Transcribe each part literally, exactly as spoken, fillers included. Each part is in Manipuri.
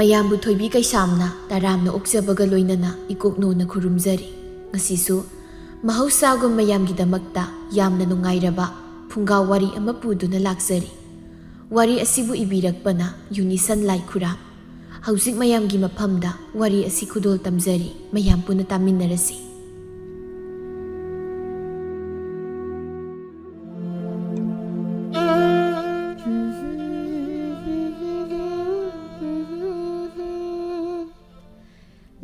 ꯃꯌꯥꯝꯕꯨ ꯊꯣꯏꯕꯤ ꯀꯩꯁꯥꯝꯅ ꯇꯔꯥꯝꯅ ꯑꯣꯛꯆꯕꯒ ꯂꯣꯏꯅꯅ ꯏꯀꯣꯛꯅꯣꯅ ꯈꯨꯔꯨꯝꯖꯔꯤ꯫ ꯉꯁꯤꯁꯨ ꯃꯍꯧꯁꯥꯒꯨꯝ ꯃꯌꯥꯝꯒꯤꯗꯃꯛꯇ ꯌꯥꯝꯅ ꯅꯨꯡꯉꯥꯏꯔꯕ ꯐꯨꯡꯒꯥ ꯋꯥꯔꯤ ꯑꯃ ꯄꯨꯗꯨꯅ ꯂꯥꯛꯆꯔꯤ꯫ ꯋꯥꯔꯤ ꯑꯁꯤꯕꯨ ꯏꯕꯤꯔꯛꯄꯅ ꯌꯨꯅꯤꯁꯟ ꯂꯥꯏꯈꯨꯔꯥꯝ꯫ ꯍꯧꯖꯤꯛ ꯃꯌꯥꯝꯒꯤ ꯃꯐꯝꯗ ꯋꯥꯔꯤ ꯑꯁꯤ ꯈꯨꯗꯣꯜ ꯇꯝꯖꯔꯤ, ꯃꯌꯥꯝ ꯄꯨꯟꯅ ꯇꯥꯃꯤꯟꯅꯔꯁꯤ꯫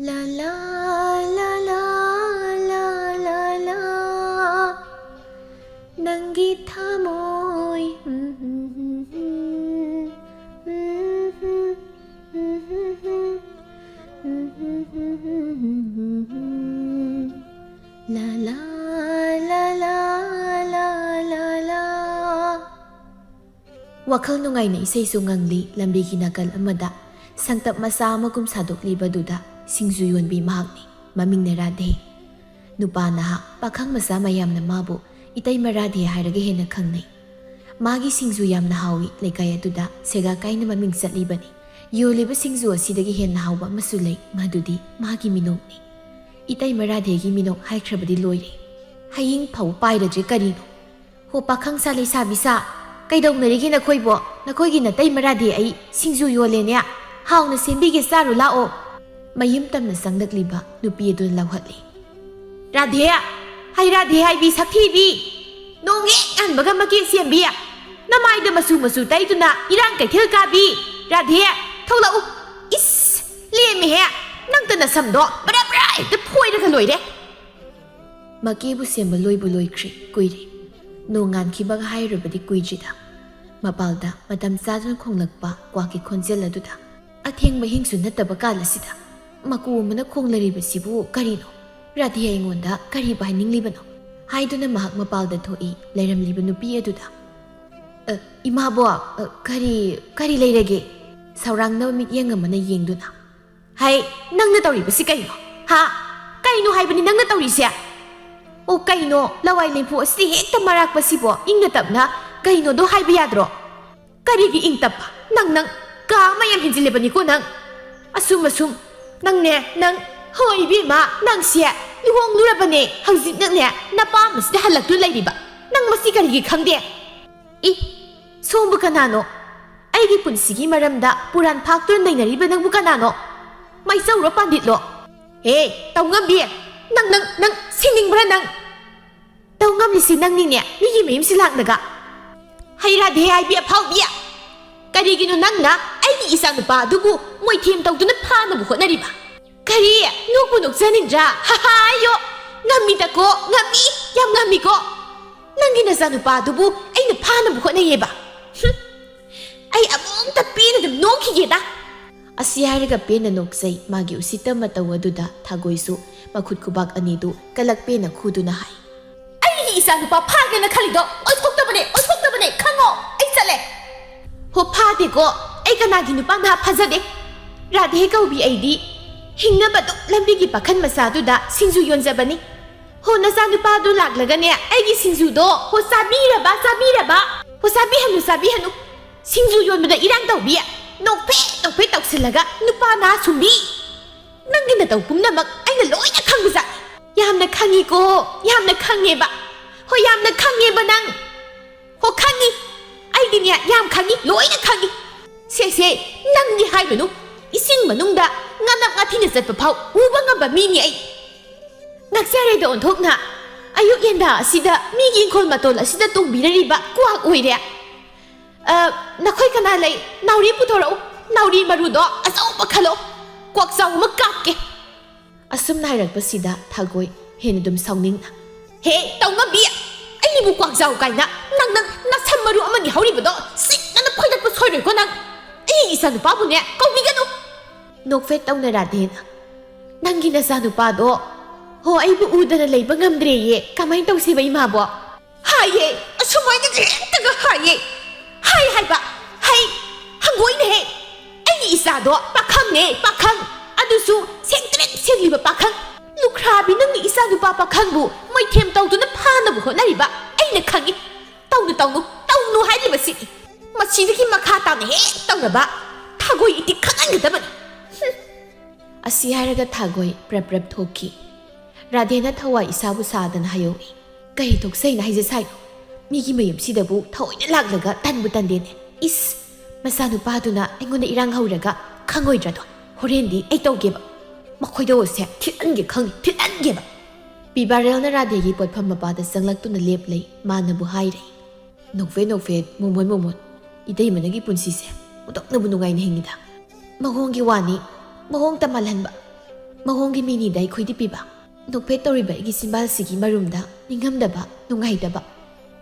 ꯂꯥ ꯂꯥ ꯂꯥ ꯂꯥ ꯂꯥ ꯂꯥ ꯂꯥ, ꯅꯪꯒꯤ ꯊꯃꯣꯏ꯫ ꯂꯥ ꯂꯥ ꯂꯥ ꯂꯥ ꯂꯥ ꯂꯥ ꯂꯥ꯫ ꯋꯥꯈꯜ ꯅꯨꯡꯉꯥꯏꯅ ꯏꯁꯩꯁꯨ ꯉꯪꯂꯤ꯫ ꯂꯝꯕꯤꯒꯤ ꯅꯥꯀꯜ ꯑꯃꯗ ꯁꯪꯇꯞ ꯃꯆꯥ ꯑꯃꯒꯨꯝ ꯁꯥꯗꯣꯛꯂꯤꯕꯗꯨꯗ ꯁꯤꯡꯖꯨ ꯌꯣꯟꯕꯤ ꯃꯍꯥꯛꯅꯤ꯫ ꯃꯃꯤꯡꯅ ꯔꯥꯙꯦ꯫ ꯅꯨꯄꯥ ꯅꯍꯥ, ꯄꯥꯈꯪ ꯃꯆꯥ ꯃꯌꯥꯝꯅ ꯃꯥꯕꯨ ꯏꯇꯩꯃ ꯔꯥꯙꯦ ꯍꯥꯏꯔꯒ ꯍꯦꯟꯅ ꯈꯪꯅꯩ꯫ ꯃꯥꯒꯤ ꯁꯤꯡꯖꯨ ꯌꯥꯝꯅ ꯍꯥꯎꯏ꯫ ꯂꯩꯀꯥꯏ ꯑꯗꯨꯗ ꯁꯦꯒꯥ ꯀꯥꯏꯅ ꯃꯃꯤꯡ ꯆꯠꯂꯤꯕꯅꯤ꯫ ꯌꯣꯜꯂꯤꯕ ꯁꯤꯡꯖꯨ ꯑꯁꯤꯗꯒꯤ ꯍꯦꯟꯅ ꯍꯥꯎꯕ ꯑꯃꯁꯨ ꯂꯩ, ꯃꯗꯨꯗꯤ ꯃꯥꯒꯤ ꯃꯤꯅꯣꯛꯅꯤ꯫ ꯏꯇꯩꯃ ꯔꯥꯙꯦꯒꯤ ꯃꯤꯅꯣꯛ ꯍꯥꯏꯈ꯭ꯔꯕꯗꯤ ꯂꯣꯏꯔꯦ꯫ ꯍꯌꯤꯡ ꯐꯥꯎ ꯄꯥꯏꯔꯗ꯭ꯔꯦ ꯀꯔꯤꯅꯣ? ꯍꯣ ꯄꯥꯈꯪ ꯁꯥ ꯂꯩꯁꯥꯕꯤ ꯁꯥ, ꯀꯩꯗꯧꯅꯔꯤꯒꯦ ꯅꯈꯣꯏꯕꯣ? ꯅꯈꯣꯏꯒꯤ ꯅꯇꯩꯃ ꯔꯥꯙꯦ ꯑꯩ ꯁꯤꯡꯖꯨ ꯌꯣꯜꯂꯦꯅꯦ, ꯍꯥꯎꯅ ꯁꯦꯝꯕꯤꯒꯦ, ꯆꯥꯔꯨ ꯂꯥꯛꯑꯣ꯫ ꯃꯌꯨꯝ ꯇꯝꯅ ꯆꯪꯂꯛꯂꯤꯕ ꯅꯨꯄꯤ ꯑꯗꯨꯅ ꯂꯥꯎꯍꯠꯂꯤ꯫ ꯔꯥꯙꯦ! ꯍꯩ ꯔꯥꯙꯦ ꯍꯥꯏꯕꯤ ꯁꯛꯊꯤꯕꯤ! ꯅꯣꯡ ꯍꯦꯛ ꯉꯟꯕꯒ ꯃꯀꯦ ꯁꯦꯝꯕꯤ! ꯅꯃꯥꯏꯗ ꯃꯆꯨ ꯃꯆꯨ ꯇꯩꯗꯨꯅ ꯏꯔꯥꯡ ꯀꯩꯊꯦꯜ ꯀꯥꯕꯤ! ꯔꯥꯙꯦ! ꯊꯣꯛꯂꯛꯎ! ꯏꯁ! ꯂꯦꯝꯃꯦꯍꯦ! ꯅꯪꯇ ꯅꯁꯝꯗꯣ ꯕ꯭ꯔꯥ ꯕ꯭ꯔꯥ ꯍꯦꯛꯇ ꯐꯣꯏꯔꯒ ꯂꯣꯏꯔꯦ! ꯃꯀꯦꯕꯨ ꯁꯦꯝꯕ ꯂꯣꯏꯕꯨ ꯂꯣꯏꯈ꯭ꯔꯦ, ꯀꯨꯏꯔꯦ꯫ ꯅꯣꯡꯉꯥꯟꯈꯤꯕꯒ ꯍꯥꯏꯔꯨꯔꯕꯗꯤ ꯀꯨꯏꯗ꯭ꯔꯤꯗ꯫ ꯃꯄꯥꯜꯗ ꯃꯇꯝ ꯆꯥꯗꯨꯅ ꯈꯣꯡꯂꯛꯄ ꯀ꯭ꯋꯥꯛꯀꯤ ꯈꯣꯟꯖꯦꯜ ꯑꯗꯨꯗ ꯑꯊꯦꯡꯕ ꯍꯤꯡꯁꯨ ꯅꯠꯇꯕ ꯀꯥꯟ ꯑꯁꯤꯗ ꯃꯀꯨ ꯑꯃꯅ ꯈꯣꯡꯂꯔꯤꯕꯁꯤꯕꯨ ꯀꯔꯤꯅꯣ? ꯔꯥꯙꯦ ꯑꯩꯉꯣꯟꯗ ꯀꯔꯤꯕꯨ ꯍꯥꯏꯅꯤꯡꯂꯤꯕꯅꯣ? ꯍꯥꯏꯗꯨꯅ ꯃꯍꯥꯛ ꯃꯄꯥꯜꯗ ꯊꯣꯛꯏ꯫ ꯂꯩꯔꯝꯂꯤꯕ ꯅꯨꯄꯤ ꯑꯗꯨꯗ, "ꯑ, ꯏꯃꯥꯕꯣ, ꯑ, ꯀꯔꯤ, ꯀꯔꯤ ꯂꯩꯔꯒꯦ?" ꯁꯧꯔꯥꯡꯅꯕ ꯃꯤꯠꯌꯦꯡ ꯑꯃꯅ ꯌꯦꯡꯗꯨꯅ, "ꯍꯩ, ꯅꯪꯅ ꯇꯧꯔꯤꯕꯁꯤ ꯀꯩꯅꯣ? ꯍꯥ? ꯀꯩꯅꯣ ꯍꯥꯏꯕꯅꯤ ꯅꯪꯅ ꯇꯧꯔꯤꯁꯦ? ꯑꯣ, ꯀꯩꯅꯣ? ꯂꯋꯥꯏ ꯂꯦꯝꯐꯨ ꯑꯁꯤꯗꯤ ꯍꯦꯛꯇ ꯃꯔꯥꯛꯄꯁꯤꯕꯣ, ꯏꯪꯅ ꯇꯞꯅ ꯀꯩꯅꯣꯗꯣ ꯍꯥꯏꯕ ꯌꯥꯗ꯭ꯔꯣ?" "ꯀꯔꯤꯒꯤ ꯏꯪ ꯇꯞꯄ? ꯅꯪ, ꯅꯪ ꯀꯥ ꯑꯃ ꯌꯥꯝ ꯍꯦꯟꯖꯤꯜꯂꯕꯅꯤꯀꯣ ꯅꯪ꯫ ꯑꯁꯨꯝ ꯑꯁꯨꯝ, ꯅꯪꯅꯦ, ꯅꯪ, ꯍꯣꯏ ꯏꯕꯦꯝꯃ, ꯅꯪꯁꯦ ꯂꯨꯍꯣꯡꯂꯨꯔꯕꯅꯦ, ꯍꯧꯖꯤꯛ ꯅꯪꯅꯦ ꯅꯄꯥꯝꯕꯁꯤꯗ ꯍꯜꯂꯛꯇꯨ ꯂꯩꯔꯤꯕ, ꯅꯪ ꯃꯁꯤ ꯀꯔꯤꯒꯤ ꯈꯪꯗꯦ? ꯏ, ꯁꯣꯝꯕꯨ ꯀꯅꯥꯅꯣ? ꯑꯩꯒꯤ ꯄꯨꯟꯁꯤꯒꯤ ꯃꯔꯝꯗ ꯄꯨꯔꯥꯟ ꯐꯥꯛꯇꯨꯅ ꯅꯩꯅꯔꯤꯕ ꯅꯪꯕꯨ ꯀꯅꯥꯅꯣ? ꯃꯥꯏꯆꯧꯔꯣ ꯄꯥꯟꯗꯤꯠꯂꯣ? ꯍꯦ, ꯇꯧꯉꯝꯕꯤ, ꯅꯪ, ꯅꯪ, ꯅꯪ ꯁꯤꯅꯤꯡꯕ꯭ꯔꯥ ꯅꯪ? ꯇꯧ ꯉꯝꯂꯤꯁꯤ ꯅꯪꯅꯤꯅꯦ, ꯃꯤꯒꯤ ꯃꯌꯨꯝꯁꯤ ꯂꯥꯛꯂꯒ꯫ ꯍꯩ ꯔꯥꯙꯦ ꯍꯥꯏꯕꯤ ꯑꯐꯥꯎꯕꯤ! ꯀꯔꯤꯒꯤꯅꯣ ꯅꯪꯅ ꯑꯩꯒꯤ ꯏꯆꯥꯅꯨꯄꯥ ꯑꯗꯨꯕꯨ ꯃꯣꯏꯊꯦꯝ ꯇꯧꯗꯨꯅ ꯐꯥꯅꯕ ꯍꯣꯠꯅꯔꯤꯕ? ꯀꯔꯤ? ꯅꯣꯛꯄꯨ ꯅꯣꯛꯆꯅꯤꯡꯗ꯭ꯔꯥ? ꯍꯥ ꯍꯥ, ꯑꯌꯣ! ꯉꯝꯃꯤꯗꯀꯣ, ꯉꯝꯃꯤ, ꯌꯥꯝ ꯉꯝꯃꯤꯀꯣ! ꯅꯪꯒꯤ ꯅꯆꯥꯅꯨꯄꯥ ꯑꯗꯨꯕꯨ ꯑꯩꯅ ꯐꯥꯅꯕ ꯍꯣꯠꯅꯩꯌꯦꯕ꯫ ꯍꯨꯝ! ꯑꯩ ꯑꯃꯨꯛꯇ ꯄꯦꯟꯅ ꯑꯗꯨꯝ ꯅꯣꯛꯈꯤꯒꯦꯗ꯫ ꯑꯁꯤ ꯍꯥꯏꯔꯒ ꯄꯦꯟꯅ ꯅꯣꯛꯆꯩ꯫ ꯃꯥꯒꯤ ꯎꯁꯤꯠꯇ ꯃꯇꯧ ꯑꯗꯨꯗ ꯊꯥꯒꯣꯏꯁꯨ ꯃꯈꯨꯠ ꯈꯨꯕꯥꯛ ꯑꯅꯤꯗꯨ ꯀꯂꯛ ꯄꯦꯟꯅ ꯈꯨꯗꯨꯅ ꯍꯥꯏ, "ꯑꯩꯒꯤ ꯏꯆꯥ ꯅꯨꯄꯥ ꯐꯥꯒꯦꯅ ꯈꯜꯂꯤꯗꯣ ꯑꯣꯏꯊꯣꯛꯇꯕꯅꯦ, ꯑꯣꯏꯊꯣꯛꯇꯕꯅꯦ, ꯈꯪꯉꯣ꯫ ꯑꯩ ꯆꯠꯂꯦ꯫ ꯍꯣ, ꯐꯥꯗꯦꯀꯣ꯫ ꯑꯩ ꯀꯅꯥꯒꯤ ꯅꯨꯄꯥ ꯅꯍꯥ ꯐꯥꯖꯗꯦ꯫ ꯔꯥꯙꯦ ꯀꯧꯕꯤ ꯑꯩꯗꯤ ꯍꯤꯡꯅꯕ ꯑꯗꯨꯝ ꯂꯝꯕꯤꯒꯤ ꯄꯥꯈꯟ ꯃꯆꯥꯗꯨꯗ ꯁꯤꯡꯖꯨ ꯌꯣꯟꯖꯕꯅꯤ꯫ ꯍꯣ, ꯅꯆꯥ ꯅꯨꯄꯥꯗꯨ ꯂꯥꯛꯂꯒꯅꯦ, ꯑꯩꯒꯤ ꯁꯤꯡꯖꯨꯗꯣ ꯍꯣ ꯆꯥꯕꯤꯔꯕ, ꯆꯥꯕꯤꯔꯕ? ꯍꯣ, ꯆꯥꯕꯤꯍꯜꯂꯨ, ꯆꯥꯕꯤꯍꯜꯂꯨ꯫ ꯁꯤꯡꯖꯨ ꯌꯣꯟꯕꯗ ꯏꯔꯥꯡ ꯇꯧꯕꯤ, ꯅꯣꯛꯐꯦꯠ ꯅꯣꯛꯐꯦꯠ ꯇꯧꯁꯤꯜꯂꯒ ꯅꯨꯄꯥ ꯅꯍꯥ ꯁꯨꯝꯕꯤ꯫ ꯅꯪꯒꯤ ꯅꯇꯧ ꯄꯨꯝꯅꯃꯛ ꯑꯩꯅ ꯂꯣꯏꯅ ꯈꯪꯕꯖꯥꯠꯅꯤ꯫ ꯌꯥꯝꯅ ꯈꯪꯉꯤꯀꯣ, ꯌꯥꯝꯅ ꯈꯪꯉꯦꯕ꯫ ꯍꯣꯏ, ꯌꯥꯝꯅ ꯈꯪꯉꯦꯕ ꯅꯪ꯫ ꯍꯣ, ꯈꯪꯉꯤ꯫ ꯑꯩꯗꯤꯅꯦ ꯌꯥꯝ ꯈꯪꯉꯤ, ꯂꯣꯏꯅ ꯈꯪꯉꯤ꯫ ꯁꯦ, ꯁꯦ, ꯅꯪꯗꯤ ꯍꯥꯏꯒꯅꯨ꯫ ꯏꯁꯤꯡ ꯃꯅꯨꯡꯗ ꯉꯥꯅꯞ ꯉꯥꯊꯤꯅ ꯆꯠꯄ ꯐꯥꯎ ꯎꯕ ꯉꯝꯕ ꯃꯤꯅꯤ ꯑꯩ꯫ ꯉꯛꯆꯔꯦꯗ ꯑꯣꯟꯊꯣꯛꯅ꯫ ꯑꯌꯨꯛ ꯌꯦꯟꯗꯥ ꯑꯁꯤꯗ ꯃꯤꯒꯤ ꯏꯪꯈꯣꯜ ꯃꯇꯣꯜ ꯑꯁꯤꯗ ꯇꯣꯡꯕꯤꯔꯔꯤꯕ ꯀ꯭ꯋꯥꯛ ꯑꯣꯏꯔꯦ꯫ ꯑ, ꯅꯈꯣꯏ ꯀꯅꯥ ꯂꯩ? ꯅꯥꯎꯔꯤ ꯄꯨꯊꯣꯔꯛꯎ꯫ ꯅꯥꯎꯔꯤ ꯃꯔꯨꯗꯣ ꯑꯆꯧꯕ ꯈꯜꯂꯣ꯫ ꯀ꯭ꯋꯥꯛꯆꯥꯎ ꯑꯃ ꯀꯥꯞꯀꯦ꯫ ꯑꯁꯨꯝꯅ ꯍꯥꯏꯔꯛꯄꯁꯤꯗ ꯊꯥꯒꯣꯏ ꯍꯦꯟꯅ ꯑꯗꯨꯝ ꯁꯥꯎꯅꯤꯡꯅ, "ꯍꯦ, ꯇꯧꯉꯝꯕꯤ! ꯑꯩꯕꯨ ꯀ꯭ꯋꯥꯛꯖꯥꯎ ꯀꯥꯏꯅ! ꯅꯪ, ꯅꯪ ꯅꯁꯝ ꯃꯔꯨ ꯑꯃꯅꯤ ꯍꯧꯔꯤꯕꯗꯣ ꯁꯤꯠꯅꯅ ꯐꯣꯏꯗꯠꯄ ꯁꯣꯏꯔꯣꯏꯀꯣ ꯅꯪ! ꯑꯩ ꯏꯆꯥꯅꯨꯄꯥꯕꯨꯅꯦ ꯀꯧꯕꯤꯒꯅꯨ!" ꯅꯣꯛꯐꯦꯠ ꯇꯧꯅ ꯔꯥꯙꯦꯅ, "ꯅꯪꯒꯤ ꯅꯆꯥꯅꯨꯄꯥꯗꯣ, ꯍꯣ, ꯑꯩꯕꯨ ꯎꯗꯅ ꯂꯩꯕ ꯉꯝꯗ꯭ꯔꯦꯌꯦ꯫ ꯀꯃꯥꯏꯅ ꯇꯧꯁꯦꯕ ꯏꯃꯥꯕꯣ?" ꯍꯥꯏꯌꯦ, ꯑꯁꯨꯃꯥꯏꯅ ꯍꯦꯛꯇꯒ ꯍꯥꯏꯌꯦ꯫ ꯍꯥꯏ ꯍꯥꯏꯕ, ꯍꯩ, ꯍꯪꯒꯣꯏꯅꯦꯍꯦ꯫ ꯑꯩꯒꯤ ꯏꯆꯥꯗꯣ ꯄꯥꯈꯪꯅꯦ, ꯄꯥꯈꯪ꯫ ꯑꯗꯨꯁꯨ ꯁꯦꯡꯇ꯭ꯔꯤꯛ ꯁꯦꯡꯂꯤꯕ ꯄꯥꯈꯪ꯫ ꯂꯨꯈ꯭ꯔꯥꯕꯤ, ꯅꯪꯒꯤ ꯏꯆꯥꯅꯨꯄꯥ ꯄꯥꯈꯪꯕꯨ ꯃꯣꯏꯊꯦꯝ ꯇꯧꯗꯨꯅ ꯐꯥꯅꯕ ꯍꯣꯠꯅꯔꯤꯕ ꯑꯩꯅ ꯈꯪꯏ꯫ ꯇꯧꯅꯨ, ꯇꯧꯅꯨ, ꯇꯧꯅꯨ ꯍꯥꯏꯔꯤꯕꯁꯤꯅꯤ꯫ ꯃꯁꯤꯗꯒꯤ ꯃꯈꯥ ꯇꯥꯅ ꯍꯦꯛ ꯇꯧꯔꯕ ꯊꯥꯒꯣꯏ ꯏꯇꯤꯛ ꯈꯪꯍꯟꯒꯗꯕꯅꯤ꯫ ꯑꯁꯤ ꯍꯥꯏꯔꯒ ꯊꯥꯒꯣꯏ ꯄ꯭ꯔꯞ ꯄ꯭ꯔꯞ ꯊꯣꯛꯈꯤ꯫ ꯔꯥꯙꯦꯅ ꯊꯋꯥꯏ ꯏꯁꯥꯕꯨ ꯁꯥꯗꯅ ꯍꯥꯏꯍꯧꯏ꯫ "ꯀꯔꯤ ꯊꯣꯛꯆꯩꯅ ꯍꯥꯏꯖ ꯁꯥꯏꯅꯣ? ꯃꯤꯒꯤ ꯃꯌꯨꯝꯁꯤꯗꯕꯨ ꯊꯑꯣꯏꯅ ꯂꯥꯛꯂꯒ ꯇꯟꯕꯨ ꯇꯟꯗꯦꯅꯦ꯫ ꯏꯁ! ꯃꯆꯥꯅꯨꯄꯥꯗꯨꯅ ꯑꯩꯉꯣꯟꯗ ꯏꯔꯥꯡ ꯍꯧꯔꯒ ꯈꯪꯉꯣꯏꯗ꯭ꯔꯗꯣ? ꯍꯣꯔꯦꯟꯗꯤ ꯑꯩ ꯇꯧꯒꯦꯕ꯫ ꯃꯈꯣꯏꯗꯧꯁꯦ ꯊꯤꯠꯍꯟꯒꯦ ꯈꯪꯉꯤ, ꯊꯤꯠꯍꯟꯒꯦꯕ!" ꯄꯤꯕꯥꯔꯦꯜꯅ ꯔꯥꯙꯦꯒꯤ ꯄꯣꯠꯐꯝ ꯃꯄꯥꯗ ꯆꯪꯂꯛꯇꯨꯅ ꯂꯦꯞꯂꯩ꯫ ꯃꯥꯅꯕꯨ ꯍꯥꯏꯔꯦ꯫ "ꯅꯣꯛꯐꯦꯠ ꯅꯣꯛꯐꯦꯠ, ꯃꯣꯃꯣꯟ ꯃꯣꯃꯣꯟ, ꯏꯇꯩꯃꯅꯒꯤ ꯄꯨꯟꯁꯤꯁꯦ ꯑꯣꯟꯊꯣꯛꯅꯕꯨ ꯅꯨꯡꯉꯥꯏꯅ ꯍꯤꯡꯉꯤꯗ꯫ ꯃꯑꯣꯡꯒꯤ ꯋꯥꯅꯤ, ꯃꯑꯣꯡ ꯇꯝꯍꯜꯍꯟꯕ꯫ ꯃꯑꯣꯡꯒꯤ ꯃꯤꯅꯤꯗ ꯑꯩꯈꯣꯏꯗꯤ ꯄꯤꯕ꯫ ꯅꯣꯛꯐꯦꯠ ꯇꯧꯔꯤꯕ ꯑꯩꯒꯤ ꯆꯤꯟꯕꯥꯜꯁꯤꯒꯤ ꯃꯔꯨꯝꯗ ꯅꯤꯡꯉꯝꯗꯕ, ꯅꯨꯡꯉꯥꯏꯇꯕ,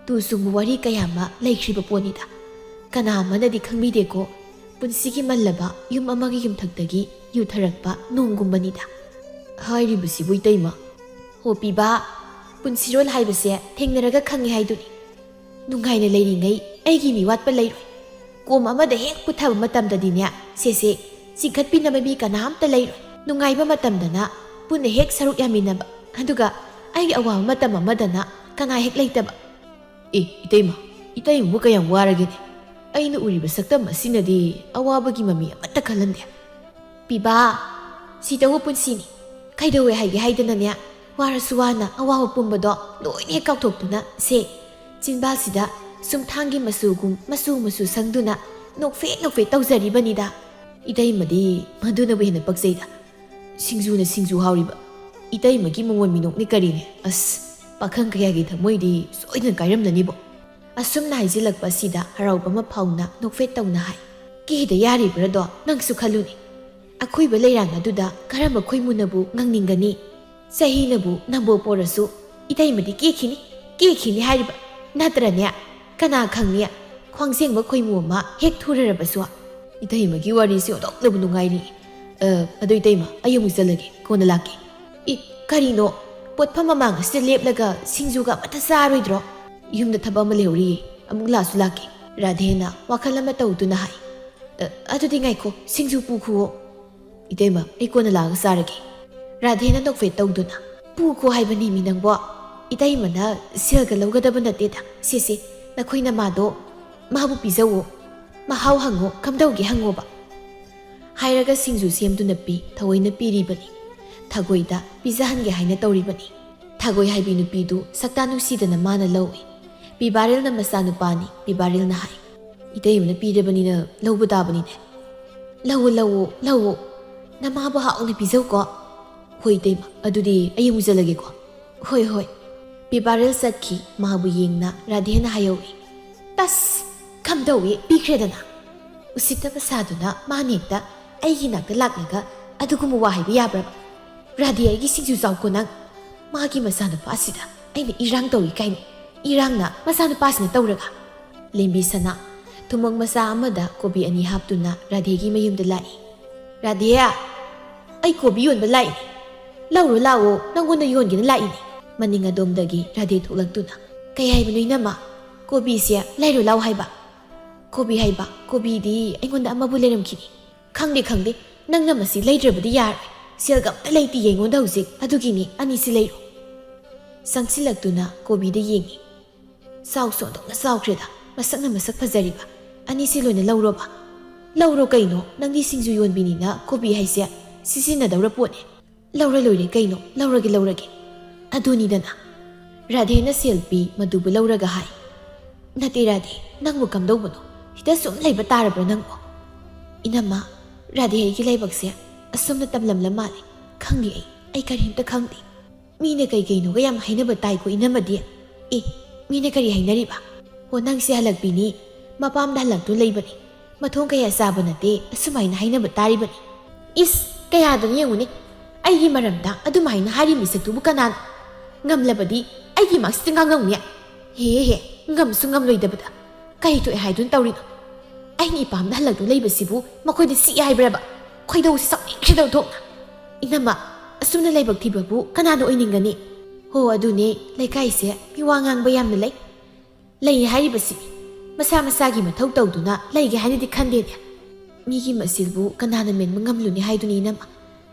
ꯇꯨ ꯆꯨꯡꯕ ꯋꯥꯔꯤ ꯀꯌꯥ ꯑꯃ ꯂꯩꯈ꯭ꯔꯤꯕ ꯄꯣꯠꯅꯤꯗ꯫ ꯀꯅꯥ ꯑꯃꯅꯗꯤ ꯈꯪꯕꯤꯗꯦꯀꯣ, ꯄꯨꯟꯁꯤꯒꯤ ꯃꯜꯂꯕ ꯌꯨꯝ ꯑꯃꯒꯤ ꯌꯨꯝꯊꯛꯇꯒꯤ ꯌꯨꯊꯔꯛꯄ ꯅꯣꯡꯒꯨꯝꯕꯅꯤꯗ꯫" "ꯍꯥꯏꯔꯤꯕꯁꯤꯕꯨ ꯏꯇꯩꯃ?" "ꯍꯣ ꯄꯤꯕ, ꯄꯨꯟꯁꯤꯔꯣꯜ ꯍꯥꯏꯕꯁꯦ ꯊꯦꯡꯅꯔꯒ ꯈꯪꯉꯦ ꯍꯥꯏꯗꯨꯅꯤ꯫ ꯅꯨꯡꯉꯥꯏꯅ ꯂꯩꯔꯤꯉꯩ ꯑꯩꯒꯤ ꯃꯤ ꯋꯥꯠꯄ ꯂꯩꯔꯣꯏ꯫ ꯀꯣꯝ ꯑꯃꯗ ꯍꯦꯛ ꯄꯨꯊꯕ ꯃꯇꯝꯗꯗꯤꯅꯦ, ꯁꯦꯁꯦ, ꯆꯤꯡꯈꯠꯄꯤꯅꯕ ꯃꯤ ꯀꯅꯥꯝꯇ ꯂꯩꯔꯣꯏ꯫ ꯅꯨꯡꯉꯥꯏꯕ ꯃꯇꯝꯗꯅ ꯄꯨꯟꯅ ꯍꯦꯛ ꯁꯔꯨꯛ ꯌꯥꯃꯤꯟꯅꯕ, ꯑꯗꯨꯒ ꯑꯩꯒꯤ ꯑꯋꯥꯕ ꯃꯇꯝ ꯑꯃꯗꯅ ꯀꯅꯥ ꯍꯦꯛ ꯂꯩꯇꯕ꯫" "ꯑꯦ, ꯏꯇꯩꯃ, ꯏꯇꯩꯃꯕꯨ ꯀꯌꯥꯝ ꯋꯥꯔꯒꯦꯅꯦ? ꯑꯩꯅ ꯎꯔꯤꯕ ꯁꯛꯇꯝ ꯑꯁꯤꯅꯗꯤ ꯑꯋꯥꯕꯒꯤ ꯃꯃꯤ ꯑꯃꯠꯇ ꯈꯜꯍꯟꯗꯦ꯫" "ꯄꯤꯕꯥ, ꯁꯤꯗꯕꯨ ꯄꯨꯟꯁꯤꯅꯤ꯫ ꯀꯩꯗꯧꯋꯦ ꯍꯥꯏꯒꯦ ꯍꯥꯏꯗꯅꯅꯦ, ꯋꯥꯔꯁꯨ ꯋꯥꯅ ꯑꯋꯥꯕ ꯄꯨꯝꯕꯗꯣ ꯂꯣꯏꯅ ꯍꯦꯛ ꯀꯥꯎꯊꯣꯛꯇꯨꯅ ꯁꯦ, ꯆꯤꯟꯕꯥꯜꯁꯤꯗ ꯁꯨꯝꯊꯥꯡꯒꯤ ꯃꯆꯨꯒꯨꯝ ꯃꯆꯨ ꯃꯆꯨ ꯁꯪꯗꯨꯅ ꯅꯣꯛꯐꯦꯠ ꯅꯣꯛꯐꯦꯠ ꯇꯧꯖꯔꯤꯕꯅꯤꯗ꯫" "ꯏꯇꯩꯃꯗꯤ ꯃꯗꯨꯅꯕꯨ ꯍꯦꯟꯅ ꯄꯛꯆꯩꯗ꯫ ꯁꯤꯡꯖꯨꯅ ꯁꯤꯡꯖꯨ ꯍꯥꯎꯔꯤꯕ꯫ ꯏꯇꯩꯃꯒꯤ ꯃꯃꯣꯟ ꯃꯤꯅꯣꯛꯅꯤ ꯀꯔꯤꯅꯤ꯫ ꯑꯁ, ꯄꯥꯈꯪ ꯀꯌꯥꯒꯤ ꯊꯃꯣꯏꯗꯤ ꯁꯣꯏꯗꯅ ꯀꯥꯏꯔꯝꯂꯅꯤꯕꯣ꯫" ꯑꯁꯨꯝꯅ ꯍꯥꯏꯖꯤꯜꯂꯛꯄ ꯑꯁꯤꯗ ꯍꯔꯥꯎꯕ ꯑꯃ ꯐꯥꯎꯅ ꯅꯣꯛꯐꯦꯠ ꯇꯧꯅ ꯍꯥꯏ꯫ "ꯀꯦꯗ ꯌꯥꯔꯤꯕ꯭ꯔꯥꯗꯣ ꯅꯪꯁꯨ ꯈꯜꯂꯨꯅꯦ꯫ ꯑꯀꯣꯏꯕ ꯂꯩꯔꯥꯡ ꯑꯗꯨꯗ ꯀꯔꯝꯕ ꯈꯣꯏꯃꯨꯅꯕꯨ ꯉꯪꯅꯤꯡꯒꯅꯤ? ꯆꯍꯤꯅꯕꯨ ꯅꯝꯕꯣ ꯄꯣꯔꯁꯨ ꯏꯇꯩꯃꯗꯤ ꯀꯦꯈꯤꯅꯤ, ꯀꯦꯈꯤꯅꯤ ꯍꯥꯏꯔꯤꯕ ꯅꯠꯇ꯭ꯔꯅꯦ? ꯀꯅꯥ ꯈꯪꯅꯤ, ꯈ꯭ꯋꯥꯡꯖꯦꯡꯕ ꯈꯣꯏꯃꯨ ꯑꯃ ꯍꯦꯛ ꯊꯨꯔꯔꯕꯁꯨ꯫" "ꯏꯇꯩꯃꯒꯤ ꯋꯥꯔꯤꯁꯤ ꯑꯣꯟꯊꯣꯛꯅꯕꯨ ꯅꯨꯡꯉꯥꯏꯔꯤ꯫ ꯑ, ꯑꯗꯨ ꯏꯇꯩꯃ, ꯑꯩ ꯑꯃꯨꯛ ꯆꯠꯂꯒꯦ, ꯀꯣꯟꯅ ꯂꯥꯛꯀꯦ꯫" "ꯏ, ꯀꯔꯤꯅꯣ? ꯄꯣꯠꯐꯝ ꯃꯃꯥꯡ ꯑꯁꯤꯗ ꯂꯦꯞꯂꯒ ꯁꯤꯡꯖꯨꯒ ꯑꯃꯠꯇ ꯆꯥꯔꯣꯏꯗ꯭ꯔꯣ?" "ꯌꯨꯝꯗ ꯊꯕꯛ ꯑꯃ ꯂꯩꯍꯧꯔꯤꯌꯦ, ꯑꯃꯨꯛ ꯂꯥꯛꯁꯨ ꯂꯥꯛꯀꯦ꯫" ꯔꯥꯙꯦꯅ ꯋꯥꯈꯜ ꯑꯃ ꯇꯧꯗꯨꯅ ꯍꯥꯏ꯫ "ꯑ, ꯑꯗꯨꯗꯤ ꯉꯥꯏꯈꯣ, ꯁꯤꯡꯖꯨ ꯄꯨꯈꯨꯋꯣ꯫" "ꯏꯇꯩꯃ, ꯑꯩ ꯀꯣꯟꯅ ꯂꯥꯛꯑꯒ ꯆꯥꯔꯒꯦ꯫" ꯔꯥꯙꯦꯅ ꯅꯣꯛꯐꯦꯠ ꯇꯧꯗꯨꯅ꯫ "ꯄꯨꯈꯣ ꯍꯥꯏꯕꯅꯤꯃꯤ ꯅꯪꯕꯣ꯫ ꯏꯇꯩꯃꯅ ꯁꯦꯜꯒ ꯂꯧꯒꯗꯕ ꯅꯠꯇꯦꯗ꯫ ꯁꯦ, ꯁꯦ, ꯅꯈꯣꯏ ꯅꯃꯥꯗꯣ, ꯃꯥꯕꯨ ꯄꯤꯖꯧꯋꯣ꯫ ꯃꯍꯥꯎ ꯍꯪꯉꯣ, ꯀꯝꯗꯧꯒꯦ ꯍꯪꯉꯣꯕ꯫" ꯍꯥꯏꯔꯒ ꯁꯤꯡꯖꯨ ꯁꯦꯝꯗꯨꯅ ꯄꯤ, ꯊꯑꯣꯏꯅ ꯄꯤꯔꯤꯕꯅꯤ꯫ ꯊꯒꯣꯏꯗ ꯄꯤꯖꯍꯟꯒꯦ ꯍꯥꯏꯅ ꯇꯧꯔꯤꯕꯅꯤ꯫ ꯊꯒꯣꯏ ꯍꯥꯏꯕꯤ ꯅꯨꯄꯤꯗꯨ ꯁꯛꯇꯥ ꯅꯨꯡꯁꯤꯗꯅ ꯃꯥꯅ ꯂꯧꯏ꯫ ꯄꯤꯕꯥꯔꯦꯜꯅ ꯃꯆꯥꯅꯨꯄꯥꯅꯤ, ꯄꯤꯕꯥꯔꯦꯜꯅ ꯍꯥꯏ꯫ "ꯏꯇꯩꯃꯅ ꯄꯤꯔꯕꯅꯤꯅ ꯂꯧꯕ ꯇꯥꯕꯅꯤꯅꯦ꯫ ꯂꯧꯑꯣ, ꯂꯧꯑꯣ, ꯂꯧꯑꯣ꯫ ꯅꯃꯥꯕꯨ ꯍꯥꯎꯅ ꯄꯤꯖꯧꯀꯣ꯫" "ꯍꯣꯏ ꯏꯇꯩꯃ, ꯑꯗꯨꯗꯤ ꯑꯩ ꯑꯃꯨꯛ ꯆꯠꯂꯒꯦꯀꯣ꯫" "ꯍꯣꯏ, ꯍꯣꯏ꯫" ꯄꯤꯕꯥꯔꯦꯜ ꯆꯠꯈꯤ꯫ ꯃꯥꯕꯨ ꯌꯦꯡꯅ ꯔꯥꯙꯦꯅ ꯍꯥꯏꯍꯧꯏ꯫ "ꯇꯁ! ꯀꯝꯗꯧꯏ, ꯄꯤꯈ꯭ꯔꯦꯗꯅ?" ꯎꯁꯤꯠꯇꯕ ꯁꯥꯗꯨꯅ ꯃꯥꯅ ꯍꯦꯛꯇ ꯑꯩꯒꯤ ꯅꯥꯛꯇ ꯂꯥꯛꯂꯒ ꯑꯗꯨꯒꯨꯝꯕ ꯋꯥ ꯍꯥꯏꯕ ꯌꯥꯕ꯭ꯔꯕ? "ꯔꯥꯙꯦ, ꯑꯩꯒꯤ ꯁꯤꯡꯖꯨ ꯆꯥꯎꯀꯣ ꯅꯪ꯫ ꯃꯥꯒꯤ ꯃꯆꯥꯅꯨꯄꯥꯁꯤꯗ ꯑꯩꯅ ꯏꯔꯥꯡ ꯇꯧꯏ ꯀꯥꯏꯅ, ꯏꯔꯥꯡꯅ ꯃꯆꯥꯅꯨꯄꯥꯁꯤꯅ ꯇꯧꯔꯒ꯫" ꯂꯦꯝꯕꯤ ꯁꯅꯥ ꯊꯨꯝꯃꯣꯛ ꯃꯆꯥ ꯑꯃꯗ ꯀꯣꯕꯤ ꯑꯅꯤ ꯍꯥꯞꯇꯨꯅ ꯔꯥꯙꯦꯒꯤ ꯃꯌꯨꯝꯗ ꯂꯥꯛꯏ꯫ "ꯔꯥꯙꯦ, ꯑꯩ ꯀꯣꯕꯤ ꯌꯣꯟꯕ ꯂꯥꯛꯏ꯫ ꯂꯧꯔꯨ ꯂꯥꯛꯑꯣ, ꯅꯪꯉꯣꯟꯗ ꯌꯣꯟꯒꯦꯅ ꯂꯥꯛꯏꯅꯦ꯫" ꯃꯅꯤꯡ ꯑꯗꯣꯝꯗꯒꯤ ꯔꯥꯙꯦ ꯊꯣꯛꯂꯛꯇꯨꯅ, "ꯀꯩ ꯍꯥꯏꯕꯅꯣ ꯏꯅꯝꯃ? ꯀꯣꯕꯤꯁꯦ ꯂꯩꯔꯨ ꯂꯥꯛꯑꯣ ꯍꯥꯏꯕ?" "ꯀꯣꯕꯤ ꯍꯥꯏꯕ, ꯀꯣꯕꯤꯗꯤ ꯑꯩꯉꯣꯟꯗ ꯑꯃꯕꯨ ꯂꯩꯔꯝꯈꯤꯅꯤ꯫" "ꯈꯪꯗꯦ, ꯈꯪꯗꯦ, ꯅꯪꯅ ꯃꯁꯤ ꯂꯩꯗ꯭ꯔꯕꯗꯤ ꯌꯥꯔꯣꯏ꯫ ꯁꯦꯜꯒ ꯑꯝꯇ ꯂꯩꯇꯤꯌꯦ ꯑꯩꯉꯣꯟꯗ ꯍꯧꯖꯤꯛ, ꯑꯗꯨꯒꯤꯅꯤ, ꯑꯅꯤꯁꯤ ꯂꯩꯔꯨ꯫" ꯆꯪꯁꯤꯜꯂꯛꯇꯨꯅ ꯀꯣꯕꯤꯗ ꯌꯦꯡꯉꯤ꯫ "ꯆꯥꯎꯁꯨ ꯑꯣꯟꯊꯣꯛꯅ ꯆꯥꯎꯈ꯭ꯔꯦꯗ, ꯃꯁꯛꯅ ꯃꯁꯛ ꯐꯖꯔꯤꯕ꯫ ꯑꯅꯤꯁꯤ ꯂꯣꯏꯅ ꯂꯧꯔꯣꯕ꯫" "ꯂꯧꯔꯣ ꯀꯩꯅꯣ, ꯅꯪꯗꯤ ꯁꯤꯡꯖꯨ ꯌꯣꯟꯕꯤꯅꯤꯅ ꯀꯣꯕꯤ ꯍꯥꯏꯁꯦ ꯁꯤꯖꯤꯟꯅꯗꯧꯔ ꯄꯣꯠꯅꯦ꯫ ꯂꯧꯔ ꯂꯣꯏꯔꯦ ꯀꯩꯅꯣ, ꯂꯧꯔꯒꯦ, ꯂꯧꯔꯒꯦ꯫" ꯑꯗꯨꯅꯤꯗꯅ꯫ ꯔꯥꯙꯦꯅ ꯁꯦꯜ ꯄꯤ, ꯃꯗꯨꯕꯨ ꯂꯧꯔꯒ ꯍꯥꯏ, "ꯅꯠꯇꯦ ꯔꯥꯙꯦ, ꯅꯪꯕꯨ ꯀꯝꯗꯧꯕꯅꯣ? ꯁꯤꯗ ꯁꯨꯝ ꯂꯩꯕ ꯇꯥꯔꯕ꯭ꯔꯥ ꯅꯪꯕꯨ?" "ꯏꯅꯝꯃ, ꯔꯥꯙꯦ, ꯑꯩꯒꯤ ꯂꯥꯏꯕꯛꯁꯦ ꯑꯁꯨꯝꯅ ꯇꯝꯂꯝꯂ ꯃꯥꯜꯂꯦ꯫ ꯈꯪꯗꯦ ꯑꯩ, ꯑꯩ ꯀꯔꯤꯝꯇ ꯈꯪꯗꯦ꯫ ꯃꯤꯅ ꯀꯩ ꯀꯩꯅꯣꯒ ꯌꯥꯝ ꯍꯥꯏꯅꯕ ꯇꯥꯏꯀꯣ ꯏꯅꯝꯃꯗꯤ꯫ ꯑꯦ, ꯃꯤꯅ ꯀꯔꯤ ꯍꯥꯏꯅꯔꯤꯕ? ꯍꯣ, ꯅꯪꯁꯦ ꯍꯜꯂꯛꯄꯤꯅꯤ, ꯃꯄꯥꯝꯗ ꯍꯜꯂꯛꯇꯨ ꯂꯩꯕꯅꯤ, ꯃꯊꯣꯡ ꯀꯌꯥ ꯆꯥꯕ ꯅꯠꯇꯦ, ꯑꯁꯨꯃꯥꯏꯅ ꯍꯥꯏꯅꯕ ꯇꯥꯔꯤꯕꯅꯤ꯫ ꯏꯁ, ꯀꯌꯥꯗꯅꯣ ꯌꯦꯡꯉꯨꯅꯦ, ꯑꯩꯒꯤ ꯃꯔꯝꯗ ꯑꯗꯨꯃꯥꯏꯅ ꯍꯥꯏꯔꯤ ꯃꯤꯁꯛꯇꯨꯕꯨ ꯀꯅꯥꯅꯣ? ꯉꯝꯂꯕꯗꯤ ꯑꯩꯒꯤ ꯃꯥꯡꯁꯤꯗ ꯉꯥꯡꯉꯝꯅꯦ꯫ ꯍꯦ ꯍꯦ, ꯉꯝꯁꯨ ꯉꯝꯂꯣꯏꯗꯕꯗ꯫ ꯀꯩ ꯊꯣꯛꯑꯦ ꯍꯥꯏꯗꯨꯅ ꯇꯧꯔꯤꯅꯣ? ꯑꯩꯅ ꯏꯄꯥꯝꯗ ꯍꯜꯂꯛꯇꯨ ꯂꯩꯕꯁꯤꯕꯨ ꯃꯈꯣꯏꯗ ꯆꯤꯛꯑꯦ ꯍꯥꯏꯕ꯭ꯔꯕ? ꯈꯣꯏꯗꯧꯁꯤ ꯁꯥꯎꯅꯤꯡꯈ꯭ꯔꯦꯗ ꯑꯣꯟꯊꯣꯛꯅ꯫ ꯏꯅꯝꯃ, ꯑꯁꯨꯝꯅ ꯂꯥꯏꯕꯛ ꯊꯤꯕꯕꯨ ꯀꯅꯥꯅ ꯑꯣꯏꯅꯤꯡꯒꯅꯤ? ꯍꯣ, ꯑꯗꯨꯅꯦ, ꯂꯩꯀꯥꯏꯁꯦ ꯃꯤ ꯋꯥ ꯉꯥꯡꯕ ꯌꯥꯝꯅ ꯂꯩ꯫ ꯂꯩ ꯍꯥꯏꯔꯤꯕꯁꯤ ꯃꯁꯥ ꯃꯁꯥꯒꯤ ꯃꯊꯧ ꯇꯧꯗꯨꯅ ꯂꯩꯒꯦ ꯍꯥꯏꯅꯗꯤ ꯈꯟꯗꯦꯅꯦ꯫ ꯃꯤꯒꯤ ꯃꯆꯤꯜꯕꯨ ꯀꯅꯥꯅ ꯃꯦꯟꯕ ꯉꯝꯂꯨꯅꯤ ꯍꯥꯏꯗꯨꯅ ꯏꯅꯝꯃ?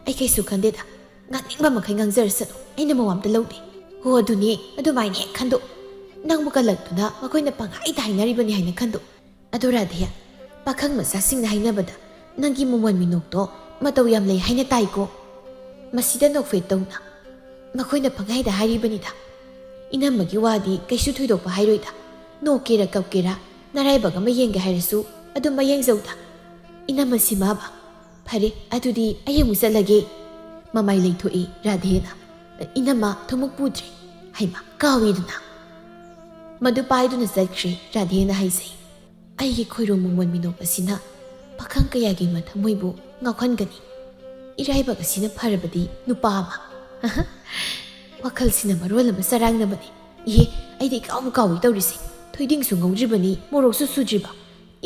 ꯑꯩ ꯀꯩꯁꯨ ꯈꯟꯗꯦꯗ꯫ ꯉꯥꯡꯅꯤꯡꯕ ꯃꯈꯩ ꯉꯥꯡꯖꯔꯁꯅꯨ, ꯑꯩꯅ ꯃꯋꯥ ꯑꯝꯇ ꯂꯧꯗꯦ꯫ ꯍꯣ, ꯑꯗꯨꯅꯦ, ꯑꯗꯨꯃꯥꯏꯅ ꯍꯦꯛ ꯈꯟꯗꯣꯛ꯫ ꯅꯪꯕꯨ ꯀꯜꯂꯛꯇꯨꯅ ꯃꯈꯣꯏꯅ ꯄꯪꯍꯥꯏꯗ ꯍꯥꯏꯅꯔꯤꯕꯅꯤ ꯍꯥꯏꯅ ꯈꯟꯗꯣꯛ꯫ ꯑꯗꯣ ꯔꯥꯙꯦ, ꯄꯥꯈꯪ ꯃꯆꯥꯁꯤꯡꯅ ꯍꯥꯏꯅꯕꯗ "ꯅꯪꯒꯤ ꯃꯣꯃꯣꯟ ꯃꯤꯅꯣꯛꯇꯣ ꯃꯇꯧ ꯌꯥꯝ ꯂꯩ ꯍꯥꯏꯅ ꯇꯥꯏꯀꯣ?" ꯃꯁꯤꯗ ꯅꯣꯛꯐꯦꯠ ꯇꯧꯅ, "ꯃꯈꯣꯏꯅ ꯄꯪꯍꯥꯏꯗ ꯍꯥꯏꯔꯤꯕꯅꯤꯗ꯫ ꯏꯅꯝꯃꯒꯤ ꯋꯥꯗꯤ ꯀꯩꯁꯨ ꯊꯣꯏꯗꯣꯛꯄ ꯍꯥꯏꯔꯣꯏꯗ꯫ ꯅꯣꯛꯀꯦꯔꯥ ꯀꯞꯀꯦꯔꯥ, ꯅꯔꯥꯏꯕꯛ ꯑꯃ ꯌꯦꯡꯒꯦ ꯍꯥꯏꯔꯁꯨ ꯑꯗꯨꯝ ꯃꯌꯦꯡꯖꯧꯗ꯫ ꯏꯅꯝꯃ ꯁꯤꯃꯥꯕ꯫ ꯐꯔꯦ, ꯑꯗꯨꯗꯤ ꯑꯩ ꯑꯃꯨꯛ ꯆꯠꯂꯒꯦ꯫" ꯃꯃꯥꯏ ꯂꯩꯊꯣꯛꯏ ꯔꯥꯙꯦꯅ꯫ "ꯏꯅꯝꯃ, ꯊꯨꯝꯃꯣꯛ ꯄꯨꯗ꯭ꯔꯦ꯫" "ꯍꯩꯃꯥ, ꯀꯥꯎꯏꯗꯅ꯫" ꯃꯗꯨ ꯄꯥꯏꯗꯨꯅ ꯆꯠꯈ꯭ꯔꯦ ꯔꯥꯙꯦꯅ ꯍꯥꯏꯖꯩ꯫ ꯑꯩꯒꯤ ꯈꯣꯏꯔꯣ ꯃꯣꯃꯣꯟ ꯃꯤꯅꯣꯛ ꯑꯁꯤꯅ ꯄꯥꯈꯪ ꯀꯌꯥꯒꯤ ꯃꯊꯃꯣꯏꯕꯨ ꯉꯥꯎꯍꯟꯒꯅꯤ꯫ ꯏꯔꯥꯏꯕꯛ ꯑꯁꯤꯅ ꯐꯔꯕꯗꯤ ꯅꯨꯄꯥ ꯑꯃ꯫ ꯋꯥꯈꯜꯁꯤꯅ ꯃꯔꯣꯜ ꯑꯃ ꯆꯔꯥꯡꯅꯕꯅꯤ꯫ ꯏꯍꯦ, ꯑꯩꯗꯤ ꯏꯀꯥꯎꯕꯨ ꯀꯥꯎꯏ ꯇꯧꯔꯤꯁꯦ꯫ ꯊꯣꯏꯗꯤꯡꯁꯨ ꯉꯧꯗ꯭ꯔꯤꯕꯅꯤ, ꯃꯣꯔꯣꯛꯁꯨ ꯁꯨꯗ꯭ꯔꯤꯕ꯫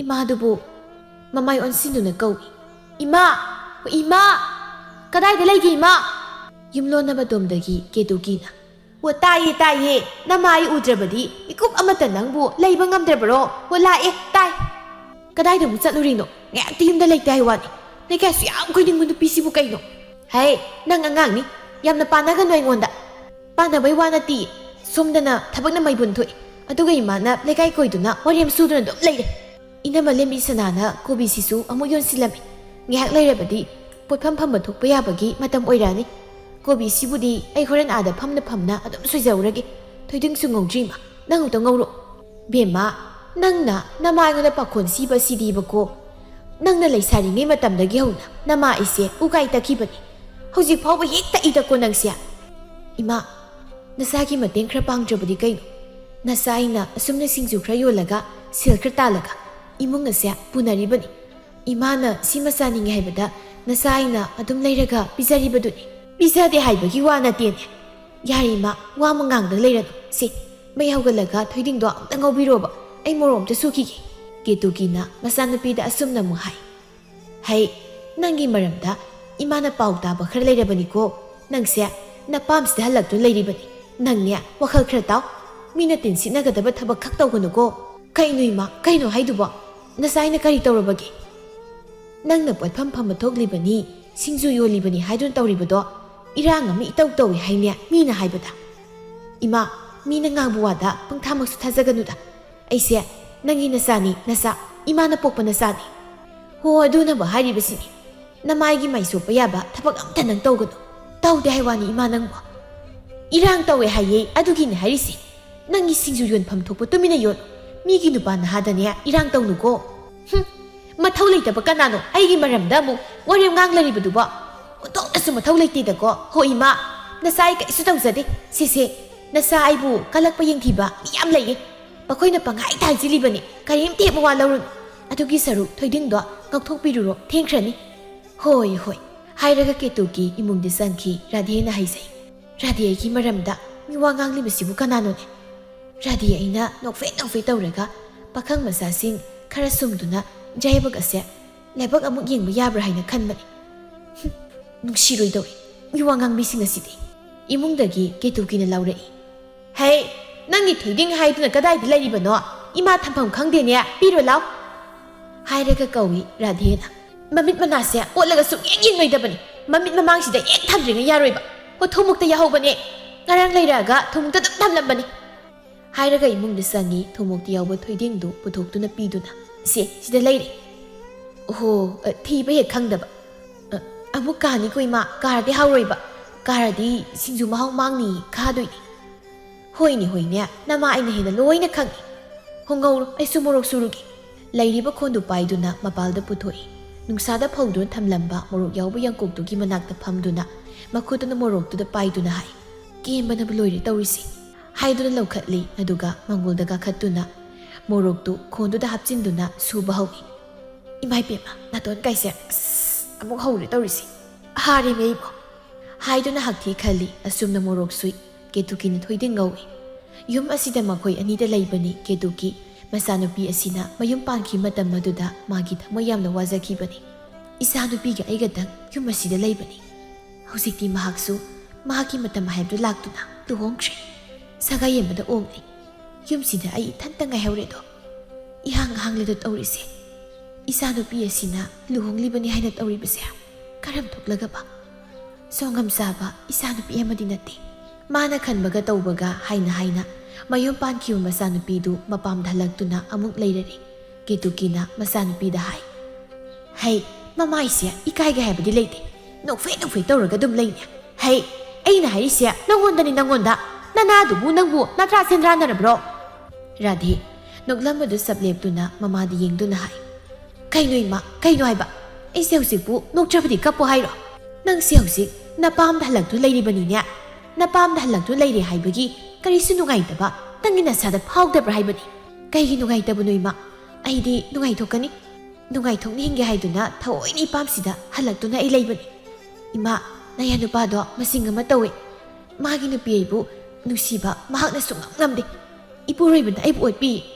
ꯏꯃꯥꯗꯨꯕꯨ ꯃꯃꯥꯏ ꯑꯣꯟꯁꯤꯟꯗꯨꯅ ꯀꯧꯏ꯫ "ꯏꯃꯥ! ꯏꯃꯥ! ꯀꯗꯥꯏꯗ ꯂꯩꯒꯦ, ꯏꯃꯥ?" ꯌꯨꯝꯂꯣꯟꯅꯕ ꯇꯣꯝꯗꯒꯤ ꯀꯦꯇꯨꯀꯤꯅ, "ꯑꯣ, ꯇꯥꯏꯌꯦ, ꯇꯥꯏꯌꯦ꯫ ꯅꯃꯥ ꯑꯩ ꯎꯗ꯭ꯔꯕꯗꯤ ꯃꯤꯀꯨꯞ ꯑꯃꯠꯇ ꯅꯪꯕꯨ ꯂꯩꯕ ꯉꯝꯗ꯭ꯔꯕꯔꯣ? ꯑꯣ, ꯂꯥꯛꯑꯦ, ꯇꯥꯏ꯫" "ꯀꯗꯥꯏꯗ ꯑꯃꯨꯛ ꯆꯠꯂꯨꯔꯤꯅꯣ? ꯉꯥꯏꯍꯥꯛꯇꯤ ꯌꯨꯝꯗ ꯂꯩꯇꯦ ꯍꯥꯏ ꯋꯥꯅꯤ꯫ ꯂꯩꯀꯥꯏꯁꯨ ꯌꯥꯝ ꯀꯣꯏꯅꯤꯡꯕ ꯅꯨꯄꯤꯁꯤꯕꯨ ꯀꯩꯅꯣ?" "ꯍꯩ, ꯅꯪ ꯑꯉꯥꯡꯅꯤ꯫ ꯌꯥꯝꯅ ꯄꯥꯟꯅꯒꯅꯨ ꯑꯩꯉꯣꯟꯗ꯫ ꯄꯥꯟꯅꯕꯩ ꯋꯥ ꯅꯠꯇꯤꯌꯦ꯫ ꯁꯣꯝꯗꯅ ꯊꯕꯛꯅ ꯃꯩꯕꯨꯟ ꯊꯣꯛꯏ, ꯑꯗꯨꯒ ꯏꯃꯥꯅ ꯂꯩꯀꯥꯏ ꯀꯣꯏꯗꯨꯅ ꯋꯥꯔꯦꯝ ꯁꯨꯗꯨꯅ ꯑꯗꯨꯝ ꯂꯩꯔꯦ꯫" ꯏꯅꯝꯃ ꯂꯦꯝꯕꯤ ꯁꯅꯥꯅ ꯀꯣꯕꯤꯁꯤꯁꯨ ꯑꯃꯨꯛ ꯌꯣꯟꯁꯤꯜꯂꯝꯃꯤ꯫ ꯉꯥꯏꯍꯥꯛ ꯂꯩꯔꯕꯗꯤ ꯄꯣꯠꯐꯝ ꯐꯝꯕ ꯊꯣꯛꯄ ꯌꯥꯕꯒꯤ ꯃꯇꯝ ꯑꯣꯏꯔꯛꯑꯅꯤ꯫ ꯀꯣꯕꯤꯁꯤꯕꯨꯗꯤ ꯑꯩ ꯍꯣꯔꯦꯟ ꯑꯥꯗ ꯐꯝꯅ ꯐꯝꯅ ꯑꯗꯨꯝ ꯁꯣꯏꯖꯍꯧꯔꯒꯦ꯫ ꯊꯣꯏꯗꯤꯡꯁꯨ ꯉꯧꯗ꯭ꯔꯤꯃ, ꯅꯪ ꯑꯃꯨꯛꯇ ꯉꯧꯔꯣ꯫ "ꯕꯦꯝꯃ, ꯅꯃꯥ ꯑꯩꯉꯣꯟꯗ ꯄꯥꯈꯣꯟ ꯁꯤꯕ ꯁꯤꯗꯤꯕꯀꯣ꯫ ꯅꯪꯅ ꯂꯩꯁꯥꯔꯤꯉꯩ ꯃꯇꯝꯗꯒꯤ ꯍꯧꯅ ꯅꯃꯥ ꯑꯩꯁꯦ ꯎꯀꯥꯏ ꯇꯛꯈꯤꯕꯅꯤ꯫ ꯍꯧꯖꯤꯛ ꯐꯥꯎꯕ ꯍꯦꯛ ꯇꯛꯏꯗꯀꯣ ꯅꯪꯁꯦ꯫" "ꯏꯃꯥ, ꯅꯆꯥꯒꯤ ꯃꯇꯦꯡ ꯈꯔ ꯄꯥꯡꯗ꯭ꯔꯕꯗꯤ ꯀꯩꯅꯣ? ꯅꯆꯥ ꯑꯩꯅ ꯑꯁꯨꯝꯅ ꯁꯤꯡꯖꯨ ꯈꯔ ꯌꯣꯜꯂꯒ ꯁꯦꯜ ꯈꯔ ꯇꯥꯜꯂꯒ ꯏꯃꯨꯡ ꯑꯁꯦ ꯄꯨꯅꯔꯤꯕꯅꯤ꯫ ꯏꯃꯥꯅ ꯁꯤꯃ ꯆꯥꯅꯤꯡꯉꯦ ꯍꯥꯏꯕꯗ ꯅꯆꯥ ꯑꯩꯅ ꯑꯗꯨꯝ ꯂꯩꯔꯒ ꯄꯤꯖꯔꯤꯕꯗꯨꯅꯤ꯫" "ꯄꯤꯖꯗꯦ ꯍꯥꯏꯕꯒꯤ ꯋꯥ ꯅꯠꯇꯦꯅꯦ꯫" "ꯌꯥꯔꯦ ꯏꯃꯥ, ꯋꯥ ꯑꯃ ꯉꯥꯡꯗꯅ ꯂꯩꯔꯅꯨ꯫ ꯁꯤ, ꯃꯩ ꯍꯧꯒꯠꯂꯒ ꯊꯣꯏꯗꯤꯡꯗꯣ ꯑꯝꯇ ꯉꯧꯕꯤꯔꯣꯕ꯫ ꯑꯩ ꯃꯣꯔꯣꯛ ꯑꯝꯇ ꯁꯨꯈꯤꯒꯦ꯫" ꯀꯦꯇꯨꯀꯤꯅ ꯃꯆꯥꯅꯨꯄꯤꯗ ꯑꯁꯨꯝꯅ ꯑꯃꯨꯛ ꯍꯥꯏ꯫ "ꯍꯩ, ꯅꯪꯒꯤ ꯃꯔꯝꯗ ꯏꯃꯥꯅ ꯄꯥꯎ ꯇꯥꯕ ꯈꯔ ꯂꯩꯔꯕꯅꯤꯀꯣ꯫ ꯅꯪꯁꯦ ꯅꯄꯥꯝꯁꯤꯗ ꯍꯜꯂꯛꯇꯨꯅ ꯂꯩꯔꯤꯕꯅꯤ꯫ ꯅꯪꯅꯦ, ꯋꯥꯈꯜ ꯈꯔ ꯇꯥꯎ꯫ ꯃꯤꯅ ꯇꯤꯟ ꯁꯤꯠꯅꯒꯗꯕ ꯊꯕꯛ ꯈꯛ ꯇꯧꯒꯅꯨꯀꯣ꯫" "ꯀꯩꯅꯣ ꯏꯃꯥ, ꯀꯩꯅꯣ ꯍꯥꯏꯗꯨꯕꯣ? ꯅꯆꯥ ꯑꯩꯅ ꯀꯔꯤ ꯇꯧꯔꯕꯒꯦ?" "ꯅꯪꯅ ꯄꯣꯠꯐꯝ ꯐꯝꯕ ꯊꯣꯛꯂꯤꯕꯅꯤ, ꯁꯤꯡꯖꯨ ꯌꯣꯜꯂꯤꯕꯅꯤ ꯍꯥꯏꯗꯨꯅ ꯇꯧꯔꯤꯕꯗꯣ ꯏꯔꯥꯡ ꯑꯃ ꯏꯇꯧ ꯇꯧꯏ ꯍꯥꯏꯅꯦ ꯃꯤꯅ ꯍꯥꯏꯕꯗ꯫" "ꯏꯃꯥ, ꯃꯤꯅ ꯉꯥꯡꯕ ꯋꯥꯗ ꯄꯪꯊꯥꯃꯛꯁꯨ ꯊꯥꯖꯒꯅꯨꯗ꯫ ꯑꯩꯁꯦ ꯅꯪꯒꯤ ꯅꯆꯥꯅꯤ, ꯅꯆꯥ, ꯏꯃꯥꯅ ꯄꯣꯛꯄ ꯅꯆꯥꯅꯤ꯫" ꯑꯣ, ꯑꯗꯨꯅꯕꯨ ꯍꯥꯏꯔꯤꯕꯁꯤꯅꯤ꯫ ꯅꯃꯥꯏꯒꯤ ꯃꯥꯏ ꯁꯣꯛꯄ ꯌꯥꯕ ꯊꯕꯛ ꯑꯝꯇ ꯅꯪ ꯇꯧꯒꯅꯨ꯫ ꯇꯧꯗꯦ ꯍꯥꯏ ꯋꯥꯅꯤ, ꯏꯃꯥ, ꯅꯪꯕꯨ꯫ ꯏꯔꯥꯡ ꯇꯧꯋꯦ ꯍꯥꯏꯌꯦ, ꯑꯗꯨꯒꯤꯅꯤ ꯍꯥꯏꯔꯤꯁꯦ꯫ ꯅꯪꯒꯤ ꯁꯤꯡꯖꯨ ꯌꯣꯟꯐꯝ ꯊꯣꯛꯄ ꯇꯨꯃꯤꯟꯅ ꯌꯣꯟ꯫ ꯃꯤꯒꯤ ꯅꯨꯄꯥ ꯅꯍꯥꯗꯅꯦ ꯏꯔꯥꯡ ꯇꯧꯅꯨꯀꯣ꯫ ꯍꯨꯝ, ꯃꯊꯧ ꯂꯩꯇꯕ ꯀꯅꯥꯅꯣ ꯑꯩꯒꯤ ꯃꯔꯝꯗ ꯑꯃꯨꯛ ꯋꯥꯔꯦꯝ ꯉꯥꯡꯂꯔꯤꯕꯗꯨꯕꯣ? ꯑꯣꯟꯊꯣꯛꯅꯁꯨ ꯃꯊꯧ ꯂꯩꯇꯦꯗꯀꯣ꯫ ꯍꯣ ꯏꯃꯥ, ꯅꯆꯥ ꯑꯩ ꯀꯩꯁꯨ ꯇꯧꯖꯗꯦ꯫ ꯁꯤꯁꯦ, ꯅꯆꯥ ꯑꯩꯕꯨ ꯀꯜꯂꯛꯄ ꯌꯦꯡꯊꯤꯕ ꯃꯤ ꯌꯥꯝ ꯂꯩꯌꯦ꯫ ꯃꯈꯣꯏꯅ ꯄꯪꯍꯥꯏꯗ ꯍꯥꯏꯖꯤꯜꯂꯤꯕꯅꯤ꯫ ꯀꯔꯤꯝꯇ ꯍꯦꯛ ꯃꯋꯥ ꯂꯧꯔꯨꯅꯨ꯫ ꯑꯗꯨꯒꯤ ꯁꯔꯨꯛ ꯊꯣꯏꯗꯤꯡꯗꯣ ꯉꯧꯊꯣꯛꯄꯤꯔꯨꯔꯣ, ꯊꯦꯡꯈ꯭ꯔꯅꯤ꯫ ꯍꯣꯏ, ꯍꯣꯏ꯫ ꯍꯥꯏꯔꯒ ꯀꯦꯇꯨꯀꯤ ꯏꯃꯨꯡꯗ ꯆꯪꯈꯤ꯫ ꯔꯥꯙꯦꯅ ꯍꯥꯏꯖꯩ, "ꯔꯥꯙꯦ, ꯑꯩꯒꯤ ꯃꯔꯝꯗ ꯃꯤ ꯋꯥ ꯉꯥꯡꯂꯤꯕꯁꯤꯕꯨ ꯀꯅꯥꯅꯣꯅꯦ?" ꯔꯥꯙꯦ ꯑꯩꯅ ꯅꯣꯛꯐꯦꯠ ꯅꯣꯛꯐꯦꯠ ꯇꯧꯔꯒ ꯄꯥꯈꯪ ꯃꯆꯥꯁꯤꯡ ꯈꯔ ꯁꯨꯝꯗꯨꯅ ꯌꯥꯏꯕꯛ ꯑꯁꯦ ꯂꯥꯏꯕꯛ ꯑꯃꯨꯛ ꯌꯦꯡꯕ ꯌꯥꯕ꯭ꯔꯥ ꯍꯥꯏꯅ ꯈꯟꯕꯅꯤ꯫ ꯍꯨꯝ, ꯅꯨꯡꯁꯤꯔꯣꯏꯗꯧꯔꯤ ꯃꯤ ꯋꯥ ꯉꯥꯡꯕꯤꯁꯤꯡ ꯑꯁꯤꯗꯤ꯫ ꯏꯃꯨꯡꯗꯒꯤ ꯀꯦꯇꯨꯀꯤꯅ ꯂꯥꯎꯔꯛꯏ, "ꯍꯦ, ꯅꯪꯒꯤ ꯊꯣꯏꯗꯤꯡ ꯍꯥꯏꯗꯨꯅ ꯀꯗꯥꯏꯗ ꯂꯩꯔꯤꯕꯅꯣ? ꯏꯃꯥ ꯊꯝꯐꯝ ꯈꯪꯗꯦꯅꯦ, ꯄꯤꯔꯣ ꯂꯥꯎ!" ꯍꯥꯏꯔꯒ ꯀꯧꯏ ꯔꯥꯙꯦꯅ꯫ "ꯃꯃꯤꯠ ꯃꯅꯥꯁꯦ ꯑꯣꯠꯂꯒ ꯁꯨꯛꯌꯦꯡ ꯌꯦꯡꯂꯣꯏꯗꯕꯅꯤ꯫ ꯃꯃꯤꯠ ꯃꯃꯥꯡꯁꯤꯗ ꯍꯦꯛ ꯊꯝꯗ꯭ꯔꯤꯉꯩ ꯌꯥꯔꯣꯏꯕ꯫ ꯍꯣ, ꯊꯨꯝꯃꯨꯛꯇ ꯌꯥꯍꯧꯕꯅꯦ꯫ ꯉꯔꯥꯡ ꯂꯩꯔꯛꯑꯒ ꯊꯨꯝꯃꯨꯛꯇ ꯑꯗꯨꯝ ꯊꯝꯂꯝꯕꯅꯤ꯫" ꯍꯥꯏꯔꯒ ꯏꯃꯨꯡꯗ ꯆꯪꯉꯤ, ꯊꯨꯝꯃꯣꯛꯇ ꯌꯥꯎꯕ ꯊꯣꯏꯗꯤꯡꯗꯨ ꯄꯨꯊꯣꯛꯇꯨꯅ ꯄꯤꯗꯨꯅ꯫ "ꯁꯦ, ꯁꯤꯗ ꯂꯩꯔꯦ꯫" "ꯑꯣꯍꯣ, ꯑ, ꯊꯤꯕ ꯍꯦꯛ ꯈꯪꯗꯕ꯫ ꯑ, ꯑꯃꯨꯛ ꯀꯥꯅꯤꯀꯣ ꯏꯃꯥ, ꯀꯥꯔꯗꯤ ꯍꯥꯎꯔꯣꯏꯕ꯫ ꯀꯥꯔꯗꯤ ꯁꯤꯡꯖꯨ ꯃꯍꯥꯎ ꯃꯥꯡꯅꯤ, ꯈꯥꯗꯣꯏꯅꯤ꯫" "ꯍꯣꯏꯅꯦ, ꯍꯣꯏꯅꯦ, ꯅꯃꯥ ꯑꯩꯅ ꯍꯦꯟꯅ ꯂꯣꯏꯅ ꯈꯪꯉꯤ꯫ ꯍꯣ, ꯉꯧꯔꯣ, ꯑꯩꯁꯨ ꯃꯣꯔꯣꯛ ꯁꯨꯔꯨꯒꯦ꯫" ꯂꯩꯔꯤꯕ ꯈꯣꯟꯗꯨ ꯄꯥꯏꯗꯨꯅ ꯃꯄꯥꯜꯗ ꯄꯨꯊꯣꯛꯏ꯫ ꯅꯨꯡꯁꯥꯗ ꯐꯧꯗꯨꯅ ꯊꯝꯂꯝꯕ ꯃꯣꯔꯣꯛ ꯌꯥꯎꯕ ꯌꯥꯡꯀꯣꯛꯇꯨꯒꯤ ꯃꯅꯥꯛꯇ ꯐꯝꯗꯨꯅ ꯃꯈꯨꯠꯇꯨꯅ ꯃꯣꯔꯣꯛꯇꯨꯗ ꯄꯥꯏꯗꯨꯅ ꯍꯥꯏ, "ꯀꯦꯝꯕꯅꯕꯨ ꯂꯣꯏꯔꯦ ꯇꯧꯔꯤꯁꯤ꯫" ꯍꯥꯏꯗꯨꯅ ꯂꯧꯈꯠꯂꯤ, ꯑꯗꯨꯒ ꯃꯪꯒꯣꯜꯗ ꯀꯥꯈꯠꯇꯨꯅ ꯃꯣꯔꯣꯛꯇꯨ ꯈꯣꯟꯗꯨꯗ ꯍꯥꯞꯆꯤꯟꯗꯨꯅ ꯁꯨꯕ ꯍꯧꯏ꯫ "ꯏꯃꯥ ꯏꯕꯦꯝꯃ, ꯅꯥꯇꯣꯟ ꯀꯥꯏꯁꯦ, ꯑꯁ, ꯑꯃꯨꯛ ꯍꯧꯔꯦ ꯇꯧꯔꯤꯁꯤ꯫ ꯍꯥꯔꯦꯃꯦ ꯑꯩꯕꯨ꯫" ꯍꯥꯏꯗꯨꯅ ꯍꯛꯊꯤ ꯈꯜꯂꯤ꯫ ꯑꯁꯨꯝꯅ ꯃꯣꯔꯣꯛ ꯁꯨꯏ꯫ ꯀꯦꯇꯨꯀꯤꯅ ꯊꯣꯏꯗꯤꯡ ꯉꯧꯏ꯫ ꯌꯨꯝ ꯑꯁꯤꯗ ꯃꯈꯣꯏ ꯑꯅꯤꯗ ꯂꯩꯕꯅꯤ꯫ ꯀꯦꯇꯨꯀꯤ ꯃꯆꯥꯅꯨꯄꯤ ꯑꯁꯤꯅ ꯃꯌꯨꯝ ꯄꯥꯟꯈꯤꯕ ꯃꯇꯝ ꯑꯗꯨꯗ ꯃꯥꯒꯤ ꯊꯃꯣꯏ ꯌꯥꯝꯅ ꯋꯥꯖꯈꯤꯕꯅꯤ꯫ "ꯏꯆꯥꯅꯨꯄꯤꯒ ꯑꯩꯒꯗꯪ ꯌꯨꯝ ꯑꯁꯤꯗ ꯂꯩꯕꯅꯤ꯫ ꯍꯧꯖꯤꯛꯇꯤ ꯃꯍꯥꯛꯁꯨ ꯃꯍꯥꯛꯀꯤ ꯃꯇꯝ ꯍꯥꯏꯕꯗꯨ ꯂꯥꯛꯇꯨꯅ ꯂꯨꯍꯣꯡꯈ꯭ꯔꯦ꯫ ꯁꯒꯥꯏ ꯑꯃꯗ ꯑꯣꯡꯂꯤ꯫ ꯌꯨꯝꯁꯤꯗ ꯑꯩ ꯏꯊꯟꯇ ꯉꯥꯏꯍꯧꯔꯦꯗꯣ꯫ ꯏꯍꯥꯡ ꯍꯥꯡꯂꯦꯗ ꯇꯧꯔꯤꯁꯦ꯫ ꯏꯆꯥꯅꯨꯄꯤ ꯑꯁꯤꯅ ꯂꯨꯍꯣꯡꯂꯤꯕꯅꯤ ꯍꯥꯏꯅ ꯇꯧꯔꯤꯕꯁꯦ ꯀꯔꯝ ꯊꯣꯛꯂꯒꯕ? ꯁꯣꯡꯉꯝ ꯆꯥꯕ ꯏꯆꯥꯅꯨꯄꯤ ꯑꯃꯗꯤ ꯅꯠꯇꯦ꯫" ꯃꯥꯅ ꯈꯟꯕꯒ ꯇꯧꯕꯒ ꯍꯥꯏꯅ ꯍꯥꯏꯅ ꯃꯌꯨꯝ ꯄꯥꯟꯈꯤꯕ ꯃꯆꯥꯅꯨꯄꯤꯗꯨ ꯃꯄꯥꯝꯗ ꯍꯜꯂꯛꯇꯨꯅ ꯑꯃꯨꯛ ꯂꯩꯔꯔꯤ꯫ ꯀꯦꯇꯨꯀꯤꯅ ꯃꯆꯥꯅꯨꯄꯤꯗ ꯍꯥꯏ, "ꯍꯩ, ꯃꯃꯥꯏꯁꯦ ꯏꯀꯥꯏꯒꯦ ꯍꯥꯏꯕꯗꯤ ꯂꯩꯇꯦ, ꯅꯣꯛꯐꯦ ꯅꯣꯛꯐꯦ ꯇꯧꯔꯒ ꯑꯗꯨꯝ ꯂꯩꯅꯦ꯫ ꯍꯩ, ꯑꯩꯅ ꯍꯥꯏꯔꯤꯁꯦ ꯅꯪꯉꯣꯟꯗꯅꯤ, ꯅꯪꯉꯣꯟꯗ꯫ ꯅꯅꯥꯗꯨꯕꯨ ꯅꯪꯕꯨ ꯅꯥꯊ꯭ꯔꯥ ꯁꯦꯟꯗ꯭ꯔꯥꯟꯅꯔꯕ꯭ꯔꯣ?" ꯔꯥꯙꯦ ꯅꯣꯛꯂꯝꯕꯗꯨ ꯁꯞ ꯂꯦꯞꯇꯨꯅ ꯃꯃꯥꯗ ꯌꯦꯡꯗꯨꯅ ꯍꯥꯏ, "ꯀꯩꯅꯣ ꯏꯃꯥ, ꯀꯩꯅꯣ ꯍꯥꯏꯕ? ꯑꯩꯁꯦ ꯍꯧꯖꯤꯛꯄꯨ ꯅꯣꯛꯆꯕꯗꯤ ꯀꯞꯄꯣ ꯍꯥꯏꯔꯣ? ꯅꯪꯁꯦ ꯍꯧꯖꯤꯛ ꯅꯄꯥꯝꯗ ꯍꯜꯂꯛꯇꯨ ꯂꯩꯔꯤꯕꯅꯤꯅꯦ꯫ ꯅꯄꯥꯝꯗ ꯍꯜꯂꯛꯇꯨ ꯂꯩꯔꯦ ꯍꯥꯏꯕꯒꯤ ꯀꯔꯤꯁꯨ ꯅꯨꯡꯉꯥꯏꯇꯕ ꯅꯪꯒꯤ ꯅꯁꯥꯗ ꯐꯥꯎꯗꯕ꯭ꯔꯥ ꯍꯥꯏꯕꯅꯤ?" "ꯀꯩꯒꯤ ꯅꯨꯡꯉꯥꯏꯇꯕꯅꯣ ꯏꯃꯥ? ꯑꯩꯗꯤ ꯅꯨꯡꯉꯥꯏꯊꯣꯛꯀꯅꯤ꯫ ꯅꯨꯡꯉꯥꯏꯊꯣꯛꯅ ꯍꯤꯡꯒꯦ ꯍꯥꯏꯗꯨꯅ ꯊꯑꯣꯏꯅ ꯏꯄꯥꯝꯁꯤꯗ ꯍꯜꯂꯛꯇꯨꯅ ꯑꯩ ꯂꯩꯕꯅꯤ꯫ ꯏꯃꯥ, ꯅꯌꯥ ꯅꯨꯄꯥꯗꯣ ꯃꯁꯤꯡ ꯑꯃ ꯇꯧꯏ꯫ ꯃꯥꯒꯤ ꯅꯨꯄꯤ ꯑꯩꯕꯨ ꯅꯨꯡꯁꯤꯕ ꯃꯍꯥꯛꯅ ꯁꯨꯡꯉꯝ ꯉꯝꯗꯦ꯫ ꯏꯄꯨꯔꯣꯏꯕꯅ ꯑꯩꯕꯨ ꯑꯣꯠꯄꯤ꯫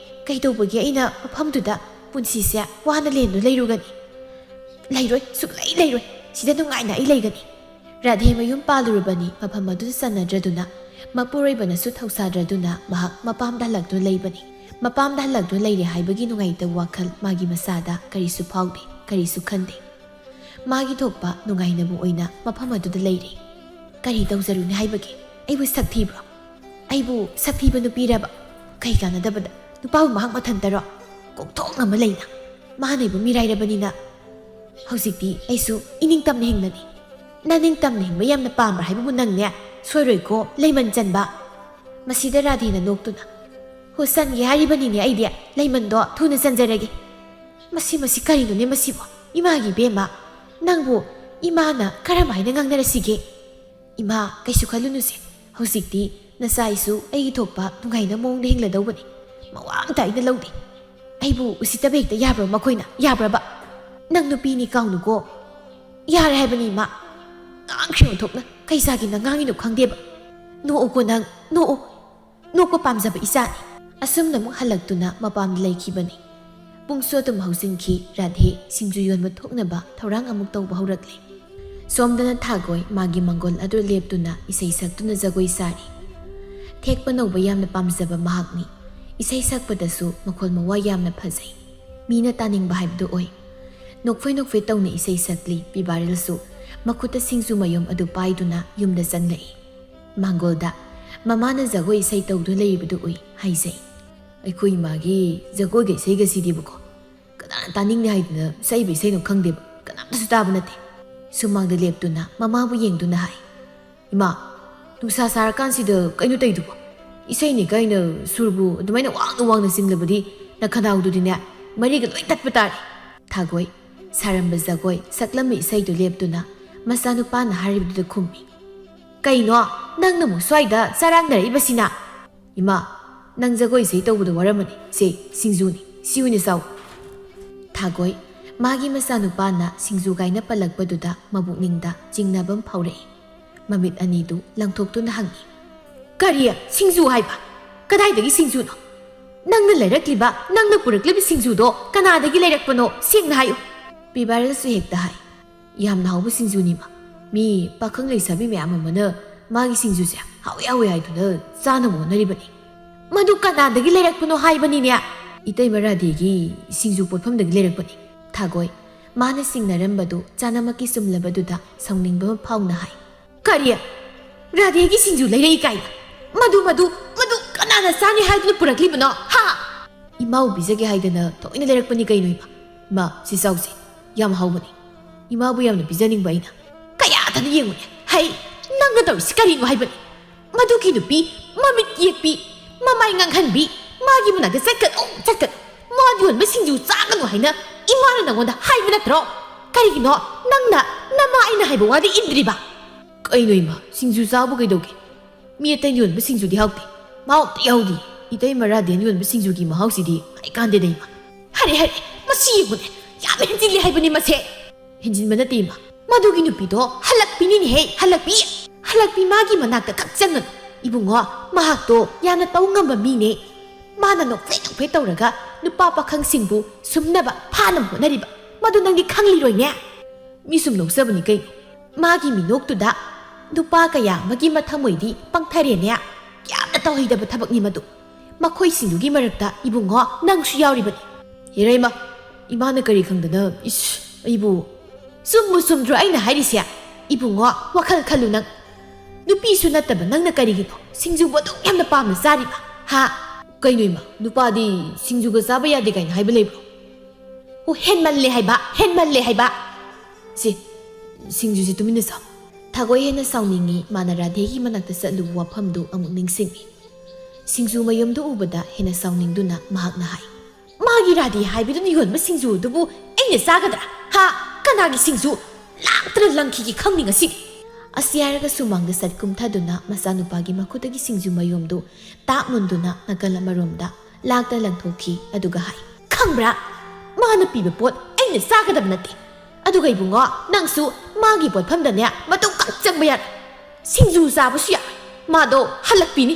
ꯀꯩꯗꯧꯕꯒꯤ ꯑꯩꯅ ꯃꯐꯝꯗꯨꯗ ꯄꯨꯟꯁꯤꯁꯦ ꯋꯥꯅ ꯂꯦꯟꯗꯨꯅ ꯂꯩꯔꯨꯒꯅꯤ? ꯂꯩꯔꯣꯏ, ꯁꯨꯛꯂꯩ ꯂꯩꯔꯣꯏ꯫ ꯁꯤꯗ ꯅꯨꯡꯉꯥꯏꯅ ꯑꯩ ꯂꯩꯒꯅꯤ꯫" ꯔꯥꯙꯦ ꯃꯌꯨꯝ ꯄꯥꯜꯂꯨꯔꯕꯅꯤ꯫ ꯃꯐꯝ ꯑꯗꯨꯗ ꯆꯟꯅꯗ꯭ꯔꯗꯨꯅ, ꯃꯄꯨꯔꯣꯏꯕꯅꯁꯨ ꯊꯧꯁꯥꯗ꯭ꯔꯗꯨꯅ ꯃꯍꯥꯛ ꯃꯄꯥꯝꯗ ꯍꯜꯂꯛꯇꯨꯅ ꯂꯩꯕꯅꯤ꯫ ꯃꯄꯥꯝꯗ ꯍꯜꯂꯛꯇꯨꯅ ꯂꯩꯔꯦ ꯍꯥꯏꯕꯒꯤ ꯅꯨꯡꯉꯥꯏꯇꯕ ꯋꯥꯈꯜ ꯃꯥꯒꯤ ꯃꯁꯥꯗ ꯀꯔꯤꯁꯨ ꯐꯥꯎꯗꯦ, ꯀꯔꯤꯁꯨ ꯈꯟꯗꯦ꯫ ꯃꯥꯒꯤ ꯊꯣꯛꯄ ꯅꯨꯡꯉꯥꯏꯅꯕ ꯑꯣꯏꯅ ꯃꯐꯝ ꯑꯗꯨꯗ ꯂꯩꯔꯦ꯫ ꯀꯔꯤ ꯇꯧꯖꯔꯨꯅꯤ ꯍꯥꯏꯕꯒꯦ? ꯑꯩꯕꯨ ꯁꯛ ꯊꯤꯕ꯭ꯔꯣ? ꯑꯩꯕꯨ ꯁꯛ ꯊꯤꯕ ꯅꯨꯄꯤꯔꯕ? ꯀꯩ ꯀꯥꯟꯅꯗꯕꯗ ꯅꯨꯄꯥꯕꯨ ꯃꯍꯥꯛ ꯃꯊꯟꯇꯔꯣ? ꯀꯣꯛꯊꯣꯡ ꯑꯃ ꯂꯩꯅ꯫ ꯃꯥꯅ ꯑꯩꯕꯨ ꯃꯤꯔꯥꯏꯔꯕꯅꯤꯅ ꯍꯧꯖꯤꯛꯇꯤ ꯑꯩꯁꯨ ꯏꯅꯤꯡꯇꯝꯅ ꯍꯤꯡꯂꯅꯤ꯫ ꯅꯅꯤꯡꯇꯝꯅ ꯍꯤꯡꯕ ꯌꯥꯝꯅ ꯄꯥꯝꯕ꯭ꯔꯥ ꯍꯥꯏꯕꯕꯨ ꯅꯪꯅꯦ? ꯁꯣꯏꯔꯣꯏꯀꯣ, ꯂꯩꯃꯟ ꯆꯟꯕ꯫ ꯃꯁꯤꯗ ꯔꯥꯙꯦꯅ ꯅꯣꯛꯇꯨꯅ, "ꯍꯣ, ꯆꯟꯒꯦ ꯍꯥꯏꯔꯤꯕꯅꯤꯅꯦ ꯑꯩꯗꯤ꯫ ꯂꯩꯃꯟꯗꯣ ꯊꯨꯅ ꯆꯟꯖꯔꯒꯦ꯫" ꯃꯁꯤ, ꯃꯁꯤ ꯀꯔꯤꯅꯣꯅꯦ ꯃꯁꯤꯕꯣ? ꯏꯃꯥꯒꯤ ꯏꯕꯦꯝꯃ, ꯅꯪꯕꯨ ꯏꯃꯥꯅ ꯀꯔꯝ ꯍꯥꯏꯅ ꯉꯥꯡꯅꯔꯁꯤꯒꯦ? ꯏꯃꯥ, ꯀꯩꯁꯨ ꯈꯜꯂꯨꯅꯨꯁꯦ꯫ ꯍꯧꯖꯤꯛꯇꯤ ꯅꯆꯥ ꯑꯩꯁꯨ ꯑꯩꯒꯤ ꯊꯣꯛꯄ ꯅꯨꯡꯉꯥꯏꯅ ꯃꯑꯣꯡꯗ ꯍꯤꯡꯂꯗꯧꯕꯅꯤ꯫ ꯃꯋꯥ ꯑꯝꯇ ꯑꯩꯅ ꯂꯧꯗꯦ꯫ ꯑꯩꯕꯨ ꯎꯁꯤꯠꯇꯕ ꯍꯦꯛꯇ ꯌꯥꯕ꯭ꯔꯣ ꯃꯈꯣꯏꯅ? ꯌꯥꯕ꯭ꯔꯕ? ꯅꯪ ꯅꯨꯄꯤꯅꯤ ꯀꯥꯎꯅꯨꯀꯣ꯫ ꯌꯥꯔꯦ ꯍꯥꯏꯕꯅꯤ ꯏꯃꯥ꯫ ꯉꯥꯡꯈ꯭ꯔꯦ ꯑꯣꯟꯊꯣꯛꯅ꯫ ꯀꯩ ꯆꯥꯒꯦꯅ ꯉꯥꯡꯉꯤꯅꯣ ꯈꯪꯗꯦꯕ꯫ ꯅꯣꯛꯎꯀꯣ ꯅꯪ, ꯅꯣꯛꯎ꯫ ꯅꯣꯛꯄ ꯄꯥꯝꯖꯕ ꯏꯆꯥꯅꯤ꯫ ꯑꯁꯨꯝꯅ ꯑꯃꯨꯛ ꯍꯜꯂꯛꯇꯨꯅ ꯃꯄꯥꯝꯗ ꯂꯩꯈꯤꯕꯅꯤ꯫ ꯄꯨꯡꯁꯨ ꯑꯗꯨꯝ ꯍꯧꯖꯤꯟꯈꯤ꯫ ꯔꯥꯙꯦ ꯁꯤꯡꯖꯨ ꯌꯣꯟꯕ ꯊꯣꯛꯅꯕ ꯊꯧꯔꯥꯡ ꯑꯃꯨꯛ ꯇꯧꯕ ꯍꯧꯔꯛꯂꯦ꯫ ꯁꯣꯝꯗꯅ ꯊꯥꯒꯣꯏ ꯃꯥꯒꯤ ꯃꯪꯒꯣꯜ ꯑꯗꯨ ꯂꯦꯞꯇꯨꯅ ꯏꯁꯩ ꯁꯛꯇꯨꯅ ꯖꯒꯣꯏ ꯁꯥꯔꯤ꯫ ꯊꯦꯛꯄ ꯅꯧꯕ ꯌꯥꯝꯅ ꯄꯥꯝꯖꯕ ꯃꯍꯥꯛꯅꯤ꯫ ꯏꯁꯩ ꯁꯛꯄꯗꯁꯨ ꯃꯈꯣꯜ ꯃꯋꯥ ꯌꯥꯝꯅ ꯐꯖꯩ꯫ ꯃꯤꯅ ꯇꯥꯅꯤꯡꯕ ꯍꯥꯏꯕꯗꯨ ꯑꯣꯏ꯫ ꯅꯣꯛꯐꯦ ꯅꯣꯛꯐꯦ ꯇꯧꯅ ꯏꯁꯩ ꯁꯛꯂꯤ꯫ ꯄꯤꯕꯥꯔꯤꯜꯁꯨ ꯃꯈꯨꯠꯇ ꯁꯤꯡꯖꯨ ꯃꯌꯨꯝ ꯑꯗꯨ ꯄꯥꯏꯗꯨꯅ ꯌꯨꯝꯗ ꯆꯪꯂꯛꯏ꯫ ꯃꯥꯡꯒꯣꯜꯗ ꯃꯃꯥꯅ ꯖꯒꯣꯏ ꯏꯁꯩ ꯇꯧꯗꯨꯅ ꯂꯩꯔꯤꯕꯗꯨ ꯎꯏ꯫ ꯍꯥꯏꯖꯩ, "ꯑꯩꯈꯣꯏ ꯏꯃꯥꯒꯤ ꯖꯒꯣꯏꯒ ꯏꯁꯩꯒꯁꯤꯗꯤꯕꯀꯣ, ꯇꯥ-, ꯇꯥꯅꯤꯡꯗꯦ ꯍꯥꯏꯗꯅ ꯁꯛꯏꯕ ꯏꯁꯩꯅꯣ ꯈꯪꯗꯦꯕ, ꯀꯅꯥꯝꯇꯁꯨ ꯇꯥꯕ ꯅꯠꯇꯦ꯫ ꯁꯨꯃꯥꯡꯗ ꯂꯦꯞꯇꯨꯅ ꯃꯃꯥꯕꯨ ꯌꯦꯡꯗꯨꯅ ꯍꯥꯏ, "ꯏꯃꯥ, ꯅꯨꯡꯁꯥ ꯁꯥꯔꯀꯥꯟꯁꯤꯗ ꯀꯩꯅꯣ ꯇꯧꯏꯗꯨꯕꯣ? ꯏꯁꯩꯅꯤ ꯀꯥꯏꯅ ꯁꯨꯔꯕꯨ ꯑꯗꯨꯃꯥꯏꯅ ꯋꯥꯡꯅ ꯋꯥꯡꯅ ꯆꯤꯡꯂꯕꯗꯤ ꯅꯈꯅꯥꯎꯗꯨꯗꯤꯅꯦ ꯃꯔꯤꯒ ꯂꯣꯏ ꯇꯠꯄ ꯇꯥꯔꯦ"꯫ ꯊꯥꯒꯣꯏ ꯁꯥꯔꯝꯕ ꯖꯒꯣꯏ ꯁꯛꯂꯝꯃꯤ ꯏꯁꯩꯗꯨ ꯂꯦꯞꯇꯨꯅ ꯃꯆꯥꯅꯨꯄꯥꯅ ꯍꯥꯏꯔꯤꯕꯗꯨꯗ ꯈꯨꯝꯃꯤ, "ꯀꯩꯅꯣ, ꯅꯪꯅ ꯑꯃꯨꯛ ꯁ꯭ꯋꯥꯏꯗ ꯆꯔꯥꯡꯅꯔꯛꯏꯕꯁꯤꯅ?" "ꯏꯃꯥ, ꯅꯪ ꯖꯒꯣꯏ ꯏꯁꯩ ꯇꯧꯕꯗ ꯋꯥꯔꯝꯃꯅꯤ꯫ ꯁꯦ, ꯁꯤꯡꯖꯨꯅꯤ, ꯁꯤ ꯑꯣꯏꯅ ꯆꯥꯎ"꯫ ꯊꯥꯒꯣꯏ, ꯃꯥꯒꯤ ꯃꯆꯥꯅꯨꯄꯥꯅ ꯁꯤꯡꯖꯨ ꯀꯥꯏꯅ ꯄꯜꯂꯛꯄꯗꯨꯗ ꯃꯕꯨꯛꯅꯤꯡꯗ ꯆꯤꯡꯅꯕ ꯑꯃ ꯐꯥꯎꯔꯛꯏ꯫ ꯃꯃꯤꯠ ꯑꯅꯤꯗꯨ ꯂꯪꯊꯣꯛꯇꯨꯅ ꯍꯪꯉꯤ, "ꯀꯔꯤ? ꯁꯤꯡꯖꯨ ꯍꯥꯏꯕ? ꯀꯗꯥꯏꯗꯒꯤ ꯁꯤꯡꯖꯨꯅꯣ? ꯅꯪꯅ ꯂꯩꯔꯛꯂꯤꯕ, ꯅꯪꯅ ꯄꯨꯔꯛꯂꯤꯕ ꯁꯤꯡꯖꯨꯗꯣ ꯀꯅꯥꯗꯒꯤ ꯂꯩꯔꯛꯄꯅꯣ? ꯁꯦꯡꯅ ꯍꯥꯏꯌꯨ"꯫ ꯄꯤꯕꯥꯔꯦꯜꯁꯨ ꯍꯦꯛꯇ ꯍꯥꯏ, "ꯌꯥꯝꯅ ꯍꯥꯎꯕ ꯁꯤꯡꯖꯨꯅꯤꯃ꯫ ꯃꯤ ꯄꯥꯈꯪ ꯂꯩꯁꯥꯕꯤ ꯃꯌꯥꯝ ꯑꯃꯅ ꯃꯥꯒꯤ ꯁꯤꯡꯖꯨꯁꯦ ꯍꯥꯎꯋꯦ ꯍꯥꯎꯋꯦ ꯍꯥꯏꯗꯨꯅ ꯆꯥꯅꯕ ꯍꯣꯠꯅꯔꯤꯕꯅꯤ"꯫ "ꯃꯗꯨ ꯀꯅꯥꯗꯒꯤ ꯂꯩꯔꯛꯄꯅꯣ ꯍꯥꯏꯕꯅꯤꯅꯦ?" "ꯏꯇꯩꯃ ꯔꯥꯙꯦꯒꯤ ꯁꯤꯡꯖꯨ ꯄꯣꯠꯐꯝꯗꯒꯤ ꯂꯩꯔꯛꯄꯅꯤ"꯫ ꯊꯥꯒꯣꯏ, ꯃꯥꯅ ꯁꯤꯡꯅꯔꯝꯕꯗꯨ ꯆꯥꯅꯃꯛꯀꯤ ꯆꯨꯝꯂꯕꯗꯨꯗ ꯁꯥꯎꯅꯤꯡꯕ ꯑꯃ ꯐꯥꯎꯅ ꯍꯥꯏ, "ꯀꯔꯤ? ꯔꯥꯙꯦꯒꯤ ꯁꯤꯡꯖꯨ ꯂꯩꯔꯛꯏ ꯀꯥꯏꯅ? ꯃꯗꯨ, ꯃꯗꯨ, ꯃꯗꯨ ꯀꯅꯥꯅ ꯆꯥꯅꯤ ꯍꯥꯏꯗꯨꯅ ꯄꯨꯔꯛꯂꯤꯕꯅꯣ? ꯍꯥ?" "ꯏꯃꯥꯕꯨ ꯄꯤꯖꯒꯦ ꯍꯥꯏꯗꯅ ꯊꯑꯣꯏꯅ ꯂꯩꯔꯛꯄꯅꯤ ꯀꯩꯅꯣ ꯏꯃꯥ꯫ ꯏꯃꯥ, ꯁꯤ ꯆꯥꯎꯁꯦ꯫ ꯌꯥꯝ ꯍꯥꯎꯕꯅꯤ꯫ ꯏꯃꯥꯕꯨ ꯌꯥꯝꯅ ꯄꯤꯖꯅꯤꯡꯕ ꯑꯩꯅ"꯫ "ꯀꯌꯥꯗꯅ ꯌꯦꯡꯉꯨꯅꯦ꯫ ꯍꯩ, ꯅꯪꯅ ꯇꯧꯔꯤꯁꯤ ꯀꯔꯤꯅꯣ ꯍꯥꯏꯕꯅꯤ? ꯃꯗꯨꯒꯤ ꯅꯨꯄꯤ, ꯃꯃꯤꯠ ꯌꯦꯛꯄꯤ, ꯃꯃꯥꯏ ꯉꯥꯡꯍꯟꯕꯤ, ꯃꯥꯒꯤ ꯃꯅꯥꯛꯇ ꯆꯠꯀꯅꯨ, ꯆꯠꯀꯅꯨ꯫ ꯃꯥꯅ ꯌꯣꯟꯕ ꯁꯤꯡꯖꯨ ꯆꯥꯒꯅꯨ ꯍꯥꯏꯅ ꯏꯃꯥꯅ ꯅꯪꯉꯣꯟꯗ ꯍꯥꯏꯕ ꯅꯠꯇ꯭ꯔꯣ? ꯀꯔꯤꯒꯤꯅꯣ ꯅꯪꯅ ꯅꯃꯥ ꯑꯩꯅ ꯍꯥꯏꯕ ꯋꯥꯗꯤ ꯏꯟꯗ꯭ꯔꯤꯕ?" "ꯀꯩꯅꯣ ꯏꯃꯥ, ꯁꯤꯡꯖꯨ ꯆꯥꯕꯨ ꯀꯩꯗꯧꯒꯦ? ꯃꯤ ꯑꯇꯩꯅ ꯌꯣꯟꯕ ꯁꯤꯡꯖꯨꯗꯤ ꯍꯥꯎꯇꯦ꯫ ꯃꯍꯥꯎ ꯑꯝꯇ ꯌꯥꯎꯗꯦ꯫ ꯏꯇꯩꯃ ꯔꯥꯙꯦꯅ ꯌꯣꯟꯕ ꯁꯤꯡꯖꯨꯒꯤ ꯃꯍꯥꯎꯁꯤꯗꯤ ꯍꯥꯏꯀꯥꯟꯗꯦꯗ ꯏꯃꯥ"꯫ "ꯍꯔꯦ, ꯍꯔꯦ, ꯃꯁꯤ ꯌꯦꯡꯉꯨꯅꯦ, ꯌꯥꯝꯅ ꯍꯦꯟꯖꯤꯜꯂꯦ ꯍꯥꯏꯕꯅꯤ ꯃꯁꯦ"꯫ "ꯍꯦꯟꯖꯤꯟꯕ ꯅꯠꯇꯦ ꯏꯃꯥ, ꯃꯗꯨꯒꯤ ꯅꯨꯄꯤꯗꯣ ꯍꯜꯂꯛꯄꯤꯅꯤꯅꯦꯍꯦ, ꯍꯜꯂꯛꯄꯤ꯫ ꯍꯜꯂꯛꯄꯤ ꯃꯥꯒꯤ ꯃꯅꯥꯛꯇ ꯈꯛ ꯆꯪꯒꯅꯨ꯫ ꯏꯕꯨꯡꯉꯣ, ꯃꯍꯥꯛꯇꯣ ꯌꯥꯝꯅ ꯇꯧ ꯉꯝꯕ ꯃꯤꯅꯦ꯫ ꯃꯥꯅ ꯅꯣꯛꯐꯦꯠ ꯅꯣꯛꯐꯦꯠ ꯇꯧꯔꯒ ꯅꯨꯄꯥ ꯄꯥꯈꯪꯁꯤꯡꯕꯨ ꯁꯨꯝꯅꯕ, ꯐꯥꯅꯕ ꯍꯣꯠꯅꯔꯤꯕ꯫ ꯃꯗꯨ ꯅꯪꯗꯤ ꯈꯪꯂꯤꯔꯣꯏꯅꯦ"꯫ "ꯃꯤ ꯁꯨꯝ ꯅꯣꯛꯆꯕꯅꯤ ꯀꯩꯅꯣ꯫ ꯃꯥꯒꯤ ꯃꯤꯅꯣꯛꯇꯨꯗ ꯅꯨꯄꯥ ꯀꯌꯥ ꯑꯃꯒꯤ ꯃꯊꯃꯣꯏꯗꯤ ꯄꯪꯊꯔꯦꯅꯦ꯫ ꯌꯥꯝꯅ ꯇꯧꯍꯩꯗꯕ ꯊꯕꯛꯅꯤ ꯃꯗꯨ꯫ ꯃꯈꯣꯏꯁꯤꯡꯗꯨꯒꯤ ꯃꯔꯛꯇ ꯏꯕꯨꯡꯉꯣ ꯅꯪꯁꯨ ꯌꯥꯎꯔꯤꯕꯅꯤ"꯫ "ꯍꯦꯔꯩꯃ, ꯏꯃꯥꯅ ꯀꯔꯤ ꯈꯪꯗꯅ, ꯏꯁ, ꯑꯩꯕꯨ"꯫ "ꯆꯨꯝꯕꯨ ꯆꯨꯝꯗ꯭ꯔꯣ ꯑꯩꯅ ꯍꯥꯏꯔꯤꯁꯦ? ꯏꯕꯨꯡꯉꯣ, ꯋꯥꯈꯜ ꯈꯜꯂꯨ ꯅꯪ꯫ ꯅꯨꯄꯤꯁꯨ ꯅꯠꯇꯕ ꯅꯪꯅ ꯀꯔꯤꯒꯤꯅꯣ ꯁꯤꯡꯖꯨꯕꯨ ꯑꯗꯨꯛ ꯌꯥꯝꯅ ꯄꯥꯝꯅ ꯆꯥꯔꯤꯕ? ꯍꯥ?" "ꯀꯩꯅꯣ ꯏꯃꯥ, ꯅꯨꯄꯥꯗꯤ ꯁꯤꯡꯖꯨꯒ ꯆꯥꯕ ꯌꯥꯗꯦ ꯀꯥꯏꯅ ꯍꯥꯏꯕ ꯂꯩꯕ꯭ꯔꯣ?" ꯑꯣ, ꯍꯦꯟꯃꯜꯂꯦ ꯍꯥꯏꯕ, ꯍꯦꯟꯃꯜꯂꯦ ꯍꯥꯏꯕ꯫ ꯁꯤ, ꯁꯤꯡꯖꯨꯁꯤ ꯇꯨꯃꯤꯟꯅ ꯆꯥꯎ꯫ ꯊꯥꯒꯣꯏ ꯍꯦꯟꯅ ꯁꯥꯎꯅꯤꯡꯉꯤ꯫ ꯃꯥꯅ ꯔꯥꯙꯦꯒꯤ ꯃꯅꯥꯛꯇ ꯆꯠꯂꯨꯕ ꯋꯥꯐꯝꯗꯨ ꯑꯃꯨꯛ ꯅꯤꯡꯁꯤꯡꯉꯤ꯫ ꯁꯤꯡꯖꯨ ꯃꯌꯨꯝꯗꯨ ꯎꯕꯗ ꯍꯦꯟꯅ ꯁꯥꯎꯅꯤꯡꯗꯨꯅ ꯃꯍꯥꯛꯅ ꯍꯥꯏ, "ꯃꯥꯒꯤ ꯔꯥꯙꯦ ꯍꯥꯏꯕꯤꯗꯨꯅ ꯌꯣꯟꯕ ꯁꯤꯡꯖꯨ ꯑꯗꯨꯕꯨ ꯑꯩꯅ ꯆꯥꯒꯗ꯭ꯔꯥ? ꯍꯥ? ꯀꯅꯥꯒꯤ ꯁꯤꯡꯖꯨ? ꯂꯥꯛꯇꯅ ꯂꯪꯈꯤꯒꯦ ꯈꯪꯅꯤ ꯉꯁꯤꯗꯤ!" ꯑꯁꯤ ꯍꯥꯏꯔꯒ ꯁꯨꯃꯥꯡꯗ ꯁꯠ ꯀꯨꯝꯊꯗꯨꯅ ꯃꯆꯥꯅꯨꯄꯥꯒꯤ ꯃꯈꯨꯠꯇꯒꯤ ꯁꯤꯡꯖꯨ ꯃꯌꯨꯝꯗꯨ ꯇꯥꯛ ꯃꯨꯟꯗꯨꯅ ꯅꯥꯀꯜ ꯑꯃꯔꯣꯝꯗ ꯂꯥꯛꯇ ꯂꯪꯊꯣꯛꯈꯤ꯫ ꯑꯗꯨꯒ ꯍꯥꯏ, "ꯈꯪꯕ꯭ꯔꯥ? ꯃꯥꯅ ꯄꯤꯕ ꯄꯣꯠ ꯑꯩꯅ ꯆꯥꯒꯗꯕ ꯅꯠꯇꯦ꯫ ꯑꯗꯨꯒ ꯏꯕꯨꯡꯉꯣ, ꯅꯪꯁꯨ ꯃꯥꯒꯤ ꯄꯣꯠꯐꯝꯗꯅꯦ ꯃꯇꯧ ꯀꯛ ꯆꯪꯕ ꯌꯥꯔꯣꯏ꯫ ꯁꯤꯡꯖꯨ ꯆꯥꯕꯁꯨ ꯌꯥꯔꯣꯏ꯫ ꯃꯥꯗꯣ ꯍꯜꯂꯛꯄꯤꯅꯤ꯫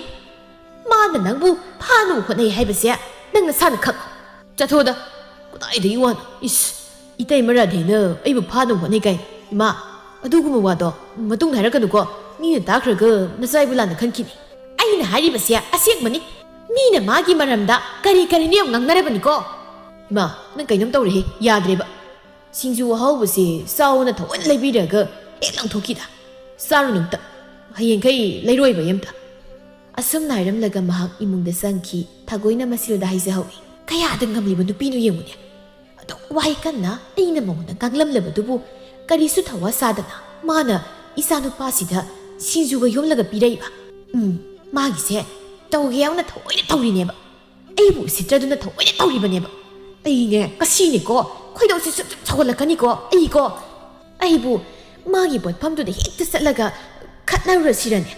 ꯃꯥꯅ ꯅꯪꯕꯨ ꯐꯥꯅꯕ ꯍꯣꯠꯅꯩ ꯍꯥꯏꯕꯁꯦ ꯅꯪ ꯅꯁꯥꯅ ꯈꯪꯉꯣ꯫" "ꯆꯠꯊꯣꯛꯑꯗ, ꯀꯗꯥꯏꯗꯒꯤ ꯋꯥꯅꯣ? ꯏꯁ, ꯏꯇꯩꯃ ꯔꯥꯙꯦꯅ ꯑꯩꯕꯨ ꯐꯥꯅꯕ ꯍꯣꯠꯅꯩ ꯀꯥꯏ? ꯏꯃꯥ, ꯑꯗꯨꯒꯨꯝꯕ ꯋꯥꯗꯣ ꯃꯇꯨꯡꯗ ꯍꯥꯏꯔꯛꯀꯅꯨꯀꯣ꯫ ꯃꯤꯅ ꯇꯥꯈ꯭ꯔꯒ ꯅꯆꯥ ꯏꯕꯨ ꯂꯥꯟꯅ ꯈꯟꯈꯤꯅꯤ꯫ ꯑꯩꯅ ꯍꯥꯏꯔꯤꯕꯁꯦ ꯑꯁꯦꯡꯕꯅꯤ꯫ ꯃꯤꯅ ꯃꯥꯒꯤ ꯃꯔꯝꯗ ꯀꯔꯤ ꯀꯔꯤꯅꯣ ꯌꯥꯝ ꯉꯥꯡꯅꯔꯕꯅꯤꯀꯣ꯫" "ꯏꯃꯥ, ꯅꯪ ꯀꯩꯅꯣꯝ ꯇꯧꯔꯦꯍꯦ, ꯌꯥꯗ꯭ꯔꯦꯕ꯫ ꯁꯤꯡꯖꯨ ꯑꯍꯥꯎꯕꯁꯦ ꯆꯥꯎꯅ ꯊꯑꯣꯏꯅ ꯂꯩꯕꯤꯔꯒ ꯍꯦꯛ ꯂꯪꯊꯣꯛꯈꯤꯗ꯫ ꯆꯥꯔꯨꯅꯨ ꯑꯝꯇ꯫ ꯍꯌꯦꯡꯈꯩ ꯂꯩꯔꯣꯏꯕ ꯑꯩ ꯑꯝꯇ꯫" ꯑꯁꯨꯝꯅ ꯍꯥꯏꯔꯝꯂꯒ ꯃꯍꯥꯛ ꯏꯃꯨꯡꯗ ꯆꯪꯈꯤ꯫ ꯊꯥꯒꯣꯏꯅ ꯃꯁꯤꯜꯗ ꯍꯥꯏꯖꯍꯧꯏ, "ꯀꯌꯥꯗ ꯉꯝꯂꯤꯕ ꯅꯨꯄꯤꯅꯣ ꯌꯦꯡꯉꯨꯅꯦ꯫ ꯑꯗꯨꯛ ꯋꯥꯍꯩ ꯀꯟꯅ ꯑꯩꯅ ꯃꯉꯣꯟꯗ ꯉꯥꯡꯂꯝꯂꯕꯗꯨꯕꯨ ꯀꯔꯤꯁꯨ ꯊꯋꯥ ꯁꯥꯗꯅ ꯃꯥꯅ ꯏꯆꯥꯅꯨꯄꯥꯁꯤꯗ ꯁꯤꯡꯖꯨꯒ ꯌꯣꯝꯂꯒ ꯄꯤꯔꯛꯏꯕ꯫ ꯎꯝ, ꯃꯥꯒꯤꯁꯦ ꯇꯧꯒꯦ ꯌꯥꯎꯅ ꯊꯑꯣꯏꯅ ꯇꯧꯔꯤꯅꯦꯕ꯫ ꯑꯩꯕꯨ ꯎꯁꯤꯠꯇ꯭ꯔꯗꯨꯅ ꯊꯑꯣꯏꯅ ꯇꯧꯔꯤꯕꯅꯦꯕ꯫ ꯑꯩꯅꯦ ꯉꯁꯤꯅꯦꯀꯣ, ꯈꯣꯏꯗꯧꯁꯤ ꯁꯨꯝ ꯁꯨꯝ ꯁꯧꯒꯠꯂꯛꯀꯅꯤꯀꯣ꯫ ꯑꯩꯀꯣ, ꯑꯩꯕꯨ ꯃꯥꯒꯤ ꯄꯣꯠꯐꯝꯗꯨꯗ ꯍꯦꯛꯇ ꯆꯠꯂꯒ ꯈꯠꯅꯔꯨꯔꯁꯤꯔꯅꯦ?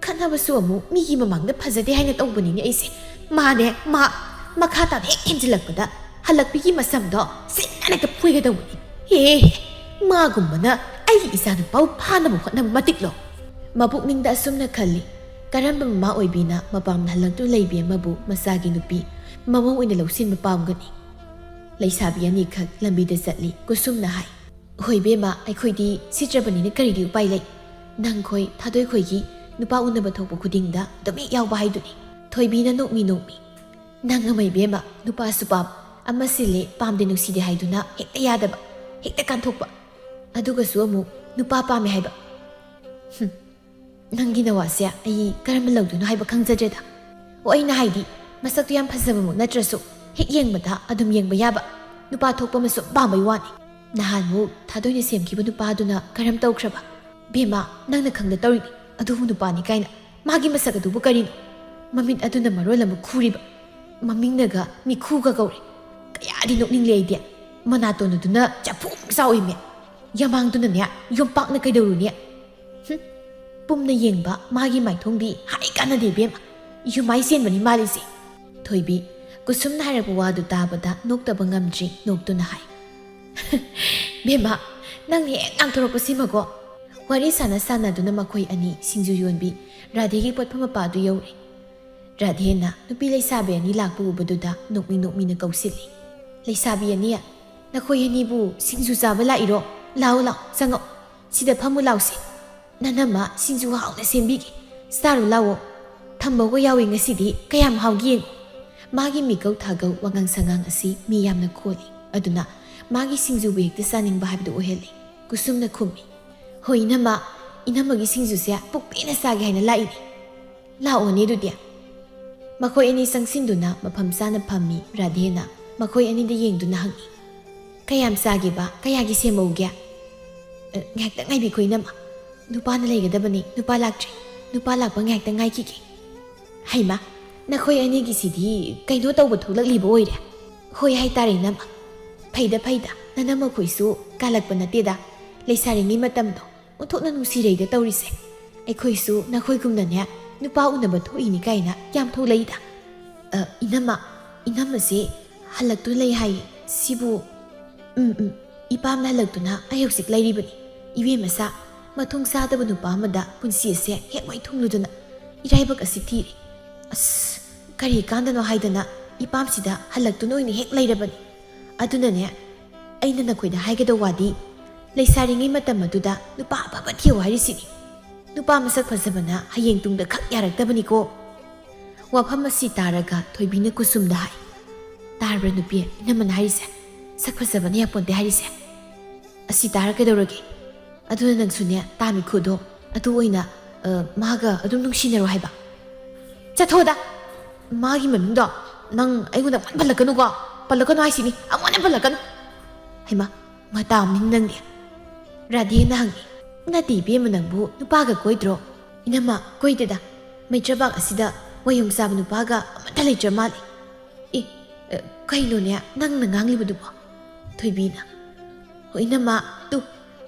ꯈꯠꯅꯕꯁꯨ ꯑꯃꯨꯛ ꯃꯤꯒꯤ ꯃꯃꯥꯡꯗ ꯐꯖꯗꯦ ꯍꯥꯏꯅ ꯇꯧꯕꯅꯤꯅꯦ ꯑꯩꯁꯦ꯫ ꯃꯥꯅꯦ, ꯃꯥ ꯃꯈꯥ ꯇꯥꯅ ꯍꯦꯛ ꯍꯦꯟꯖꯤꯜꯂꯛꯄꯗ ꯍꯜꯂꯛꯄꯤꯒꯤ ꯃꯁꯝꯗꯣ ꯁꯤꯟꯅ ꯍꯦꯛꯇ ꯐꯣꯏꯒꯗꯧꯕꯅꯤ꯫ ꯍꯦ, ꯃꯥꯒꯨꯝꯕꯅ ꯑꯩꯒꯤ ꯏꯆꯥꯅꯨꯄꯥꯕꯨ ꯐꯥꯅꯕ ꯍꯣꯠꯅꯕ ꯃꯇꯤꯛꯂꯣ?" ꯃꯄꯨꯛꯅꯤꯡꯗ ꯑꯁꯨꯝꯅ ꯈꯜꯂꯤ, ꯀꯔꯝꯕ ꯃꯃꯥ ꯑꯣꯏꯕꯤꯅ ꯃꯄꯥꯝꯗ ꯍꯜꯂꯛꯇꯨꯅ ꯂꯩꯕꯤ ꯑꯃꯕꯨ ꯃꯆꯥꯒꯤ ꯅꯨꯄꯤ ꯃꯃꯧ ꯑꯣꯏꯅ ꯂꯧꯁꯤꯟꯕ ꯄꯥꯝꯒꯅꯤ? ꯂꯩꯁꯥꯕꯤ ꯑꯅꯤꯈꯛ ꯂꯝꯕꯤꯗ ꯆꯠꯂꯤ꯫ ꯀꯨꯁꯨꯝꯅ ꯍꯥꯏ, "ꯍꯣꯏ ꯕꯦꯝꯃ, ꯑꯩꯈꯣꯏꯗꯤ ꯁꯤꯠꯇ꯭ꯔꯕꯅꯤꯅ ꯀꯔꯤꯗꯤ ꯎꯄꯥꯏ ꯂꯩ? ꯅꯪꯈꯣꯏ ꯊꯥꯗꯣꯏꯈꯣꯏꯒꯤ ꯅꯨꯄꯥ ꯎꯅꯕ ꯊꯣꯛꯄ ꯈꯨꯗꯤꯡꯗ ꯑꯗꯨꯝ ꯍꯦꯛ ꯌꯥꯎꯕ ꯍꯥꯏꯗꯨꯅꯤ꯫" ꯊꯣꯏꯕꯤꯅ ꯅꯣꯛꯃꯤ ꯅꯣꯛꯃꯤ, "ꯅꯪ ꯑꯃ ꯏꯕꯦꯝꯃ, ꯅꯨꯄꯥꯁꯨ ꯄꯥꯝ, ꯑꯃ ꯁꯤꯜꯂꯦ, ꯄꯥꯝꯗꯦ ꯅꯨꯡꯁꯤꯗꯦ ꯍꯥꯏꯗꯨꯅ ꯍꯦꯛꯇ ꯌꯥꯗꯕ, ꯍꯦꯛꯇ ꯀꯥꯟꯊꯣꯛꯄ꯫ ꯑꯗꯨꯒꯁꯨ ꯑꯃꯨꯛ ꯅꯨꯄꯥ ꯄꯥꯝꯃꯦ ꯍꯥꯏꯕ꯫ ꯍꯨꯝ, ꯅꯪꯒꯤ ꯅꯋꯥꯁꯦ ꯑꯩ ꯀꯔꯝꯕ ꯂꯧꯗꯣꯏꯅꯣ ꯍꯥꯏꯕ ꯈꯪꯖꯗ꯭ꯔꯦꯗ꯫ ꯑꯣ, ꯑꯩꯅ ꯍꯥꯏꯗꯤ, ꯃꯁꯛꯇꯣ ꯌꯥꯝ ꯐꯖꯕꯃꯛ ꯅꯠꯇ꯭ꯔꯁꯨ ꯍꯦꯛ ꯌꯦꯡꯕꯗ ꯑꯗꯨꯝ ꯌꯦꯡꯕ ꯌꯥꯕ꯫ ꯅꯨꯄꯥ ꯊꯣꯛꯄ ꯑꯃ ꯁꯨꯝ ꯄꯥꯝꯕꯩ ꯋꯥꯅꯤ꯫ ꯅꯍꯥꯟꯃꯨꯛ ꯊꯥꯗꯣꯏꯅ ꯁꯦꯝꯈꯤꯕ ꯅꯨꯄꯥꯗꯨꯅ ꯀꯔꯝ ꯇꯧꯈ꯭ꯔꯕ? ꯕꯦꯝꯃ, ꯅꯪꯅ ꯈꯪꯗ ꯇꯧꯔꯤꯅꯤ꯫ ꯑꯗꯨꯕꯨ ꯅꯨꯄꯥꯅꯤ ꯀꯥꯏꯅ꯫ ꯃꯥꯒꯤ ꯃꯁꯛ ꯑꯗꯨꯕꯨ ꯀꯔꯤꯅꯣ? ꯃꯃꯤꯠ ꯑꯗꯨꯅ ꯃꯔꯣꯜ ꯑꯃ ꯈꯨꯔꯤꯕ꯫ ꯃꯃꯤꯡꯅꯒ ꯃꯤꯈꯨꯒ ꯀꯧꯔꯦ꯫ ꯀꯌꯥꯗꯤ ꯅꯣꯛꯅꯤꯡꯂꯦ ꯑꯩꯗꯤ꯫ ꯃꯅꯥꯇꯣꯟ ꯑꯗꯨꯅ ꯆꯐꯨ ꯆꯥꯎꯏꯃꯦ꯫ ꯌꯥꯃꯥꯡꯗꯨꯅꯅꯦ ꯌꯣꯝꯄꯥꯛꯅ ꯀꯩꯗꯧꯔꯨꯅꯤ? ꯍꯨꯝ, ꯄꯨꯝꯅ ꯌꯦꯡꯕ ꯃꯥꯒꯤ ꯃꯥꯏꯊꯣꯡꯗꯤ ꯍꯥꯏ ꯀꯥꯟꯅꯗꯦ ꯏꯕꯦꯝꯃ꯫ ꯌꯨꯃꯥꯏ ꯆꯦꯟꯕꯅꯤ ꯃꯥꯜꯂꯤꯁꯦ꯫ ꯊꯣꯏꯕꯤ, ꯀꯨꯁꯨꯝꯅ ꯍꯥꯏꯔꯛꯄ ꯋꯥꯗꯨ ꯇꯥꯕꯗ ꯅꯣꯛꯇꯕ ꯉꯝꯗ꯭ꯔꯤ, ꯅꯣꯛꯇꯨꯅ ꯍꯥꯏ꯫ ꯕꯦꯝꯃ, ꯅꯪ ꯍꯦꯛ ꯉꯥꯡꯊꯣꯔꯛꯄꯁꯤꯃꯀꯣ꯫ ꯋꯥꯔꯤ ꯁꯥꯟꯅ ꯁꯥꯟꯅꯗꯨꯅ ꯃꯈꯣꯏ ꯑꯅꯤ ꯁꯤꯡꯖꯨ ꯌꯣꯟꯕꯤ ꯔꯥꯙꯦꯒꯤ ꯄꯣꯠꯐꯝ ꯃꯄꯥꯗꯨ ꯌꯧꯔꯦ꯫ ꯔꯥꯙꯦꯅ ꯅꯨꯄꯤ ꯂꯩꯁꯥꯕꯤ ꯑꯅꯤ ꯂꯥꯛꯄ ꯎꯕꯗꯨꯗ ꯅꯣꯛꯃꯤ ꯅꯣꯛꯃꯤꯅ ꯀꯧꯁꯤꯜꯂꯤ꯫ "ꯂꯩꯁꯥꯕꯤ ꯑꯅꯤ, ꯅꯈꯣꯏ ꯑꯅꯤꯕꯨ ꯁꯤꯡꯖꯨ ꯆꯥꯕ ꯂꯥꯛꯏꯔꯣ? ꯂꯥꯛꯑꯣ, ꯂꯥꯛꯑꯣ, ꯆꯪꯉꯛꯑꯣ꯫ ꯁꯤꯗ ꯐꯝꯃꯨ ꯂꯥꯎꯁꯦ꯫ ꯅꯅꯝꯃ ꯁꯤꯡꯖꯨ ꯍꯥꯎꯅ ꯁꯦꯝꯕꯤꯒꯦ꯫ ꯆꯥꯔꯨ ꯂꯥꯛꯑꯣ꯫ ꯊꯝꯕꯒ ꯌꯥꯎꯏ ꯉꯁꯤꯗꯤ꯫ ꯀꯌꯥꯝ ꯍꯥꯎꯒꯦ ꯌꯦꯡꯉꯨ꯫" ꯃꯥꯒꯤ ꯃꯤꯀꯧ ꯊꯥꯒꯧ ꯋꯥꯉꯥꯡ ꯁꯉꯥꯡ ꯑꯁꯤ ꯃꯤ ꯌꯥꯝꯅ ꯈꯣꯜꯂꯤ꯫ ꯑꯗꯨꯅ ꯃꯥꯒꯤ ꯁꯤꯡꯖꯨꯕꯨ ꯍꯦꯛꯇ ꯆꯥꯅꯤꯡꯕ ꯍꯥꯏꯕꯗꯨ ꯑꯣꯏꯍꯜꯂꯤ꯫ ꯀꯨꯁꯨꯝꯅ ꯈꯨꯝꯃꯤ, "ꯍꯣꯏ ꯏꯅꯝꯃ, ꯏꯅꯝꯃꯒꯤ ꯁꯤꯡꯖꯨꯁꯦ ꯄꯨꯛ ꯄꯦꯟꯅ ꯆꯥꯒꯦ ꯍꯥꯏꯅ ꯂꯥꯛꯏꯅꯦ꯫" "ꯂꯥꯛꯑꯣꯅꯦ ꯑꯗꯨꯗꯤ꯫" ꯃꯈꯣꯏ ꯑꯅꯤ ꯆꯪꯁꯤꯟꯗꯨꯅ ꯃꯐꯝ ꯆꯥꯅ ꯐꯝꯃꯤ꯫ ꯔꯥꯙꯦꯅ ꯃꯈꯣꯏ ꯑꯅꯤꯗ ꯌꯦꯡꯗꯨꯅ ꯍꯪꯉꯤ, "ꯀꯌꯥꯝ ꯆꯥꯒꯦꯕ? ꯀꯌꯥꯒꯤ ꯁꯦꯝꯃꯧꯒꯦ?" "ꯑ, ꯉꯥꯏꯍꯥꯛꯇꯪ ꯉꯥꯏꯕꯤꯈꯣ ꯏꯅꯝꯃ꯫ ꯅꯨꯄꯥꯅ ꯂꯩꯒꯗꯕꯅꯤ꯫ ꯅꯨꯄꯥ ꯂꯥꯛꯇ꯭ꯔꯤ꯫ ꯅꯨꯄꯥ ꯂꯥꯛꯄ ꯉꯥꯏꯍꯥꯛꯇꯪ ꯉꯥꯏꯈꯤꯒꯦ꯫" "ꯍꯩꯃꯥ, ꯅꯈꯣꯏ ꯑꯅꯤꯒꯤꯁꯤꯗꯤ ꯀꯩꯅꯣ ꯇꯧꯕ ꯊꯣꯛꯂꯛꯂꯤꯕ ꯑꯣꯏꯔꯦ?" "ꯍꯣꯏ ꯍꯥꯏꯇꯥꯔꯦ ꯏꯅꯝꯃ꯫" "ꯐꯩꯗ ꯐꯩꯗ, ꯅꯅꯝꯃꯈꯣꯏꯁꯨ ꯀꯥꯜꯂꯛꯄ ꯅꯠꯇꯦꯗ꯫ ꯂꯩꯁꯥꯔꯤꯉꯩ ꯃꯇꯝꯗꯣ ꯑꯣꯟꯊꯣꯛꯅ ꯅꯨꯡꯁꯤꯔꯩꯗ ꯇꯧꯔꯤꯁꯦ꯫ ꯑꯩꯈꯣꯏꯁꯨ ꯅꯈꯣꯏꯒꯨꯝꯅꯅꯦ ꯅꯨꯄꯥ ꯎꯅꯕ ꯊꯣꯛꯏꯅꯤ ꯀꯥꯏꯅ ꯌꯥꯝ ꯊꯣꯛꯂꯛꯏꯗ꯫" "ꯑ, ꯏꯅꯝꯃ, ꯏꯅꯝꯃꯁꯦ ꯍꯜꯂꯛꯇꯨꯅ ꯂꯩ ꯍꯥꯏꯌꯦ꯫ ꯁꯤꯕꯨ..." "ꯎꯝ, ꯎꯝ, ꯏꯄꯥꯝꯅ ꯍꯜꯂꯛꯇꯨꯅ ꯑꯩ ꯍꯧꯖꯤꯛ ꯂꯩꯔꯤꯕꯅꯤ꯫ ꯏꯕꯦꯝꯃꯆꯥ, ꯃꯊꯣꯡ ꯆꯥꯗꯕ ꯅꯨꯄꯥ ꯑꯃꯗ ꯄꯨꯟꯁꯤ ꯑꯁꯦ ꯍꯦꯛ ꯃꯥꯏ ꯊꯨꯡꯂꯨꯗꯅ ꯏꯔꯥꯏꯕꯛ ꯑꯁꯤ ꯊꯤꯔꯦ꯫ ꯑꯁ, ꯀꯔꯤ ꯀꯥꯟꯗꯅꯣ ꯍꯥꯏꯗꯅ ꯏꯄꯥꯝꯁꯤꯗ ꯍꯜꯂꯛꯇꯨꯅ ꯑꯣꯏꯅ ꯍꯦꯛ ꯂꯩꯔꯕꯅꯤ꯫ ꯑꯗꯨꯅꯅꯦ, ꯑꯩꯅ ꯅꯈꯣꯏꯗ ꯍꯥꯏꯒꯗꯧ ꯋꯥꯗꯤ, ꯂꯩꯁꯥꯔꯤꯉꯩ ꯃꯇꯝ ꯑꯗꯨꯗ ꯅꯨꯄꯥ ꯑꯐꯕ ꯊꯤꯌꯨ ꯍꯥꯏꯔꯤꯁꯤꯅꯤ꯫ ꯅꯨꯄꯥ ꯃꯁꯛ ꯐꯖꯕꯅ ꯍꯌꯦꯡ ꯇꯨꯡꯗ ꯈꯛ ꯌꯥꯔꯛꯇꯕꯅꯤꯀꯣ꯫" ꯋꯥꯐꯝ ꯑꯁꯤ ꯇꯥꯔꯒ ꯊꯣꯏꯕꯤꯅ ꯀꯨꯁꯨꯝꯗ ꯍꯥꯏ, "ꯇꯥꯔꯕ꯭ꯔꯥ ꯅꯨꯄꯤ, ꯏꯅꯝꯃꯅ ꯍꯥꯏꯔꯤꯁꯦ? ꯁꯛ ꯐꯖꯕꯅ ꯌꯥꯄꯣꯟꯇꯦ ꯍꯥꯏꯔꯤꯁꯦ꯫ ꯑꯁꯤ ꯇꯥꯔ ꯀꯩꯗꯧꯔꯒꯦ? ꯑꯗꯨꯅ ꯅꯪꯁꯨꯅꯦ, ꯇꯥꯃꯤ ꯈꯨꯗꯣ ꯑꯗꯨ ꯑꯣꯏꯅ, ꯑ, ꯃꯥꯒ ꯑꯗꯨꯝ ꯅꯨꯡꯁꯤꯅꯔꯣ ꯍꯥꯏꯕ?" "ꯆꯠꯊꯣꯛꯑꯗ! ꯃꯥꯒꯤ ꯃꯃꯤꯡꯗꯣ ꯅꯪ ꯑꯩꯉꯣꯟꯗ ꯄꯟ ꯄꯜꯂꯛꯀꯅꯨꯀꯣ꯫" ꯄꯜꯂꯛꯀꯅꯨ ꯍꯥꯏꯁꯤꯅꯤ, ꯑꯃꯨꯛ ꯍꯟꯅ ꯄꯜꯂꯛꯀꯅꯨ꯫ ꯍꯩꯃꯥ, ꯃꯇꯥ ꯑꯃꯅꯤ ꯅꯪꯗꯤ꯫ ꯔꯥꯙꯦꯅ ꯍꯪꯉꯤ꯫ "ꯅꯠꯇꯦ ꯏꯕꯦꯝꯃ, ꯅꯪꯕꯨ ꯅꯨꯄꯥꯒ ꯀꯣꯏꯗ꯭ꯔꯣ?" "ꯏꯅꯝꯃ, ꯀꯣꯏꯗꯦꯗ꯫ ꯃꯩꯇ꯭ꯔꯕꯥꯛ ꯑꯁꯤꯗ ꯋꯥꯌꯣꯡ ꯆꯥꯕ ꯅꯨꯄꯥꯒ ꯑꯃꯠꯇ ꯂꯩꯇ꯭ꯔ ꯃꯥꯜꯂꯦ꯫" "ꯑꯦ, ꯑ, ꯀꯩꯅꯣꯅꯦ ꯅꯪꯅ ꯉꯥꯡꯂꯤꯕꯗꯨꯕꯣ?" ꯊꯣꯏꯕꯤꯅ꯫ "ꯍꯣ ꯏꯅꯝꯃ, ꯇꯨ,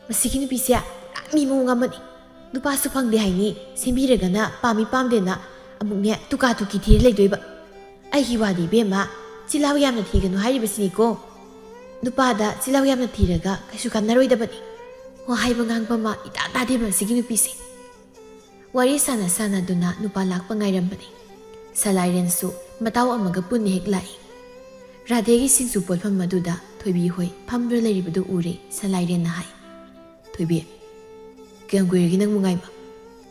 ꯃꯁꯤꯒꯤ ꯅꯨꯄꯤꯁꯦ ꯄꯨꯔꯥ ꯃꯤ ꯃꯑꯣꯡ ꯑꯃꯅꯤ꯫ ꯅꯨꯄꯥꯁꯨ ꯐꯪꯗꯦ ꯍꯥꯏꯅꯤ, ꯁꯦꯝꯕꯤꯔꯒꯅ ꯄꯥꯝꯃꯤ ꯄꯥꯝꯗꯦꯅ ꯑꯃꯨꯛꯅꯦ ꯇꯨꯀꯥ ꯇꯨꯀꯤ ꯊꯤꯔ ꯂꯩꯗꯣꯏꯕ꯫ ꯑꯩꯒꯤ ꯋꯥꯗꯤ ꯏꯕꯦꯝꯃ, ꯆꯤꯜꯍꯥꯎ ꯌꯥꯝꯅ ꯊꯤꯒꯅꯨ ꯍꯥꯏꯔꯤꯕꯁꯤꯅꯤꯀꯣ꯫ ꯅꯨꯄꯥꯗ ꯆꯤꯜꯍꯥꯎ ꯌꯥꯝꯅ ꯊꯤꯔꯒ ꯀꯩꯁꯨ ꯀꯥꯟꯅꯔꯣꯏꯗꯕꯅꯤ꯫ ꯋꯥ ꯍꯥꯏꯕ ꯉꯥꯡꯕ ꯑꯃ ꯏꯇꯥ ꯇꯥꯗꯦꯕ ꯃꯁꯤꯒꯤ ꯅꯨꯄꯤꯁꯦ꯫" ꯋꯥꯔꯤ ꯁꯥꯟꯅ ꯁꯥꯟꯅꯗꯨꯅ ꯅꯨꯄꯥ ꯂꯥꯛꯄ ꯉꯥꯏꯔꯝꯕꯅꯤ꯫ ꯁꯂꯥꯏꯔꯦꯟꯁꯨ ꯃꯇꯥꯎ ꯑꯃꯒ ꯄꯨꯟꯅ ꯍꯦꯛ ꯂꯥꯛꯏ꯫ ꯔꯥꯙꯦꯒꯤ ꯁꯤꯡꯖꯨ ꯄꯣꯠꯐꯝ ꯑꯗꯨꯗ ꯊꯣꯏꯕꯤ ꯍꯣꯏ ꯐꯝꯗꯨꯅ ꯂꯩꯔꯤꯕꯗꯨ ꯎꯔꯦ꯫ ꯁꯂꯥꯏꯔꯦꯟꯅ ꯍꯥꯏ, "ꯊꯣꯏꯕꯤ, ꯀꯌꯥꯝ ꯀꯨꯏꯔꯒꯦ ꯅꯪꯕꯨ ꯉꯥꯏꯕ?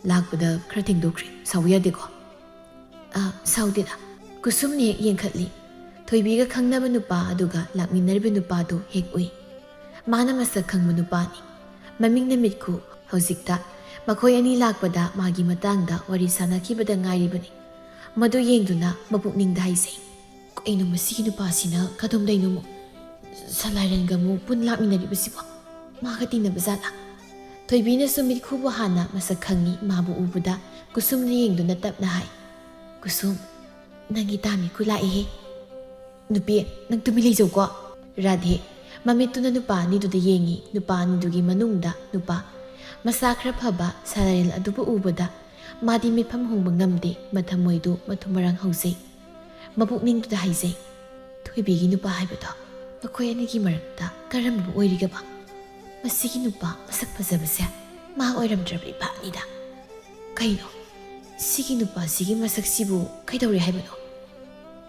ꯂꯥꯛꯄꯗ ꯈꯔ ꯊꯦꯡꯗꯣꯛꯈ꯭ꯔꯦ, ꯁꯥꯎꯕ ꯌꯥꯗꯦꯀꯣ?" "ꯑ, ꯁꯥꯎꯗꯦꯗ꯫" ꯀꯨꯁꯨꯝꯅ ꯍꯦꯛ ꯌꯦꯡꯈꯠꯂꯤ꯫ ꯊꯣꯏꯕꯤꯒ ꯈꯪꯅꯕ ꯅꯨꯄꯥ ꯑꯗꯨꯒ ꯂꯥꯛꯃꯤꯟꯅꯔꯤꯕ ꯅꯨꯄꯥꯗꯨ ꯍꯦꯛ ꯎꯏ꯫ ꯃꯥꯅ ꯃꯁꯛ ꯈꯪꯕ ꯅꯨꯄꯥꯅꯤ꯫ ꯃꯃꯤꯡꯅ ꯃꯤꯠꯈꯨ꯫ ꯍꯧꯖꯤꯛꯇ ꯃꯈꯣꯏ ꯑꯅꯤ ꯂꯥꯛꯄꯗ ꯃꯥꯒꯤ ꯃꯇꯥꯡꯗ ꯋꯥꯔꯤ ꯁꯥꯟꯅꯈꯤꯕꯗ ꯉꯥꯏꯔꯤꯕꯅꯤ꯫ ꯃꯗꯨ ꯌꯦꯡꯗꯨꯅ ꯃꯄꯨꯛꯅꯤꯡꯗ ꯍꯥꯏꯖꯩ, "ꯀꯩꯅꯣ ꯃꯁꯤꯒꯤ ꯅꯨꯄꯥꯁꯤꯅ ꯀꯗꯣꯝꯗꯩꯅꯣ ꯑꯃꯨꯛ ꯁꯂꯥꯏꯔꯦꯟꯒ ꯑꯃꯨꯛ ꯄꯨꯟ ꯂꯥꯛꯃꯤꯟꯅꯔꯤꯕꯁꯤꯕꯣ? ꯃꯥꯒ ꯇꯤꯟꯅꯕ ꯖꯥꯠꯂꯥ?" ꯊꯣꯏꯕꯤꯅꯁꯨ ꯃꯤꯠꯈꯨꯕꯨ ꯍꯥꯟꯅ ꯃꯁꯛ ꯈꯪꯉꯤ꯫ ꯃꯥꯕꯨ ꯎꯕꯗ ꯀꯨꯁꯨꯝꯅ ꯌꯦꯡꯗꯨꯅ ꯇꯞꯅ ꯍꯥꯏ, "ꯀꯨꯁꯨꯝ, ꯅꯪꯒꯤ ꯇꯥ ꯃꯤꯠꯈꯨ ꯂꯥꯛꯏꯍꯦ꯫ ꯅꯨꯄꯤ, ꯅꯪ ꯇꯨꯃꯤꯟ ꯂꯩꯖꯧꯀꯣ꯫" ꯔꯥꯙꯦ ꯃꯃꯤꯠꯇꯨꯅ ꯅꯨꯄꯥ ꯑꯅꯤꯗꯨꯗ ꯌꯦꯡꯉꯤ꯫ ꯅꯨꯄꯥ ꯑꯅꯤꯗꯨꯒꯤ ꯃꯅꯨꯡꯗ ꯅꯨꯄꯥ ꯃꯁꯥ ꯈꯔ ꯐꯕ ꯁꯂꯥꯏꯔꯦꯟ ꯑꯗꯨꯕꯨ ꯎꯕꯗ ꯃꯥꯗꯤ ꯃꯤꯠꯐꯝ ꯍꯣꯡꯕ ꯉꯝꯗꯦ꯫ ꯃꯊꯃꯣꯏꯗꯨ ꯃꯊꯨꯝ ꯃꯔꯥꯡ ꯍꯧꯖꯩ꯫ ꯃꯄꯨꯛꯅꯤꯡꯗꯨꯗ ꯍꯥꯏꯖꯩ, "ꯊꯣꯏꯕꯤꯒꯤ ꯅꯨꯄꯥ ꯍꯥꯏꯕꯗꯣ ꯃꯈꯣꯏ ꯑꯅꯤꯒꯤ ꯃꯔꯛꯇ ꯀꯔꯝꯕ ꯑꯣꯏꯔꯤꯒꯕ? ꯃꯁꯤꯒꯤ ꯅꯨꯄꯥ ꯃꯁꯛ ꯐꯖꯕꯁꯦ ꯃꯥ ꯑꯣꯏꯔꯝꯗ꯭ꯔꯕꯗꯤ ꯐꯅꯤꯗ꯫ ꯀꯩꯅꯣ, ꯁꯤꯒꯤ ꯅꯨꯄꯥꯁꯤꯒꯤ ꯃꯁꯛꯁꯤꯕꯨ ꯀꯩꯗꯧꯔꯦ ꯍꯥꯏꯕꯅꯣ?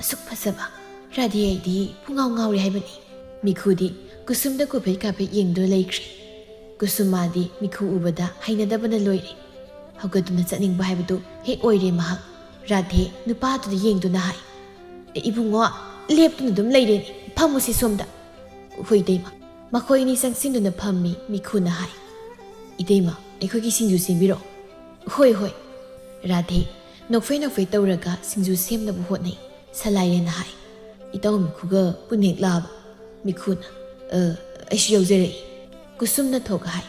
ꯑꯁꯨꯛ ꯐꯖꯕ ꯔꯥꯙꯦ ꯑꯩꯗꯤ ꯄꯨꯡꯉꯥꯎ ꯉꯥꯎꯔꯦ ꯍꯥꯏꯕꯅꯤ꯫" ꯃꯤꯈꯨꯗꯤ ꯀꯨꯁꯨꯝꯗ ꯀꯨꯐꯦꯠ ꯀꯥꯐꯦꯠ ꯌꯦꯡꯗꯨꯅ ꯂꯩꯈ꯭ꯔꯦ꯫ ꯀꯨꯁꯨꯝ ꯃꯥꯗꯤ ꯃꯤꯈꯨ ꯎꯕꯗ ꯍꯩꯅꯗꯕꯅ ꯂꯣꯏꯔꯦ꯫ ꯍꯧꯒꯠꯇꯨꯅ ꯆꯠꯅꯤꯡꯕ ꯍꯥꯏꯕꯗꯨ ꯍꯦꯛ ꯑꯣꯏꯔꯦ ꯃꯍꯥꯛ꯫ ꯔꯥꯙꯦ ꯅꯨꯄꯥꯗꯨꯗ ꯌꯦꯡꯗꯨꯅ ꯍꯥꯏ, "ꯑꯦ, ꯏꯕꯨꯡꯉꯣ, ꯂꯦꯞꯇꯨꯅ ꯑꯗꯨꯝ ꯂꯩꯔꯦꯅꯦ, ꯐꯝꯃꯨꯁꯤ ꯁꯣꯝꯗ꯫" "ꯍꯣꯏ ꯏꯇꯩꯃ꯫" ꯃꯈꯣꯏ ꯑꯅꯤ ꯆꯪꯁꯤꯟꯗꯨꯅ ꯐꯝꯃꯤ꯫ ꯃꯤꯈꯨꯅ ꯍꯥꯏ, "ꯏꯇꯩꯃ, ꯑꯩꯈꯣꯏꯒꯤ ꯁꯤꯡꯖꯨ ꯁꯦꯝꯕꯤꯔꯛꯑꯣ꯫" "ꯍꯣꯏ, ꯍꯣꯏ꯫" ꯔꯥꯙꯦ ꯅꯣꯛꯐꯦ ꯅꯣꯛꯐꯦ ꯇꯧꯔꯒ ꯁꯤꯡꯖꯨ ꯁꯦꯝꯅꯕ ꯍꯣꯠꯅꯩ꯫ ꯁꯂꯥꯏꯔꯦꯟꯅ ꯍꯥꯏ, ꯏꯇꯥꯎ ꯃꯤꯈꯨꯒ ꯄꯨꯟꯅ ꯍꯦꯛ ꯂꯥꯛꯑꯕ꯫ ꯃꯤꯈꯨꯅ, "ꯑ, ꯑꯩꯁꯨ ꯌꯥꯎꯖꯔꯛꯏ꯫" ꯀꯨꯁꯨꯝꯅ ꯊꯣꯛ ꯍꯥꯏ,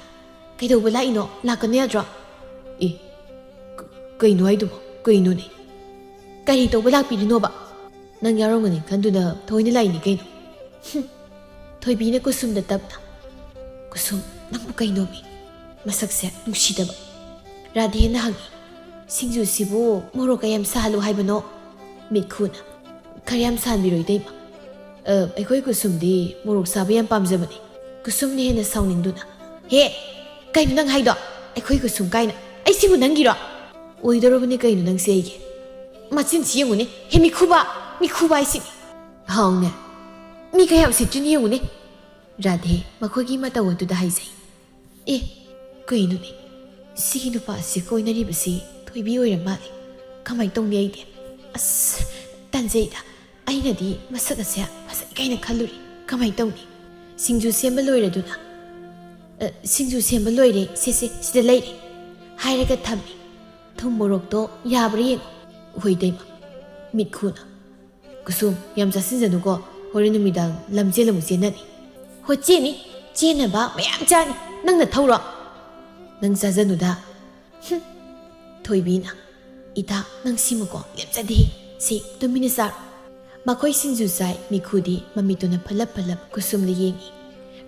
"ꯀꯩꯗꯧꯕ ꯂꯥꯛꯏꯅꯣ? ꯂꯥꯛꯀꯅꯨ ꯌꯥꯗ꯭ꯔꯣ?" "ꯑꯦ, ꯀ-, ꯀꯩꯅꯣ ꯍꯥꯏꯗꯨꯕꯣ? ꯀꯩꯅꯣꯅꯦ? ꯀꯔꯤ ꯇꯧꯕ ꯂꯥꯛꯄꯤꯔꯤꯅꯣꯕ? ꯅꯪ ꯌꯥꯎꯔꯝꯒꯅꯤ ꯈꯟꯗꯨꯅ ꯊꯑꯣꯏꯅ ꯂꯥꯛꯏꯅꯤ ꯀꯩꯅꯣ꯫" ꯍꯨꯝ꯫ ꯊꯣꯏꯕꯤꯅ ꯀꯨꯁꯨꯝꯗ ꯇꯞꯅ, "ꯀꯨꯁꯨꯝ, ꯅꯪꯕꯨ ꯀꯩꯅꯣꯃꯤ? ꯃꯁꯛꯁꯦ ꯅꯨꯡꯁꯤꯗꯕ꯫" ꯔꯥꯙꯦꯅ ꯍꯪꯉꯤ, "ꯁꯤꯡꯖꯨꯁꯤꯕꯨ ꯃꯣꯔꯣꯛ ꯀꯌꯥꯝ ꯁꯥꯍꯜꯂꯨ ꯍꯥꯏꯕꯅꯣ?" ꯃꯤꯠꯈꯨꯅ, "ꯈꯔ ꯌꯥꯝ ꯁꯥꯍꯟꯕꯤꯔꯣ ꯏꯇꯩꯃ꯫ ꯑ, ꯑꯩꯈꯣꯏ ꯀꯨꯁꯨꯝꯗꯤ ꯃꯣꯔꯣꯛ ꯁꯥꯕ ꯌꯥꯝ ꯄꯥꯝꯖꯕꯅꯤ꯫" ꯀꯨꯁꯨꯝꯅ ꯍꯦꯟꯅ ꯁꯥꯎꯅꯤꯡꯗꯨꯅ, "ꯍꯦ, ꯀꯩꯅꯣ ꯅꯪ ꯍꯥꯏꯗꯣ? ꯑꯩꯈꯣꯏ ꯀꯨꯁꯨꯝ ꯀꯥꯏꯅ? ꯑꯩꯁꯤꯕꯨ ꯅꯪꯒꯤꯔꯣ? ꯑꯣꯏꯗꯧꯔꯕꯅꯤ ꯀꯩꯅꯣ ꯅꯪꯁꯦ ꯑꯩꯒꯤ꯫ ꯃꯆꯤꯟꯁꯤ ꯌꯦꯡꯉꯨꯅꯦ, ꯍꯦ ꯃꯤꯈꯨꯕ, ꯃꯤꯈꯨꯕ ꯍꯥꯏꯁꯤꯅꯤ꯫ ꯍꯥꯎꯅꯦ, ꯃꯤ ꯀꯌꯥ ꯎꯁꯤꯠꯇ꯭ꯔꯤꯅꯤ ꯌꯦꯡꯉꯨꯅꯦ꯫" ꯔꯥꯙꯦ ꯃꯈꯣꯏꯒꯤ ꯃꯇꯧ ꯑꯗꯨꯗ ꯍꯥꯏꯖꯩ꯫ "ꯑꯦ, ꯀꯩꯅꯣꯅꯦ? ꯁꯤꯒꯤ ꯅꯨꯄꯥ ꯑꯁꯤ ꯀꯣꯏꯅꯔꯤꯕꯁꯤ ꯊꯣꯏꯕꯤ ꯑꯣꯏꯔ ꯃꯥꯜꯂꯦ꯫ ꯀꯃꯥꯏꯅ ꯇꯧꯅꯤ ꯑꯩꯗꯤ? ꯑꯁ, ꯇꯟꯖꯩꯗ꯫ ꯑꯩꯅꯗꯤ ꯃꯁꯛ ꯑꯁꯦ ꯐꯖꯩ ꯀꯥꯏꯅ ꯈꯜꯂꯨꯔꯦ꯫ ꯀꯃꯥꯏꯅ ꯇꯧꯅꯤ?" ꯁꯤꯡꯖꯨ ꯁꯦꯝꯕ ꯂꯣꯏꯔꯗꯨꯅ, "ꯑ, ꯁꯤꯡꯖꯨ ꯁꯦꯝꯕ ꯂꯣꯏꯔꯦ, ꯁꯦ, ꯁꯦ, ꯁꯤꯗ ꯂꯩꯔꯦ," ꯍꯥꯏꯔꯒ ꯊꯝꯃꯤ꯫ "ꯊꯨꯝ ꯃꯣꯔꯣꯛꯇꯣ ꯌꯥꯕ꯭ꯔꯥ ꯌꯦꯡꯉꯣ꯫" "ꯍꯣꯏ ꯏꯇꯩꯃ꯫" ꯃꯤꯠꯈꯨꯅ, "ꯀꯨꯁꯨꯝ, ꯌꯥꯝ ꯆꯥꯁꯤꯟꯖꯅꯨꯀꯣ, ꯍꯣꯔꯦꯟ ꯅꯨꯃꯤꯗꯥꯡ ꯂꯝꯖꯦꯜ ꯑꯃꯨꯛ ꯆꯦꯟꯅꯅꯤ꯫" "ꯍꯣ ꯆꯦꯟꯅꯤ, ꯆꯦꯟꯅꯕ ꯃꯌꯥꯝ ꯆꯥꯅꯤ, ꯅꯪꯅ ꯊꯧꯔꯣ꯫" "ꯅꯪ ꯆꯥꯖꯅꯨꯗ꯫" ꯍꯨꯝ꯫ ꯊꯣꯏꯕꯤꯅ, "ꯏꯇꯥ, ꯅꯪ ꯁꯤꯃꯀꯣ ꯂꯦꯞꯆꯗꯦ, ꯁꯤ ꯇꯨꯃꯤꯟꯅ ꯆꯥꯔꯣ꯫" ꯃꯈꯣꯏ ꯁꯤꯡꯖꯨ ꯆꯥꯏ, ꯃꯤꯈꯨꯗꯤ ꯃꯃꯤꯠꯇꯨꯅ ꯐꯠꯂꯞ ꯐꯠꯂꯞ ꯀꯨꯁꯨꯝꯗ ꯌꯦꯡꯉꯤ꯫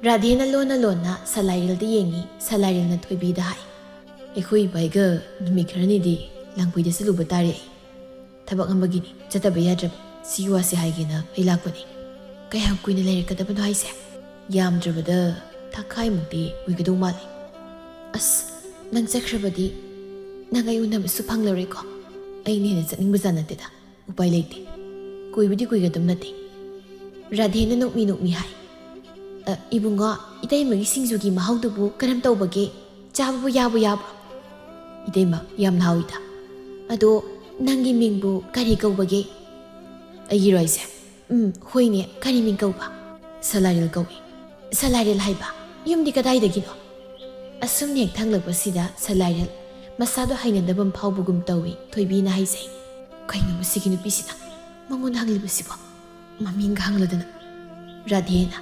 ꯔꯥꯙꯦꯅ ꯂꯣꯟꯅ ꯂꯣꯟꯅ ꯁꯂꯥꯏꯔꯦꯜꯗ ꯌꯦꯡꯉꯤ, ꯁꯂꯥꯏꯔꯦꯜꯅ ꯊꯣꯏꯕꯤꯗ ꯍꯥꯏ, "ꯑꯩꯈꯣꯏ ꯏꯕꯥꯏꯒ ꯅꯨꯃꯤꯠ ꯈꯔꯅꯤꯗꯤ ꯂꯥꯡꯐꯩꯗ ꯆꯠꯂꯨꯕ ꯇꯥꯔꯦ ꯑꯩ꯫ ꯊꯕꯛ ꯑꯃꯒꯤꯅꯤ, ꯆꯠꯇꯕ ꯌꯥꯗ꯭ꯔꯕ꯫ ꯁꯤꯒꯤ ꯋꯥꯁꯦ ꯍꯥꯏꯒꯦꯅ ꯑꯩ ꯂꯥꯛꯄꯅꯤ꯫" "ꯀꯌꯥꯝ ꯀꯨꯏꯅ ꯂꯩꯔꯛꯀꯗꯕꯅꯣ ꯍꯥꯏꯁꯦ?" "ꯌꯥꯝꯗ꯭ꯔꯕꯗ ꯊꯥꯈꯥꯏꯃꯨꯛꯇꯤ ꯑꯣꯏꯒꯗꯧ ꯃꯥꯜꯂꯤ꯫" "ꯑꯁ, ꯅꯪ ꯆꯠꯈ꯭ꯔꯕꯗꯤ ꯅꯪ ꯑꯩ ꯎꯅꯕꯁꯨ ꯐꯪꯂꯔꯣꯏꯀꯣ?" "ꯑꯩꯅ ꯍꯦꯟꯅ ꯆꯠꯅꯤꯡꯕꯖꯥꯠ ꯅꯠꯇꯦꯗ, ꯎꯄꯥꯏ ꯂꯩꯇꯦ꯫ ꯀꯨꯏꯕꯨꯗꯤ ꯀꯨꯏꯒꯗꯧ ꯅꯠꯇꯦ꯫" ꯔꯥꯙꯦꯅ ꯅꯣꯛꯃꯤ ꯅꯣꯛꯃꯤ ꯍꯥꯏ, "ꯑ, ꯏꯕꯨꯡꯉꯣ, ꯏꯇꯩꯃꯒꯤ ꯁꯤꯡꯖꯨꯒꯤ ꯃꯍꯥꯎꯗꯨꯕꯨ ꯀꯔꯝ ꯇꯧꯕꯒꯦ? ꯆꯥꯕꯕꯨ ꯌꯥꯕꯨ ꯌꯥꯕ꯭ꯔꯣ?" "ꯏꯇꯩꯃ, ꯌꯥꯝꯅ ꯍꯥꯎꯏꯗ꯫ ꯑꯗꯣ ꯅꯪꯒꯤ ꯃꯤꯡꯕꯨ ꯀꯔꯤ ꯀꯧꯕꯒꯦ?" "ꯑꯩꯒꯤꯔꯣ ꯍꯥꯏꯁꯦ?" "ꯎꯝ, ꯍꯣꯏꯅꯦ, ꯀꯔꯤ ꯃꯤꯡ ꯀꯧꯕ?" "ꯁꯂꯥꯏꯔꯦꯜ ꯀꯧꯏ꯫" "ꯁꯂꯥꯏꯔꯦꯜ ꯍꯥꯏꯕ? ꯌꯨꯝꯗꯤ ꯀꯗꯥꯏꯗꯒꯤꯅꯣ?" ꯑꯁꯨꯝꯅ ꯍꯦꯛ ꯊꯥꯡꯂꯛꯄꯁꯤꯗ ꯁꯂꯥꯏꯔꯦꯜ ꯃꯁꯥꯗꯣ ꯍꯩꯅꯗꯕ ꯑꯃ ꯐꯥꯎꯕꯒꯨꯝ ꯇꯧꯏ꯫ ꯊꯣꯏꯕꯤꯅ ꯍꯥꯏꯖꯩ, "ꯀꯩꯅꯣ ꯃꯁꯤꯒꯤ ꯅꯨꯄꯤꯁꯤꯅ ꯃꯉꯣꯟꯗ ꯍꯪꯂꯤꯕꯁꯤꯕꯣ?" ꯃꯃꯤꯡꯒ ꯍꯪꯂꯗꯅ꯫ ꯔꯥꯙꯦꯅ,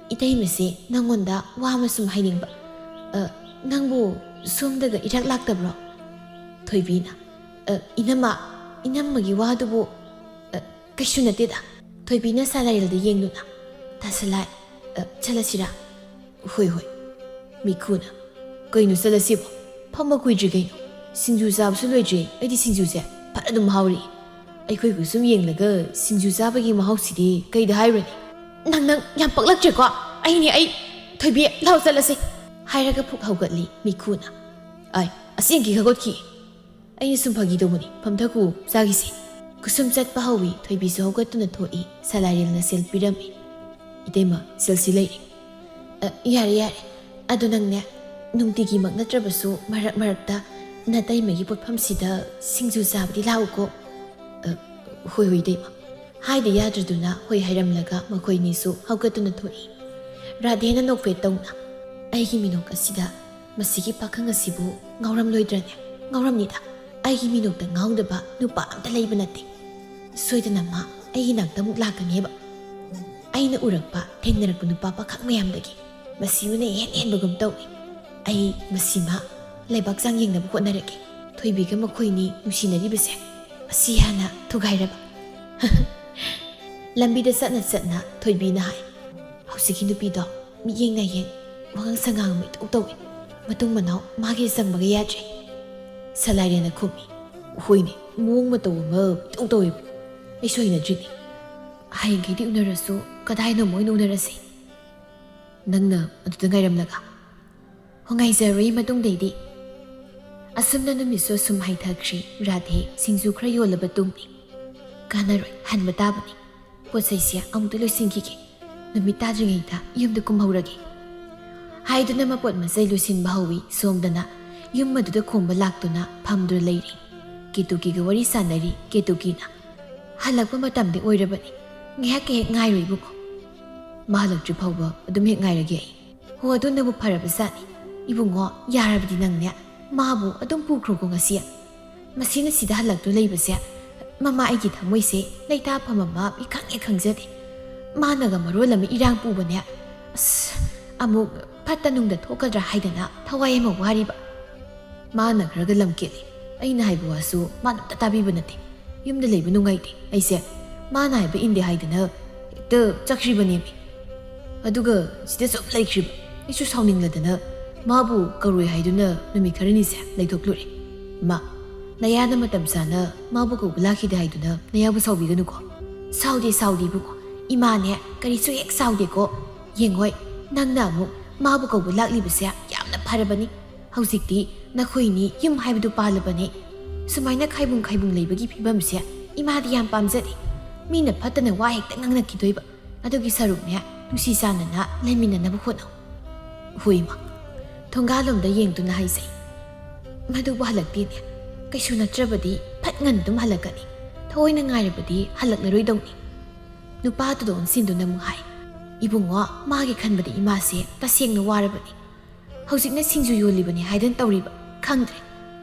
"ꯏꯇꯩꯃꯁꯦ, ꯅꯪꯉꯣꯟꯗ ꯋꯥ ꯑꯃ ꯁꯨꯝ ꯍꯥꯏꯅꯤꯡꯕ꯫ ꯑ, ꯅꯪꯕꯨ ꯁꯣꯝꯗꯒ ꯏꯔꯥꯛ ꯂꯥꯛꯇꯕ꯭ꯔꯣ?" ꯊꯣꯏꯕꯤꯅ, "ꯑ, ꯏꯅꯝꯃ, ꯏꯅꯝꯃꯒꯤ ꯋꯥꯗꯨꯕꯨ, ꯑ, ꯀꯩꯁꯨ ꯅꯠꯇꯦꯗ꯫" ꯊꯣꯏꯕꯤꯅ ꯁꯂꯥꯏꯔꯦꯜꯗ ꯌꯦꯡꯗꯨꯅ, "ꯇꯥ ꯁꯂꯥꯏ, ꯑ, ꯆꯠꯂꯁꯤꯔꯥ?" "ꯍꯣꯏ, ꯍꯣꯏ꯫" ꯃꯤꯈꯨꯅ, "ꯀꯩꯅꯣ ꯆꯠꯂꯁꯤꯕꯣ? ꯐꯝꯕ ꯀꯨꯏꯗ꯭ꯔꯤ ꯀꯩꯅꯣ꯫ ꯁꯤꯡꯖꯨ ꯆꯥꯕꯁꯨ ꯂꯣꯏꯗ꯭ꯔꯤ꯫ ꯑꯩꯗꯤ ꯁꯤꯡꯖꯨꯁꯦ ꯐꯖꯅ ꯑꯗꯨꯝ ꯍꯥꯎꯔꯤ꯫ ꯑꯩꯈꯣꯏꯕꯨ ꯁꯨꯝ ꯌꯦꯡꯂꯒ ꯁꯤꯡꯖꯨ ꯆꯥꯕꯒꯤ ꯃꯍꯥꯎꯁꯤꯗꯤ ꯀꯩꯗ ꯍꯥꯏꯔꯨꯔꯅꯤ?" "ꯅꯪ, ꯅꯪ ꯌꯥꯝ ꯄꯛꯂꯛꯇ꯭ꯔꯦꯀꯣ꯫ ꯑꯩꯅꯦ, ꯑꯩ꯫ ꯊꯣꯏꯕꯤ, ꯂꯥꯎ ꯆꯠꯂꯁꯤ꯫" ꯍꯥꯏꯔꯒ ꯐꯨꯛ ꯍꯧꯒꯠꯂꯤ ꯃꯤꯈꯨꯅ꯫ "ꯑꯥꯏ, ꯑꯁꯦꯡꯀꯤ ꯈꯒꯣꯠꯈꯤ꯫ ꯑꯩꯅ ꯁꯨꯝ ꯐꯥꯒꯤ ꯇꯧꯕꯅꯤ꯫ ꯐꯝꯊꯈꯨ, ꯆꯥꯈꯤꯁꯤ꯫" ꯀꯨꯁꯨꯝ ꯆꯠꯄ ꯍꯧꯏ꯫ ꯊꯣꯏꯕꯤꯁꯨ ꯍꯧꯒꯠꯇꯨꯅ ꯊꯣꯛꯏ꯫ ꯁꯂꯥꯏꯔꯦꯜꯅ ꯁꯦꯜ ꯄꯤꯔꯝꯃꯤ꯫ "ꯏꯇꯩꯃ, ꯁꯦꯜꯁꯤ ꯂꯩꯔꯦ꯫" "ꯑ, ꯌꯥꯔꯦ, ꯌꯥꯔꯦ꯫ ꯑꯗꯣ ꯅꯪꯅꯦ, ꯅꯨꯡꯇꯤꯒꯤꯃꯛ ꯅꯠꯇ꯭ꯔꯕꯁꯨ ꯃꯔꯛ ꯃꯔꯛꯇ ꯅꯇꯩꯃꯒꯤ ꯄꯣꯠꯐꯝꯁꯤꯗ ꯁꯤꯡꯖꯨ ꯆꯥꯕꯗꯤ ꯂꯥꯛꯎꯀꯣ꯫" "ꯑ, ꯍꯣꯏ, ꯍꯣꯏ, ꯏꯇꯩꯃ꯫" ꯍꯥꯏꯗ ꯌꯥꯗ꯭ꯔꯗꯨꯅ ꯍꯣꯏ ꯍꯥꯏꯔꯝꯂꯒ ꯃꯈꯣꯏꯅꯤꯁꯨ ꯍꯧꯒꯠꯇꯨꯅ ꯊꯣꯛꯏ꯫ ꯔꯥꯙꯦꯅ ꯅꯣꯛꯐꯦꯠ ꯇꯧꯅ, "ꯑꯩꯒꯤ ꯃꯤꯅꯣꯛ ꯑꯁꯤꯗ ꯃꯁꯤꯒꯤ ꯄꯥꯈꯪ ꯑꯁꯤꯕꯨ ꯉꯥꯎꯔꯝꯂꯣꯏꯗ꯭ꯔꯅꯦ?" "ꯉꯥꯎꯔꯝꯅꯤꯗ꯫ ꯑꯩꯒꯤ ꯃꯤꯅꯣꯛꯇ ꯉꯥꯎꯗꯕ ꯅꯨꯄꯥ ꯑꯝꯇ ꯂꯩꯕ ꯅꯠꯇꯦ꯫ ꯁꯣꯏꯗꯅ ꯃꯥ ꯑꯩꯒꯤ ꯅꯥꯛꯇ ꯑꯃꯨꯛ ꯂꯥꯛꯀꯅꯦꯕ꯫ ꯑꯩꯅ ꯎꯔꯛꯄ, ꯊꯦꯡꯅꯔꯛꯄ ꯅꯨꯄꯥ ꯄꯥꯈꯪ ꯃꯌꯥꯝꯗꯒꯤ ꯃꯁꯤꯕꯨꯅ ꯏꯍꯦꯟ ꯍꯦꯟꯕꯒꯨꯝ ꯇꯧꯏ꯫ ꯑꯩ ꯃꯁꯤꯃ ꯂꯩꯕꯥꯛ ꯆꯥꯡ ꯌꯦꯡꯅꯕ ꯍꯣꯠꯅꯔꯒꯦ꯫" ꯊꯣꯏꯕꯤꯒ ꯃꯈꯣꯏꯅꯤ ꯅꯨꯡꯁꯤꯅꯔꯤꯕꯁꯦ ꯃꯁꯤ ꯍꯥꯟꯅ ꯊꯨꯒꯥꯏꯔꯕ꯫ ꯂꯝꯕꯤꯗ ꯆꯠꯅ ꯆꯠꯅ ꯊꯣꯏꯕꯤꯅ ꯍꯥꯏ, "ꯍꯧꯖꯤꯛꯀꯤ ꯅꯨꯄꯤꯗꯣ ꯃꯤꯠꯌꯦꯡ ꯅꯥꯌꯦꯡ, ꯋꯥꯉꯥꯡ ꯁꯉꯥꯡ ꯑꯃ ꯏꯇꯧ ꯇꯧꯏ꯫ ꯃꯇꯨꯡ ꯃꯅꯥꯎ ꯃꯥꯒꯤ ꯆꯪꯕꯒ ꯌꯥꯗ꯭ꯔꯦ꯫" ꯁꯂꯥꯏꯔꯦꯟꯅ ꯈꯨꯝꯃꯤ, "ꯍꯣꯏꯅꯦ, ꯃꯑꯣꯡ ꯃꯇꯧ ꯑꯃ ꯏꯇꯧ ꯇꯧꯏꯕ꯫ ꯑꯩꯁꯨ ꯍꯩꯅꯗ꯭ꯔꯤꯅꯦ꯫ ꯍꯌꯦꯡꯈꯩꯗꯤ ꯎꯅꯔꯁꯨ ꯀꯗꯥꯏꯅꯣ ꯑꯃ ꯑꯣꯏꯅ ꯎꯅꯔꯁꯤ꯫ ꯅꯪꯅ ꯑꯗꯨꯗ ꯉꯥꯏꯔꯝꯂꯒ꯫" "ꯍꯣ, ꯉꯥꯏꯖꯔꯣꯏ ꯃꯇꯨꯡꯗꯩꯗꯤ꯫" ꯑꯁꯨꯝꯅ ꯅꯨꯃꯤꯠꯁꯨ ꯑꯁꯨꯝ ꯍꯥꯏꯊꯈ꯭ꯔꯤ꯫ ꯔꯥꯙꯦ ꯁꯤꯡꯖꯨ ꯈꯔ ꯌꯣꯜꯂꯕ ꯇꯨꯡꯅꯤ꯫ "ꯀꯥꯟꯅꯔꯣꯏ, ꯍꯟꯕ ꯇꯥꯕꯅꯤ꯫ ꯄꯣꯠ ꯆꯩꯁꯦ ꯑꯃꯨꯛꯇ ꯂꯣꯏꯁꯤꯟꯈꯤꯒꯦ꯫ ꯅꯨꯃꯤꯠ ꯇꯥꯗ꯭ꯔꯤꯉꯩꯗ ꯌꯨꯝꯗ ꯀꯨꯝꯍꯧꯔꯒꯦ꯫" ꯍꯥꯏꯗꯨꯅ ꯃꯄꯣꯠ ꯃꯆꯩ ꯂꯣꯏꯁꯤꯟꯕ ꯍꯧꯏ꯫ ꯁꯣꯝꯗꯅ ꯌꯨꯝ ꯑꯗꯨꯗ ꯈꯣꯝꯕ ꯂꯥꯛꯇꯨꯅ ꯐꯝꯗꯨꯅ ꯂꯩꯔꯤ꯫ ꯀꯦꯇꯨꯀꯤꯒ ꯋꯥꯔꯤ ꯁꯥꯟꯅꯔꯤ꯫ ꯀꯦꯇꯨꯀꯤꯅ, "ꯍꯜꯂꯛꯄ ꯃꯇꯝꯗꯤ ꯑꯣꯏꯔꯕꯅꯤ꯫ ꯉꯥꯏꯍꯥꯛ ꯍꯦꯛ ꯉꯥꯏꯔꯣ ꯏꯕꯨꯡꯉꯣ꯫ ꯃꯥ ꯍꯜꯂꯛꯇ꯭ꯔꯤ ꯐꯥꯎꯕ ꯑꯗꯨꯝ ꯍꯦꯛ ꯉꯥꯏꯔꯒꯦ ꯑꯩ꯫" "ꯍꯣ, ꯑꯗꯨꯅꯕꯨ ꯐꯔꯕꯖꯥꯠꯅꯤ꯫ ꯏꯕꯨꯡꯉꯣ, ꯌꯥꯔꯕꯗꯤ ꯅꯪꯅꯦ ꯃꯥꯕꯨ ꯑꯗꯨꯝ ꯄꯨꯈ꯭ꯔꯣꯀꯣ ꯉꯁꯤ꯫ ꯃꯁꯤꯅ ꯁꯤꯗ ꯍꯜꯂꯛꯇꯨ ꯂꯩꯕꯁꯦ ꯃꯃꯥ, ꯑꯩꯒꯤ ꯊꯃꯣꯏꯁꯦ ꯂꯩꯇꯥꯐꯝ ꯑꯃ ꯏꯈꯪ ꯍꯦꯛ ꯈꯪꯖꯗꯦ꯫ ꯃꯥꯅꯒ ꯃꯔꯣꯜ ꯑꯃ ꯏꯔꯥꯡ ꯄꯨꯕꯅꯦ꯫ ꯑꯁ, ꯑꯃꯨꯛ ꯐꯠꯇ ꯅꯨꯡꯗ ꯊꯣꯛꯀꯗ꯭ꯔꯥ ꯍꯥꯏꯗꯅ ꯊꯋꯥꯏ ꯑꯃ ꯋꯥꯔꯤꯕ꯫ ꯃꯥꯅ ꯈꯔꯒ ꯂꯝ ꯀꯦꯠꯂꯤ꯫ ꯑꯩꯅ ꯍꯥꯏꯕ ꯋꯥꯁꯨ ꯃꯥꯅ ꯑꯝꯇ ꯇꯥꯕꯤꯕ ꯅꯠꯇꯦ꯫ ꯌꯨꯝꯗ ꯂꯩꯕ ꯅꯨꯡꯉꯥꯏꯇꯦ꯫ ꯑꯩꯁꯦ ꯃꯥꯅ ꯍꯥꯏꯕ ꯏꯟꯗꯦ ꯍꯥꯏꯗꯅ ꯍꯦꯛꯇ ꯆꯠꯈ꯭ꯔꯤꯕꯅꯦꯃꯤ꯫ ꯑꯗꯨꯒ ꯁꯤꯗ ꯁꯨꯝ ꯂꯩꯈ꯭ꯔꯤꯕ꯫ ꯑꯩꯁꯨ ꯁꯥꯎꯅꯤꯡꯂꯗꯅ ꯃꯥꯕꯨ ꯀꯧꯔꯣꯏ ꯍꯥꯏꯗꯨꯅ ꯅꯨꯃꯤꯠ ꯈꯔꯅꯤꯁꯦ ꯂꯩꯊꯣꯛꯂꯨꯔꯦ꯫ ꯏꯃꯥ, ꯅꯌꯥꯅ ꯃꯇꯝ ꯆꯥꯅ ꯃꯥꯕꯨ ꯀꯧꯕ ꯂꯥꯛꯈꯤꯗꯦ ꯍꯥꯏꯗꯨꯅ ꯅꯌꯥꯕꯨ ꯁꯥꯎꯕꯤꯒꯅꯨꯀꯣ꯫ ꯁꯥꯎꯗꯦ, ꯁꯥꯎꯗꯦ ꯏꯕꯨꯡꯉꯣ꯫ ꯏꯃꯥꯅꯦ ꯀꯔꯤꯁꯨ ꯍꯦꯛ ꯁꯥꯎꯗꯦꯀꯣ꯫ ꯌꯦꯡꯉꯣꯏ, ꯅꯪꯅ ꯑꯃꯨꯛ ꯃꯥꯕꯨ ꯀꯧꯕ ꯂꯥꯛꯂꯤꯕꯁꯦ ꯌꯥꯝꯅ ꯐꯔꯕꯅꯤ꯫ ꯍꯧꯖꯤꯛꯇꯤ ꯅꯈꯣꯏꯅꯤ ꯌꯨꯝ ꯍꯥꯏꯕꯗꯨ ꯄꯥꯜꯂꯕꯅꯤ꯫ ꯁꯨꯃꯥꯏꯅ ꯈꯥꯏꯕꯨꯡ ꯈꯥꯏꯕꯨꯡ ꯂꯩꯕꯒꯤ ꯐꯤꯕꯝꯁꯦ ꯏꯃꯥꯗꯤ ꯌꯥꯝ ꯄꯥꯝꯖꯗꯦ꯫ ꯃꯤꯅ ꯐꯠꯇꯅ ꯋꯥ ꯍꯦꯛꯇ ꯉꯥꯡꯅꯈꯤꯗꯣꯏꯕ꯫ ꯑꯗꯨꯒꯤ ꯁꯔꯨꯛꯅꯦ, ꯅꯨꯡꯁꯤ ꯆꯥꯟꯅꯅ ꯂꯩꯃꯤꯟꯅꯅꯕ ꯍꯣꯠꯅꯧ꯫ ꯍꯣꯏ ꯏꯃꯥ꯫ ꯊꯣꯡꯒꯥꯜꯂꯣꯝꯗ ꯌꯦꯡꯗꯨꯅ ꯍꯥꯏꯖꯩ꯫ ꯃꯗꯨꯕꯨ ꯍꯜꯂꯛꯇꯦꯅꯦ꯫ ꯀꯩꯁꯨ ꯅꯠꯇ꯭ꯔꯕꯗꯤ ꯐꯠ ꯉꯟꯅ ꯑꯗꯨꯝ ꯍꯜꯂꯛꯀꯅꯤ꯫ ꯊꯑꯣꯏꯅ ꯉꯥꯏꯔꯕꯗꯤ ꯍꯜꯂꯛꯂꯔꯣꯏꯗꯧꯅꯤ꯫ ꯅꯨꯄꯥꯗꯨꯗ ꯑꯣꯟꯁꯤꯟꯗꯨꯅ ꯑꯃꯨꯛ ꯍꯥꯏ, ꯏꯕꯨꯡꯉꯣ, ꯃꯥꯒꯤ ꯈꯟꯕꯗ ꯏꯃꯥꯁꯦ ꯇꯁꯦꯡꯅ ꯋꯥꯔꯕꯅꯤ꯫ ꯍꯧꯖꯤꯛꯅ ꯁꯤꯡꯖꯨ ꯌꯣꯜꯂꯤꯕꯅꯤ ꯍꯥꯏꯗꯅ ꯇꯧꯔꯤꯕ꯫ ꯈꯪꯗ꯭ꯔꯦ꯫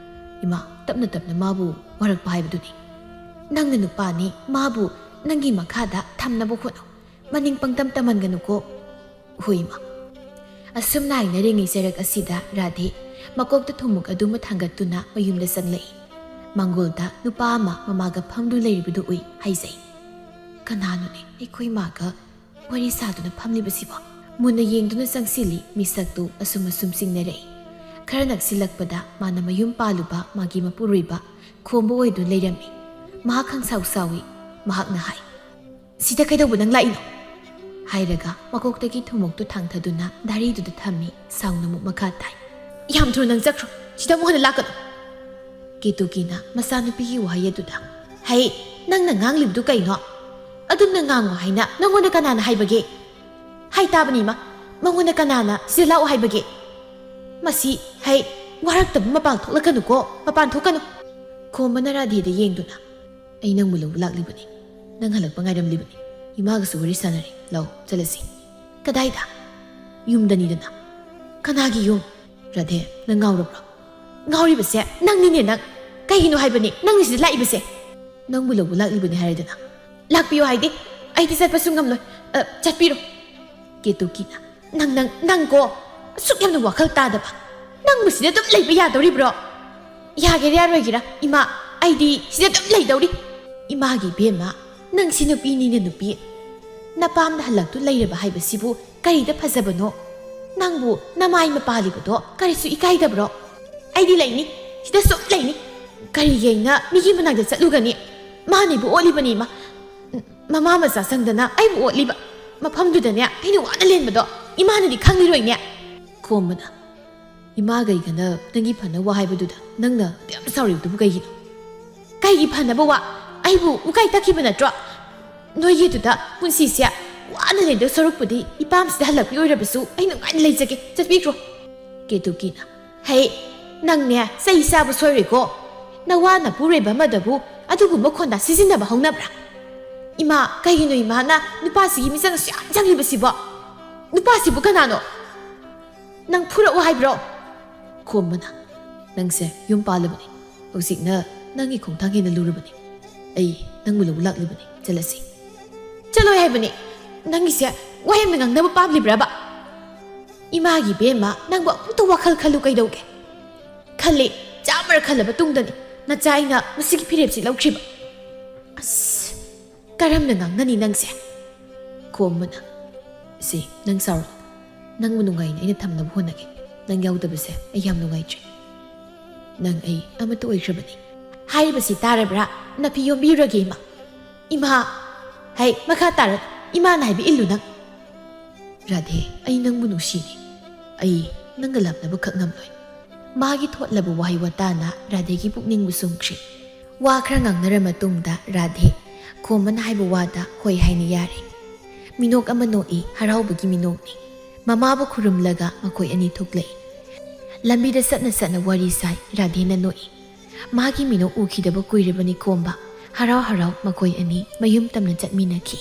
ꯏꯃꯥ, ꯇꯞꯅ ꯇꯞꯅ ꯃꯥꯕꯨ ꯋꯥꯔꯛꯄ ꯍꯥꯏꯕꯗꯨꯅꯤ꯫ ꯅꯪꯅ ꯅꯨꯄꯥꯅꯤ, ꯃꯥꯕꯨ ꯅꯪꯒꯤ ꯃꯈꯥꯗ ꯊꯝꯅꯕ ꯍꯣꯠꯅꯧ꯫ ꯃꯅꯤꯡ ꯄꯪꯇꯝ ꯇꯝꯍꯟꯒꯅꯨꯀꯣ꯫ ꯍꯣꯏ ꯏꯃꯥ꯫ ꯑꯁꯨꯝꯅ ꯍꯥꯏꯅꯔꯤꯉꯩ ꯆꯔꯛ ꯑꯁꯤꯗ ꯔꯥꯙꯦ ꯃꯀꯣꯛꯇ ꯊꯨꯝꯃꯣꯛ ꯑꯗꯨꯃ ꯊꯥꯡꯒꯠꯇꯨꯅ ꯃꯌꯨꯝꯗ ꯆꯪꯂꯛꯏ꯫ ꯃꯥꯡꯒꯣꯜꯗ ꯅꯨꯄꯥ ꯑꯃ ꯃꯃꯥꯒ ꯐꯝꯗꯨꯅ ꯂꯩꯔꯤꯕꯗꯨ ꯎꯏ꯫ ꯍꯥꯏꯖꯩ, ꯀꯅꯥꯅꯣꯅꯦ ꯑꯩꯈꯣꯏ ꯃꯥꯒ ꯋꯥꯔꯤ ꯁꯥꯗꯨꯅ ꯐꯝꯂꯤꯕꯁꯤꯕꯣ? ꯃꯨꯟꯅ ꯌꯦꯡꯗꯨꯅ ꯆꯪꯁꯤꯜꯂꯤ꯫ ꯃꯤꯁꯛꯇꯨ ꯑꯁꯨꯝ ꯑꯁꯨꯝ ꯆꯤꯡꯅꯔꯛꯏ꯫ ꯈꯔ ꯅꯛꯁꯤꯜꯂꯛꯄꯗ ꯃꯥꯅ ꯃꯌꯨꯝ ꯄꯥꯜꯂꯨꯕ ꯃꯥꯒꯤ ꯃꯄꯨꯔꯣꯏꯕ ꯈꯣꯝꯕ ꯑꯣꯏꯗꯨꯅ ꯂꯩꯔꯝꯃꯤ꯫ ꯃꯍꯥꯛ ꯈꯪꯁꯥꯎ ꯁꯥꯎꯏ꯫ ꯃꯍꯥꯛꯅ ꯍꯥꯏ, "ꯁꯤꯗ ꯀꯩꯗꯧꯕ ꯅꯪ ꯂꯥꯛꯏꯅꯣ?" ꯍꯥꯏꯔꯒ ꯃꯀꯣꯛꯇꯒꯤ ꯊꯨꯝꯃꯣꯛꯇꯨ ꯊꯥꯡꯊꯗꯨꯅ ꯗꯥꯔꯤꯗꯨꯗ ꯊꯝꯃꯤ꯫ ꯁꯥꯎꯅ ꯑꯃꯨꯛ ꯃꯈꯥ ꯇꯥꯏ, "ꯌꯥꯝ ꯊꯨꯅ ꯅꯪ ꯆꯠꯈ꯭ꯔꯣ, ꯁꯤꯗ ꯑꯃꯨꯛ ꯍꯟꯅ ꯂꯥꯛꯀꯅꯨ!" ꯀꯦꯇꯨꯀꯤꯅ ꯃꯆꯥꯅꯨꯄꯤꯒꯤ ꯋꯥꯍꯩ ꯑꯗꯨꯗ, "ꯍꯩ, ꯅꯪꯅ ꯉꯥꯡꯂꯤꯕꯗꯨ ꯀꯩꯅꯣ? ꯑꯗꯨꯝꯅ ꯉꯥꯡꯉꯨ ꯍꯥꯏꯅ ꯅꯪꯉꯣꯟꯗ ꯀꯅꯥꯅ ꯍꯥꯏꯕꯒꯦ? ꯍꯥꯏ ꯇꯥꯕꯅꯤ ꯏꯃꯥ, ꯃꯉꯣꯟꯗ ꯀꯅꯥꯅ ꯁꯤꯗ ꯂꯥꯛꯑꯣ ꯍꯥꯏꯕꯒꯦ? ꯃꯁꯤ, ꯍꯩ, ꯋꯥꯔꯛꯇꯕ ꯃꯄꯥꯟ ꯊꯣꯛꯂꯛꯀꯅꯨꯀꯣ, ꯃꯄꯥꯟ ꯊꯣꯛꯀꯅꯨ!" ꯈꯣꯝꯕꯅ ꯔꯥꯙꯦꯗ ꯌꯦꯡꯗꯨꯅ, "ꯑꯩ ꯅꯪꯕꯨ ꯂꯧꯕ ꯂꯥꯛꯂꯤꯕꯅꯤ꯫ ꯅꯪ ꯍꯜꯂꯛꯄ ꯉꯥꯏꯔꯝꯂꯤꯕꯅꯤ꯫ ꯏꯃꯥꯒꯁꯨ ꯋꯥꯔꯤ ꯁꯥꯟꯅꯔꯦ꯫ ꯂꯥꯛꯑꯣ, ꯆꯠꯂꯁꯤ꯫" "ꯀꯗꯥꯏꯗ?" "ꯌꯨꯝꯗꯅꯤꯗꯅ꯫" "ꯀꯅꯥꯒꯤ ꯌꯨꯝ?" "ꯔꯥꯙꯦ, ꯅꯪ ꯉꯥꯎꯔꯕ꯭ꯔꯣ?" "ꯉꯥꯎꯔꯤꯕꯁꯦ ꯅꯪꯅꯤꯅꯦ, ꯅꯪ꯫ ꯀꯩꯒꯤꯅꯣ ꯍꯥꯏꯕꯅꯤ ꯅꯪꯅ ꯁꯤꯗ ꯂꯥꯛꯏꯕꯁꯦ?" ꯅꯪꯕꯨ ꯂꯧꯕ ꯂꯥꯛꯂꯤꯕꯅꯤ ꯍꯥꯏꯔꯗꯅ꯫ ꯂꯥꯛꯄꯤꯌꯣ ꯍꯥꯏꯗꯤ? ꯑꯩꯗꯤ ꯆꯠꯄꯁꯨ ꯉꯝꯂꯣꯏ꯫ ꯑ, ꯆꯠꯄꯤꯔꯣ꯫ ꯀꯦꯇꯨꯀꯤꯅ, "ꯅꯪ, ꯅꯪ, ꯅꯪꯀꯣ, ꯑꯁꯨꯛ ꯌꯥꯝꯅ ꯋꯥꯈꯜ ꯇꯥꯗꯕ꯫ ꯅꯪꯕꯨ ꯁꯤꯗ ꯑꯗꯨꯝ ꯂꯩꯕ ꯌꯥꯗꯧꯔꯤꯕ꯭ꯔꯣ? ꯌꯥꯒꯦꯔꯥ ꯌꯥꯔꯣꯏꯒꯦꯔꯥ, ꯏꯃꯥ, ꯑꯩꯗꯤ ꯁꯤꯗ ꯑꯗꯨꯝ ꯂꯩꯗꯧꯔꯤ꯫ ꯏꯃꯥꯒꯤ ꯏꯕꯦꯝꯃ, ꯅꯪꯁꯤ ꯅꯨꯄꯤꯅꯤꯅ ꯅꯨꯄꯤ꯫ ꯅꯄꯥꯝꯗ ꯍꯜꯂꯛꯇꯨ ꯂꯩꯔꯕ ꯍꯥꯏꯕꯁꯤꯕꯨ ꯀꯔꯤꯗ ꯐꯖꯕꯅꯣ? ꯅꯪꯕꯨ ꯅꯃꯥꯏ ꯃꯄꯥꯜꯂꯤꯕꯗꯣ ꯀꯔꯤꯁꯨ ꯏꯀꯥꯏꯗꯕ꯭ꯔꯣ?" "ꯑꯩꯗꯤ ꯂꯩꯅꯤ, ꯁꯤꯗ ꯁꯨꯝ ꯂꯩꯅꯤ꯫ ꯀꯔꯤꯒꯤ ꯑꯩꯅ ꯃꯤꯒꯤ ꯃꯅꯥꯛꯇ ꯆꯠꯂꯨꯒꯅꯤ? ꯃꯥꯅ ꯑꯩꯕꯨ ꯑꯣꯠꯂꯤꯕꯅꯤ, ꯏꯃꯥ꯫ ꯃꯃꯥ ꯃꯆꯥ ꯆꯪꯗꯅ ꯑꯩꯕꯨ ꯑꯣꯠꯂꯤꯕ ꯃꯐꯝꯗꯨꯗꯅꯦ, ꯑꯩꯅ ꯋꯥꯅ ꯂꯦꯟꯕꯗꯣ ꯏꯃꯥꯅꯗꯤ ꯈꯪꯂꯤꯔꯣꯏꯅꯦ?" ꯈꯣꯝꯕꯅ, "ꯏꯃꯥ ꯀꯩꯒꯅ ꯅꯪꯒꯤ ꯐꯅꯕ ꯍꯥꯏꯕꯗꯨꯗ ꯅꯪꯅ ꯑꯗꯨꯛ ꯌꯥꯝ ꯁꯥꯎꯔꯤꯕꯗꯨꯕꯨ ꯀꯩꯒꯤꯅꯣ?" "ꯀꯩꯒꯤ ꯐꯅꯕ ꯋꯥ? ꯑꯩꯕꯨ ꯎꯀꯥꯏ ꯇꯛꯈꯤꯕ ꯅꯠꯇ꯭ꯔꯣ? ꯅꯣꯏꯒꯤꯗꯨꯗ ꯄꯨꯟꯁꯤꯁꯦ ꯋꯥꯅ ꯂꯦꯟꯗꯧ ꯁꯔꯨꯛꯄꯨꯗꯤ ꯏꯄꯥꯝꯁꯤꯗ ꯍꯜꯂꯛꯄꯤ ꯑꯣꯏꯔꯕꯁꯨ ꯑꯩ ꯅꯨꯡꯉꯥꯏꯅ ꯂꯩꯖꯒꯦ꯫ ꯆꯠꯄꯤꯈ꯭ꯔꯣ꯫" ꯀꯦꯇꯨꯀꯤꯅ, "ꯍꯩ, ꯅꯪꯅꯦ ꯆꯩ ꯆꯥꯕ ꯁꯣꯏꯔꯣꯏꯀꯣ꯫ ꯅꯋꯥ ꯅꯄꯨꯔꯣꯏꯕ ꯑꯃꯗꯕꯨ ꯑꯗꯨꯒꯨꯝꯕ ꯈꯣꯟꯗꯥ ꯁꯤꯖꯤꯟꯅꯕ ꯍꯧꯅꯕ꯭ꯔꯥ? ꯏꯃꯥ, ꯀꯩꯒꯤꯅꯣ ꯏꯃꯥꯅ ꯅꯨꯄꯥꯁꯤꯒꯤ ꯃꯤꯆꯪ ꯑꯁꯨꯛ ꯌꯥꯝ ꯆꯪꯂꯤꯕꯁꯤꯕꯣ? ꯅꯨꯄꯥꯁꯤꯕꯨ ꯀꯅꯥꯅꯣ? ꯅꯪ ꯐꯨꯔꯛꯑꯣ ꯍꯥꯏꯕ꯭ꯔꯣ?" ꯈꯣꯝꯕꯅ, "ꯅꯪꯁꯦ ꯌꯨꯝ ꯄꯥꯜꯂꯕꯅꯤ꯫ ꯍꯧꯖꯤꯛꯅ ꯅꯪꯒꯤ ꯈꯣꯡꯊꯥꯡ ꯍꯦꯟꯅ ꯂꯨꯔꯕꯅꯤ꯫ ꯑꯩ ꯅꯪꯕꯨ ꯂꯧꯕ ꯂꯥꯛꯂꯤꯕꯅꯤ꯫ ꯆꯠꯂꯁꯤ꯫" "ꯆꯠꯂꯣꯏ ꯍꯥꯏꯕꯅꯤ꯫ ꯅꯪꯒꯤꯁꯦ ꯋꯥꯍꯩ ꯑꯃ ꯉꯥꯡꯅꯕ ꯄꯥꯝꯂꯤꯕ꯭ꯔꯕ? ꯏꯃꯥꯒꯤ ꯏꯕꯦꯝꯃ, ꯅꯪꯕꯨ ꯑꯃꯨꯛꯇ ꯋꯥꯈꯜ ꯈꯜꯂꯨ ꯀꯩꯗꯧꯒꯦ?" "ꯈꯜꯂꯤ, ꯆꯥꯝꯃꯔꯛ ꯈꯜꯂꯕ ꯇꯨꯡꯗꯅꯤ ꯅꯆꯥ ꯑꯩꯅ ꯃꯁꯤꯒꯤ ꯐꯤꯔꯦꯞꯁꯤ ꯂꯧꯈ꯭ꯔꯤꯕ꯫" "ꯑꯁ, ꯀꯔꯝꯅ ꯉꯥꯡꯅꯅꯤ ꯅꯪꯁꯦ?" ꯈꯣꯝꯕꯅ, "ꯁꯤ, ꯅꯪ ꯁꯥꯎꯔꯣ꯫ ꯅꯪꯕꯨ ꯅꯨꯡꯉꯥꯏꯅ ꯑꯩꯅ ꯊꯝꯅꯕ ꯍꯣꯠꯅꯒꯦ꯫ ꯅꯪ ꯌꯥꯎꯗꯕꯁꯦ ꯑꯩ ꯌꯥꯝ ꯅꯨꯡꯉꯥꯏꯇ꯭ꯔꯦ꯫ ꯅꯪ ꯑꯩ ꯑꯃꯠꯇ ꯑꯣꯏꯈ꯭ꯔꯕꯅꯤ꯫" "ꯍꯥꯏꯔꯤꯕꯁꯤ ꯇꯥꯔꯕ꯭ꯔꯥ? ꯅꯥꯄꯤ ꯌꯣꯝꯕꯤꯔꯒꯦ, ꯏꯃꯥ꯫" "ꯏꯃꯥ!" "ꯍꯩ, ꯃꯈꯥ ꯇꯥꯔ ꯏꯃꯥꯅ ꯍꯥꯏꯕ ꯏꯜꯂꯨ ꯅꯪ꯫" "ꯔꯥꯙꯦ, ꯑꯩ ꯅꯪꯕꯨ ꯅꯨꯡꯁꯤꯔꯤ꯫ ꯑꯩ ꯅꯪꯒ ꯂꯥꯞꯅꯕ ꯈꯛ ꯉꯝꯂꯣꯏ꯫" ꯃꯥꯒꯤ ꯊꯣꯠꯂꯕ ꯋꯥꯍꯩ ꯋꯥꯇꯥꯅ ꯔꯥꯙꯦꯒꯤ ꯄꯨꯛꯅꯤꯡꯕꯨ ꯁꯨꯝꯈ꯭ꯔꯦ꯫ ꯋꯥ ꯈꯔ ꯉꯥꯡꯅꯔ ꯃꯇꯨꯡꯗ ꯔꯥꯙꯦ, ꯈꯣꯝꯕꯅ ꯍꯥꯏꯕ ꯋꯥꯗ ꯍꯣꯏ ꯍꯥꯏꯅ ꯌꯥꯔꯦ꯫ ꯃꯤꯅꯣꯛ ꯑꯃ ꯅꯣꯛꯏ, ꯍꯔꯥꯎꯕꯒꯤ ꯃꯤꯅꯣꯛꯅꯤ꯫ ꯃꯃꯥꯕꯨ ꯈꯨꯔꯨꯝꯂꯒ ꯃꯈꯣꯏ ꯑꯅꯤ ꯊꯣꯛꯂꯛꯏ꯫ ꯂꯝꯕꯤꯗ ꯆꯠꯅ ꯆꯠꯅ ꯋꯥꯔꯤ ꯁꯥꯏ, ꯔꯥꯙꯦꯅ ꯅꯣꯛꯏ꯫ ꯃꯥꯒꯤ ꯃꯤꯅꯣꯛ ꯎꯈꯤꯗꯕ ꯀꯨꯏꯔꯕꯅꯤ ꯈꯣꯝꯕ꯫ ꯍꯔꯥꯎ ꯍꯔꯥꯎ ꯃꯈꯣꯏ ꯑꯅꯤ ꯃꯌꯨꯝ ꯇꯝꯅ ꯆꯠꯃꯤꯟꯅꯈꯤ꯫